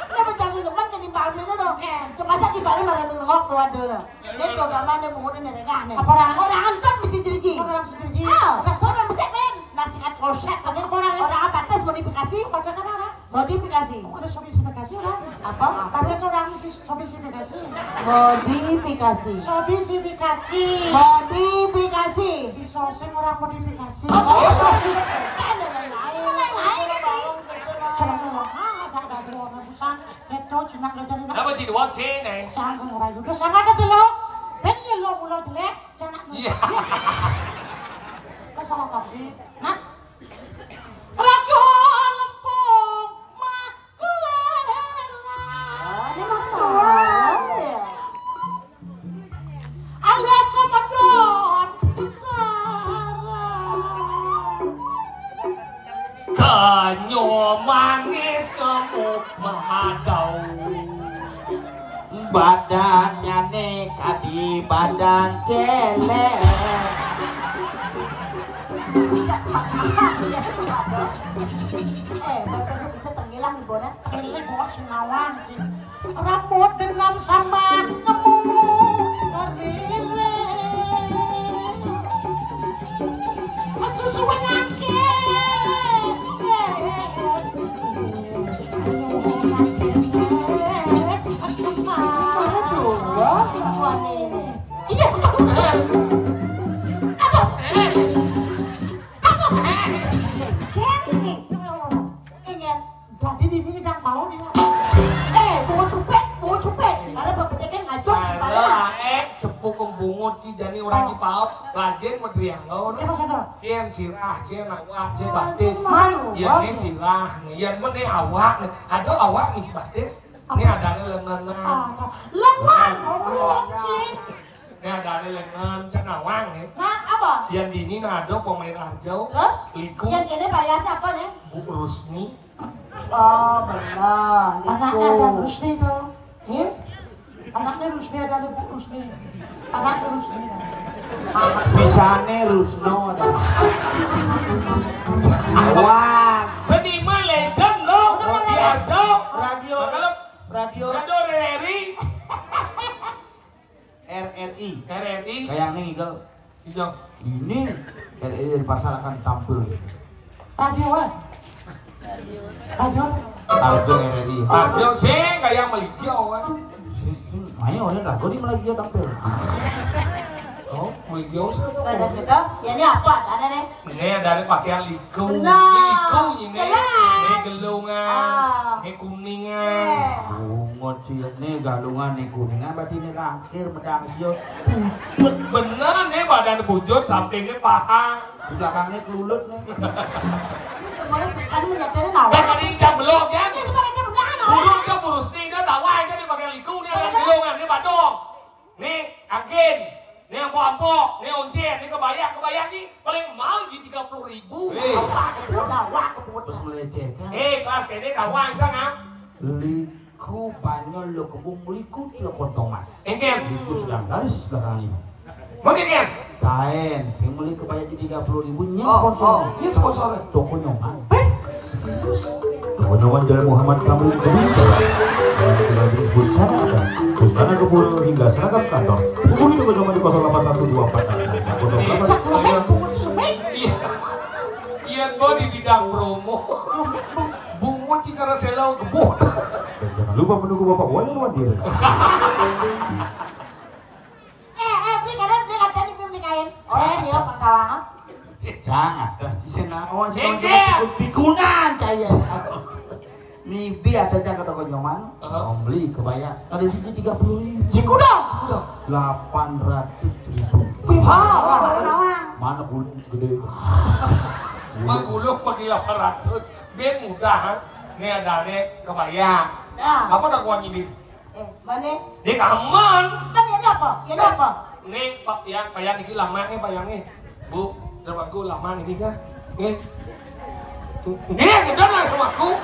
Ini pecah sih, teman, jadi Pak Amina dong. Coba saya di Bali marah nengok keluar dulu. Ini programnya ada mengundang dari nih. Apa orang? Orang entok bisa jadi ji. Orang bisa jadi ji. Ah, orang bisa, men. Nasihat kloset. Tapi orang? Orang apa? Tes modifikasi. Apa tes apa orang? Modifikasi. Oh, ada sobisifikasi orang. Apa? Apa tes orang si sobisifikasi? Modifikasi. Sobisifikasi. Modifikasi. Bisa sing orang modifikasi. Oh, bisa. Kan ada lain-lain. Lain-lain kan, Ri? Coba ngomong, ah, ada, ada, ada, busan. Gitu, jinak lo jadi. Apa ji dua C nih? Jangan ngerayu. Udah sama ada tuh lo. Ben iya lo mula jelek, jangan. Iya. Masalah tapi, nah. Raga lempung mah kulera. Ini mah kuat. Alias semedon utara. Kanyo manis ngemuk mahadau. Badannya nih kadi badan celek. Eh, bapak bisa tenggelam di bona. Ini bos nawang ki. Rambut dendam sama nemu karire. Susu penyakit. Aduh, wah. Iya. Aduh. Aduh. Ken, nih. Ken, Ken. Jadi dini jangan mau nih. Eh, mau cupet, mau cupet. Ada bebedek yang ngajak pada lah. Alah, eh, sepuh kembungut ci jani orang ci paut. Lajeng medriangga. Coba sana. Cien sirah, cien awak, cien batis. Malu. Iya, nih sirah, nih. Iya, men nih awak, nih. Ada awak nih si batis. Nih ada nih lengan. Ada. Lengan. Oh, cien. Nih ada nih lengan, cen awang nih. Nah, apa? Yang dini nah ada pemain Arjo. Terus? Liku. Yang ini payasnya apa nih? Bu Rusni. Oh, bener. Anaknya ada Rusni tuh. Iya? Anaknya Rusni ada nih, Bu Rusni. Anaknya Rusni. Bisane Rusno ada. Wah. Seniman legend loh. Di Arjo. Radio. Maklum. Radio. Radio R R I. R R I. R R I. Kayak nih, Igel. Ijo. Ini R R I dari pasar akan tampil. Radio, eh. Radio. Arjo R R I. Arjo sing kayak Meligio, eh. Sing, sing, ayo, ayo, lagu di Meligio tampil. Oh, Meligio sih. Pada sudah, ya ini apa? Ada nih. Ini ada pakaian liku. Benar. Ini liku ini. Jelas. Ini gelungan. Ah. Ini kuningan. Iya. Bungut sih, ini galungan, ini kuningan, berarti ini langkir, medang sio. Bener nih, badan bujut, sampingnya paha. Di belakangnya kelulut nih. Ini kemarin sekali menyadari nawa. Eh, tadi jam belum, ya? Ya, sebenarnya benar, nawa. Burung ke burus nih, dia tawa aja nih pakai liku nih, ada gelungan, nih badong. Nih, angkin. Nih, ampo-ampo. Nih, oncen. Nih, kebaya, kebaya nih. Paling mahal di tiga puluh ribu. Eh. Apa? Itu nawa kebut. Terus melecehkan. Eh, kelas kene nawa aja, nah. Liku banyak lo kembung, liku lo kontong mas. Engken. Liku sedang laris belakangan ini. Mungkin kan? Kain, sing beli kebaya di tiga puluh ribu, ini sponsor. Oh, ini sponsor. Toko Nyoman. Eh, serius? Toko Nyoman Jalan Muhammad Tamrin Kebun. Jalan jenis busana ada. Busana ke pura hingga seragam kantor. Hubungi Toko Nyoman di kosong delapan satu dua empat. Kosong delapan. Cak lembek, bungut lembek. Iya. Iya, bo di bidang promo. Bungut secara selo gebut. Dan jangan lupa menunggu Bapak Wayan Wadir. Eh, eh, beli kain, beli kain, beli kain. Orang dia pangkalangan. Jangan, dah di sana. Oh, jangan, jangan. Pikunan saya. Nibi ada aja kata Toko Nyoman. Heeh. Mau beli kebaya. Ada sini tiga puluh ribu. Si kuda. Kuda. Delapan ratus ribu. Wih, wah, wah, wah, wah. Mana gulung gede? Mang gulung pakai delapan ratus. Ben mudah, kan? Ini ada nih kebaya. Nah. Apa tak kuat ini? Eh, mana? Ini aman. Kan ini apa? Ini apa? Ini Pak, ya, Pak, ya, niki lama nih, Pak, ya, nih. Bu, rumahku lama niki, kan? Nih. Nih, kita lah rumahku.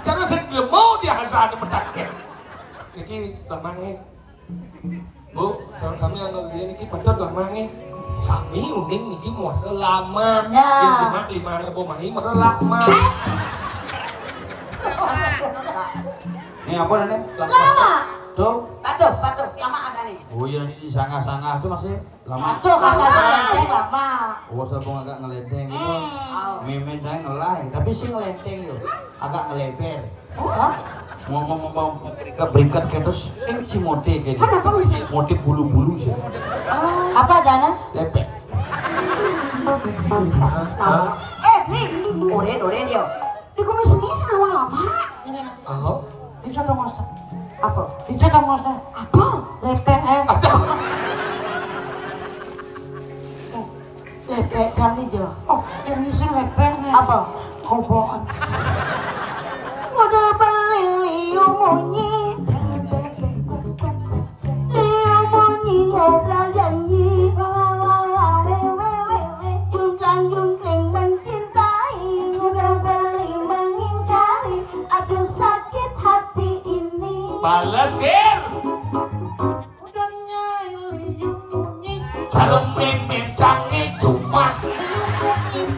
Cara saya gelem mau dia asa ada petak, ya. Niki lama nih. Bu, sami-sami yang nggak niki pedot lama nih. Sami uning niki muasa lama. Ya. Yang cuma lima ribu mahi merah lama. Ini apa nih? Lama. Tuh. Patuh, patuh, lama ada nih. Oh iya, ini sangat-sangat tuh masih lama. Patuh, kasar banget, lama. Oh, serpong agak ngeledeng gitu. Hmm. Mimin saya ngelai, tapi sih ngelenteng yo. Agak ngeleber. Hah? Ngomong-ngomong ke berikat ke terus, ini si motif kayak ini. Kenapa bisa? Motif bulu-bulu sih. Oh. Apa, Dana? Lepek. Terus nama. Eh, Bli. Oren, oren dia. Di kumis ini sama lama. Ini, oh. Ini contoh masa. Apa? Ini contoh masa. Apa? Lepek, eh. Lepek jam ijo. Oh, ini sih lepek nih. Apa? Kobokan. Udah beli liu munyi. Liu munyi ngobrol janji. Jungkang jungkling mencintai. Udah beli mengingkari. Aduh sakit hati ini. Balas, Kir. Udah nyai liu munyi. Sareng mimin canggih cuma. Liu munyi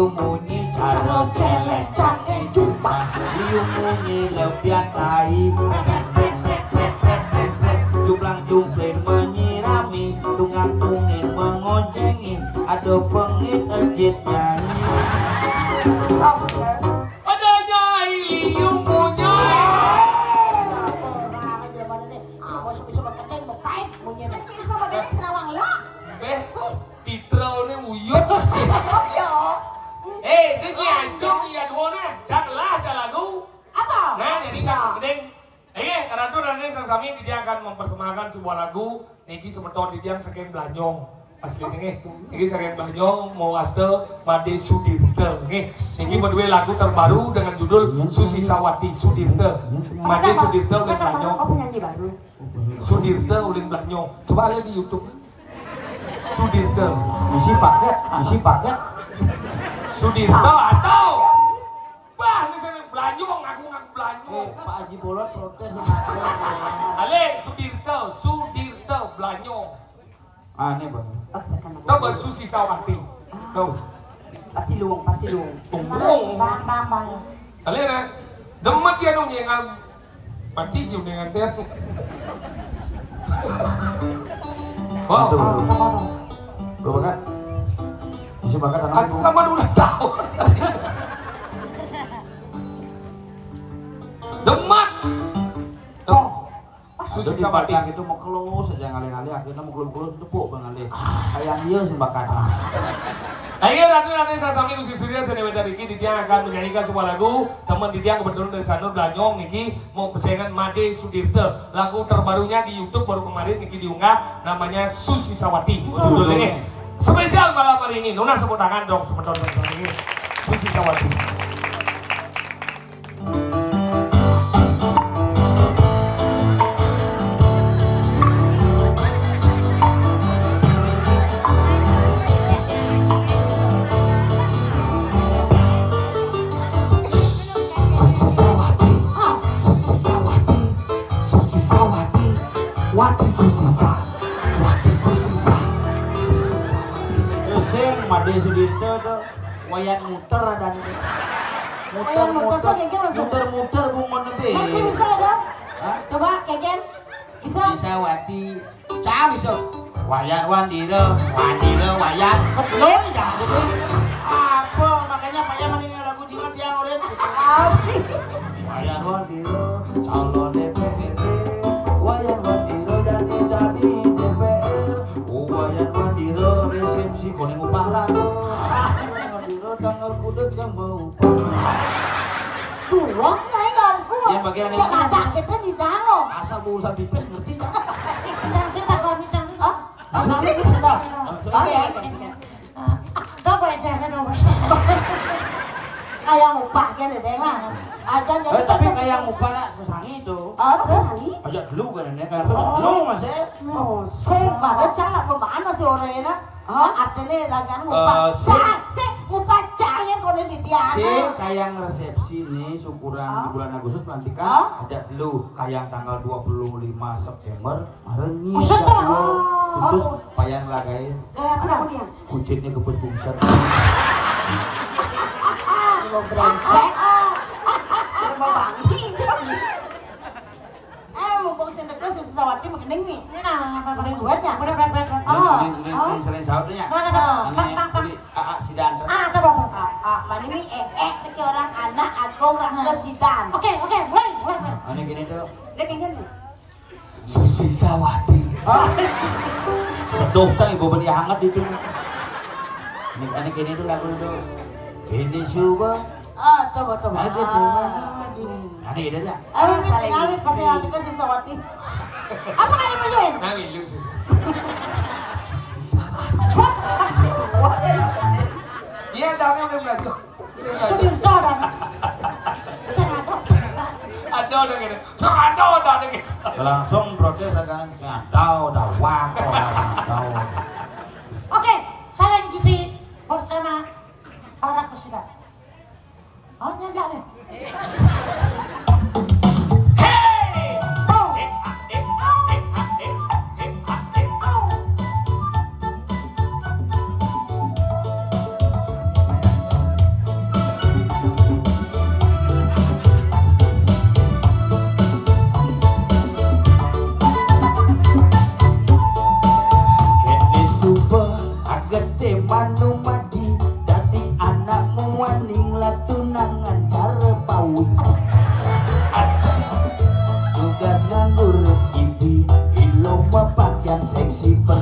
Munyi cara celeng cange jumpa. Liu munyi lebihan tai. Juplang jumpling menyirami. Tunggang tunging mengoncengi. Ada pengit ejit nyanyi. Kesel ya. Ada nyai liu munyi. Orang aja pada nih. Coba sepi sama kedeng mau pahit munyi. Sepi sama kedeng senawang lo. Beh, titreune uyut. Oh iya. Eh, itu ki ancung iya duo nah. Cak lah, cak lagu. Apa? Nah, jadi kan gedeng. Eh, ratu dan sang sami dia akan mempersembahkan sebuah lagu. Niki semeton di tiang saking Blanyong. Asli nggih. Niki saking Blanyong mau aste Made Sudirte nggih. Niki berdua lagu terbaru dengan judul Susi Sawati Sudirte. Made Sudirte uling Blanyong. Oh, penyanyi baru. Sudirte uling Blanyong. Coba lihat di YouTube. Sudirte. Isi paket, isi paket. Sudirte atau bah, ini saya belanja ngaku-ngaku belanja. Eh, Pak Haji Bolot protes. Ale Sudirte, Sudirte belanja. Aneh banget. Oh, sekarang. Tahu gak Susi Sawati? Tahu. Pasti luung, pasti luung. Tunggu. Bang, bang, bang. Ale nah. Demet ya dong nyengal. Mati juga dengan ter. Wow. Betul, betul. Gue bakat. Bisa bakat anak. Aku kan udah tahu. Demat. Oh. Susi Sawati itu mau kelus aja ngalih-ngalih, akhirnya mau kelus-kelus tepuk bang ngalih. Kayak iya sih bakat. Ayo ratu ratu saya sami Gusti Surya seni wedariki Didiang akan menyanyikan sebuah lagu teman Didiang kebetulan dari Sanur Blanyong niki mau pesengan Made Sudirte. Lagu terbarunya di YouTube baru kemarin niki diunggah, namanya Susi Sawati. Judulnya. Spesial malam hari ini. Nona sepuk tangan dong semeton ini. Susi Sawati. Susi Sawati, Susi Sawati, Susi Sawati, Wati Susi Sa, Wati Susi Sa, Susi Sawati. Sing Made Sudirte tuh, Wayan muter dan muter muter muter bungon nembe. Nanti bisa ada. Coba kegen. Bisa. Bisa Wati. Cang bisa. Wayan wandira, wandira wayan. Ketelun ya. Apa makanya Pak Yan mendingan lagu jinget ya urin. Wayan wandira calon D P R D. Wayan wandira jadi dadi D P R. Wayan wandira resepsi koning upah raga. Wayan wandira tanggal kudet yang mau upah. Duwong nyai kan kuat. Yang bagian yang ada kita di dalam. Asal urusan pipis ngerti kan? Cang cerita kau nih cang. Hah? Nanti bisa. Oke, oke, oke. Coba ya, coba. Kayak upah kan deh mah. Aja jadi. Eh, tapi kayak upah nak sesangi itu. Oh, sesangi? Aja dulu kan ini kan. Dulu masih. Oh, saya baru cang nak pembahan masih orang enak. Oh, artinya lagan ngupah. Eh, sing. Cang, sing ngupah cang yang kono di dia. Sing kayang resepsi nih syukuran di bulan Agustus pelantikan. Hah? Aja dulu kayang tanggal dua puluh lima September. Khusus tuh. Khusus payang lagai. Gaya apa dia? Kucitnya gepus bungset. Lo brengsek. Lo mau bangki. Eh, mumpung sing teko Susi Sawati menggending nih. Nah, apa apa. Mending buat ya? Udah berat berat berat. Oh, ini ini selain sautnya. Mana ada? Ini beli A A Sidan. Ah, ada apa? Ah, ah, mana ini eh eh teki orang anak agung rakyat Sidan. Oke, oke, mulai, mulai, mulai. Ini gini tuh. Dia gini nih. Susi Sawati. Seduh tang ibu beli hangat itu. Ini ini gini tuh lagu itu. Ini coba. Ah, coba coba. Ada coba. Ada ide dah. Aduh, salah isi. Pasti nanti kan Susi Sawati. Apa kan yang masukin? Nah, milu sih. Susi Sawati. Iya, dane udah belajar. Sudirta dan sengaja cerita. Ada udah gini. Sengaja udah gini. Langsung protes kan sengaja udah wah kok tahu. Oke, saling gizi bersama para kusida. Oh, nyanyi nih.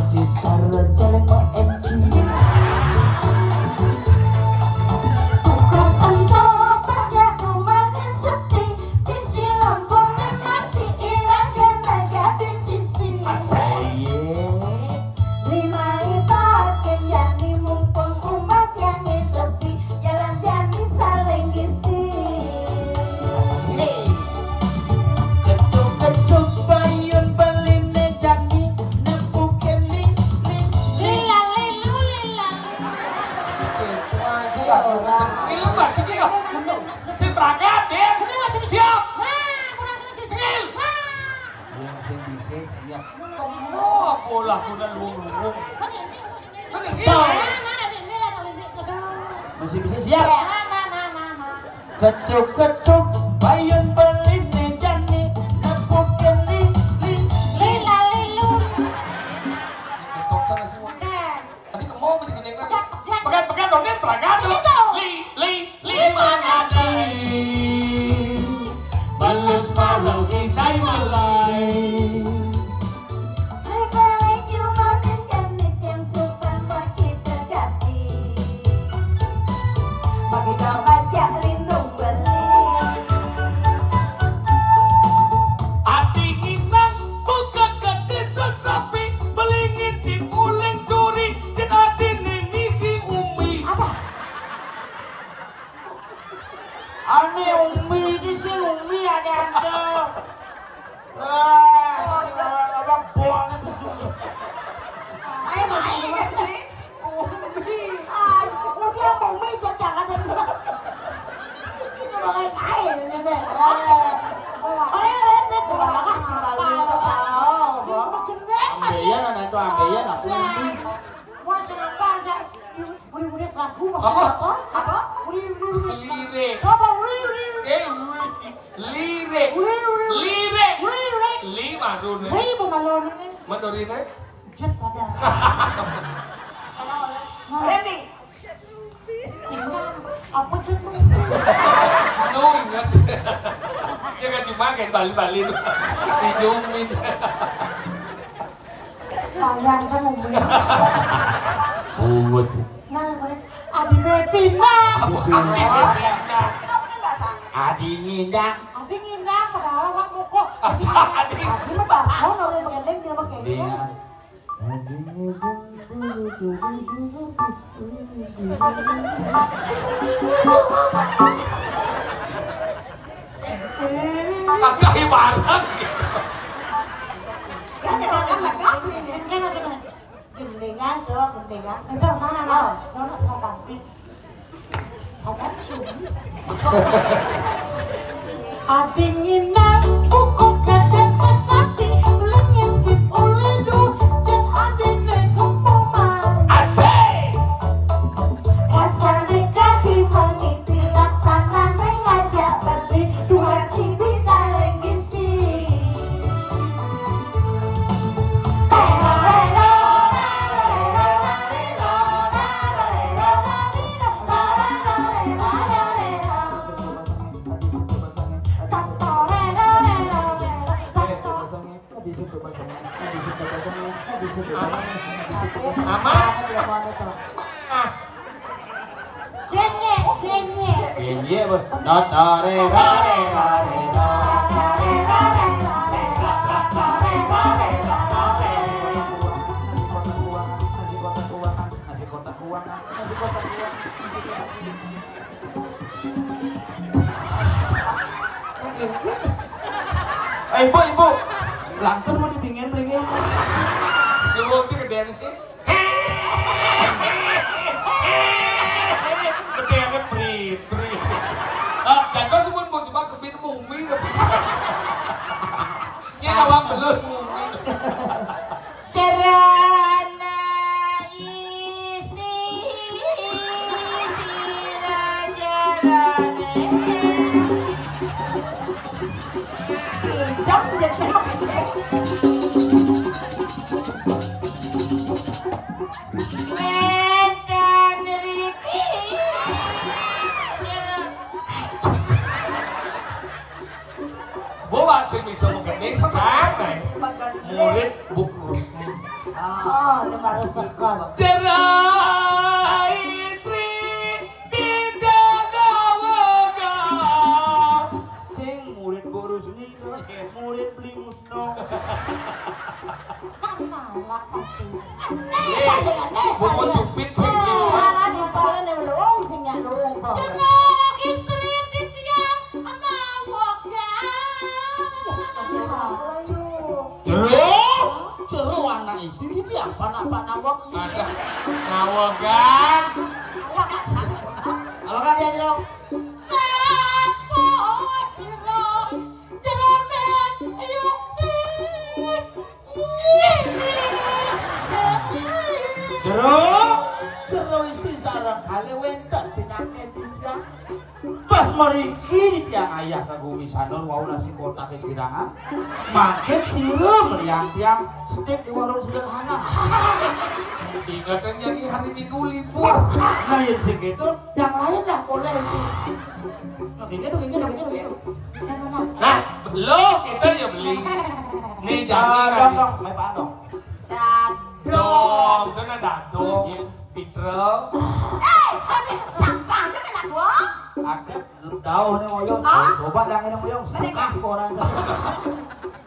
Cara jalan O M G. Tugas entar banyak rumahnya sepi, bisi lampunya mati, iranya naga di sisi. Asik. Lima ibaratnya jadi mumpung rumah yang sepi, jalan jadi saling gisi. Asik. Ketuk-ketuk payun beline jani, nepukin ling, ling. Lila lilu lila. Oke, itu aja ya. Ini lu baca dia. Sing berangkat, Din. Udah lah, sini. Siap. Nah, kurang sini, sini. Nah. Yang sing bisa siap. Kamu bola kuda luwung-luwung. Bener, iya. Masih bisa siap. Ketuk-ketuk payun beline jani, nepukin ling, ling. Lila lilu. Ketok sana semua. Bukan. Tapi kamu bisa gini kan? Pegat, pegat. Pegat, pegat, dong, dia pegat tuh. Itu. Li, li, li, mana tadi? Balas malu kisah mulai. Hai, balai cuma yang cantik yang suka pakai terganti. Bagi kau baca lindung beli. Ati nginang buka gede sesapi, beli ngintip uling duri, cen ati ni misi umi. Apa? Ane umi ini sih umi ada ada. Ah, apa buang itu sungguh. Ayo, ayo, Umi. Aduh, udah Umi, jangan ada. Mulai air ini, Nek. Eh. Ayo, Ren, Nek, gua makan sambal ini, apa? Makin nek masih. Ambeien, anak itu ambeien, apa ini? Gua siapa aja? Uri-uri lagu maksudnya apa? Apa? Uri-uri. Lirik. Apa uri-uri? Eh, uri. Lirik. Uri-uri. Lirik. Uri-uri. Lima dulu. Uri pemaluan ini. Menurine? Jet pada. Randy. Apa jet mau? No ingat. Dia kan cuma kayak Bali-Bali tuh. Dijumin. Bayang saya ngomongnya. Buat. Nah, boleh. Adi Bebina. Adi Bebina. Adi Nginang. Adi Nginang, padahal awak mukuk. Adi. Adi mah tahu, orang bergendeng, dia pakai. Iya. Kagak ibarat gitu. Ya, jangan lah, Kak. Ini kan maksudnya. Gendingan, Dok, gendingan. Entar mana, Nol? Nol, sama Papi. Saja sini. Ading inang, buku kada sesapi, lengit tip oleh du, cet adine kemoman. Asik. Rasane kaki mengiti, laksanane ngajak beli, dua tibi saling gisi. Aman. Genye, genye. Genye, bos. Dot, do, re, ra, re, ra, re, ra. Nasi kotak uang, nasi kotak uang, nasi kotak uang. Eh, ibu, ibu. Lantur mau dibingin, bringin. Ibu, itu gedean sih. Gedene pritri. Ah, jadwal sebut mau coba kebin mumi tapi. Ini awak belum mumi. Cerana istri sira jarane. Ijam jadinya. Wedan riki. Bawa sing bisa menggending, santai. Murid Bu Rusmi. Oh, lima ratus sekon. Jero istri tidak wegah. Sing murid Guru Seni, murid Beli Musno. Kan malah pasti. Nesa dengan nesa. Mau jepit sih. Salah di palan yang luung, sing ya luung. Semua istri titiang nawaka. Jero, jero anak istri titiang panak-panak nawaka. Ada. Nawaka. Apa kan dia, Jero? Sapa sira jeroning yukti? Jero, jero istri sareng kalih wénten pitaken titiang. Pas mriki titiang ayah kagumi sanur wau nasi kotak kekirangan. Mangkin sira meliang tiang stik di warung sederhana. Ingatan jadi hari Minggu libur. Nah, yang segitu, yang lain lah boleh itu. Nah, kayak gitu, kayak gitu, kayak gitu, kayak gitu. Nah, nah, nah. Nah, lo kita ya beli. Nih, jangan. Dong, dong, main apa dong? Dadong. Dong, itu nah dadong. Iya. Fitra. Eh, ini cakap aja kena gua. Agak jauh nih moyong. Ah? Coba dang ini moyong. Sekah orang.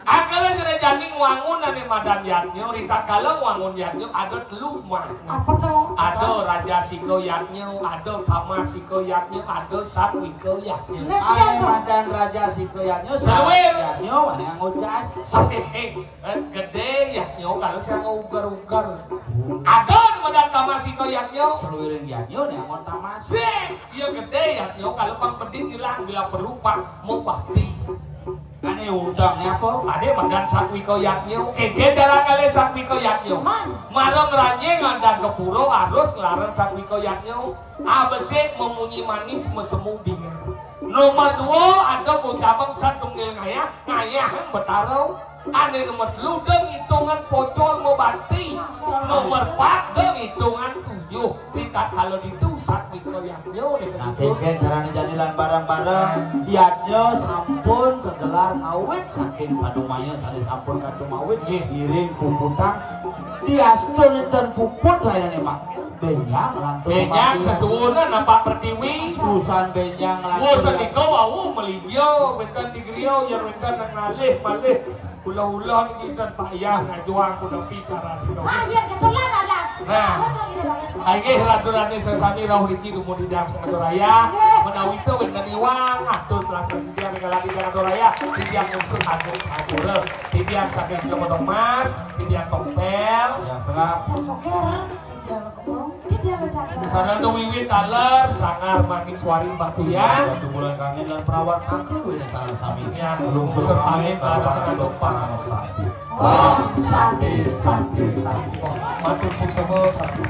Akale jere jani ngwangun ane madan yadnya, ritatkala ngwangun yadnya ada telu mah. Apa tuh? Ada Raja Sika Yadnya, ada Tama Sika Yadnya, ada Satwika Yadnya. Nek siapa? Madan Raja Sika Yadnya, Saluir. Yadnya, mana yang ngocas? Eh, gede yadnya kalau saya mau ugar-ugar. Ada di madan Tama Sika Yadnya. Saluiring yadnya nih mau Tama. Sih, iya gede yadnya kalau pang pedit hilang bila perlu pang mau bakti. Ane undang apa? Ane madan Satwika Yadnya. Kengken cara kale Satwika Yadnya. Man. Marang ranye ngandang kepuro harus nglarang Satwika Yadnya. Abesik memunyi manis mesemu bingung. Nomor dua ada bocah bangsa tunggal ngayah, ngayah betara. Ane nomor telu deng hitungan pocol mau bakti. Nomor empat deng hitungan tujuh. Ritatkala ditu Satwika Yadnya. Nah, kengken carane jani lan bareng-bareng. Yadnya sampun kegelar ngawit saking padumaya sane sampun kacumawit. Nggih. Ngiring puputang. Diastun enten puput lainane mak. Benyang lantur. Benyang sesuwunan apa pertiwi. Usan benyang lantur. Wo senika wau meligya wenten di griya yen wenten nang ngalih malih. Ulah-ulah niki ten payah ngajuang punapi carane. Ah, iya, kebetulan, Alan. Nah. Betul, gitu, Bang. Inggih, raturane sesami rauh riki dumun titiang Sengaja Raya. Nggih. Menawi to wenten iwang, atur pelasan titiang ing kalih titiang Sengaja Raya. Titiang unsur agung agung. Titiang saking Kota Mas, titiang Tompel. Titiang Sengap. Titiang Sokir. Titiang Lekepung. Titiang Lecak. Sarana wiwit taler, sangar manik suari batuyan. Batu bulan kangen lan perawat angker wene sareng sami. Ya, lungsur pamit, para para dokter, para dokter. Om Santi, Santi, Santi. Matur suksema, Santi.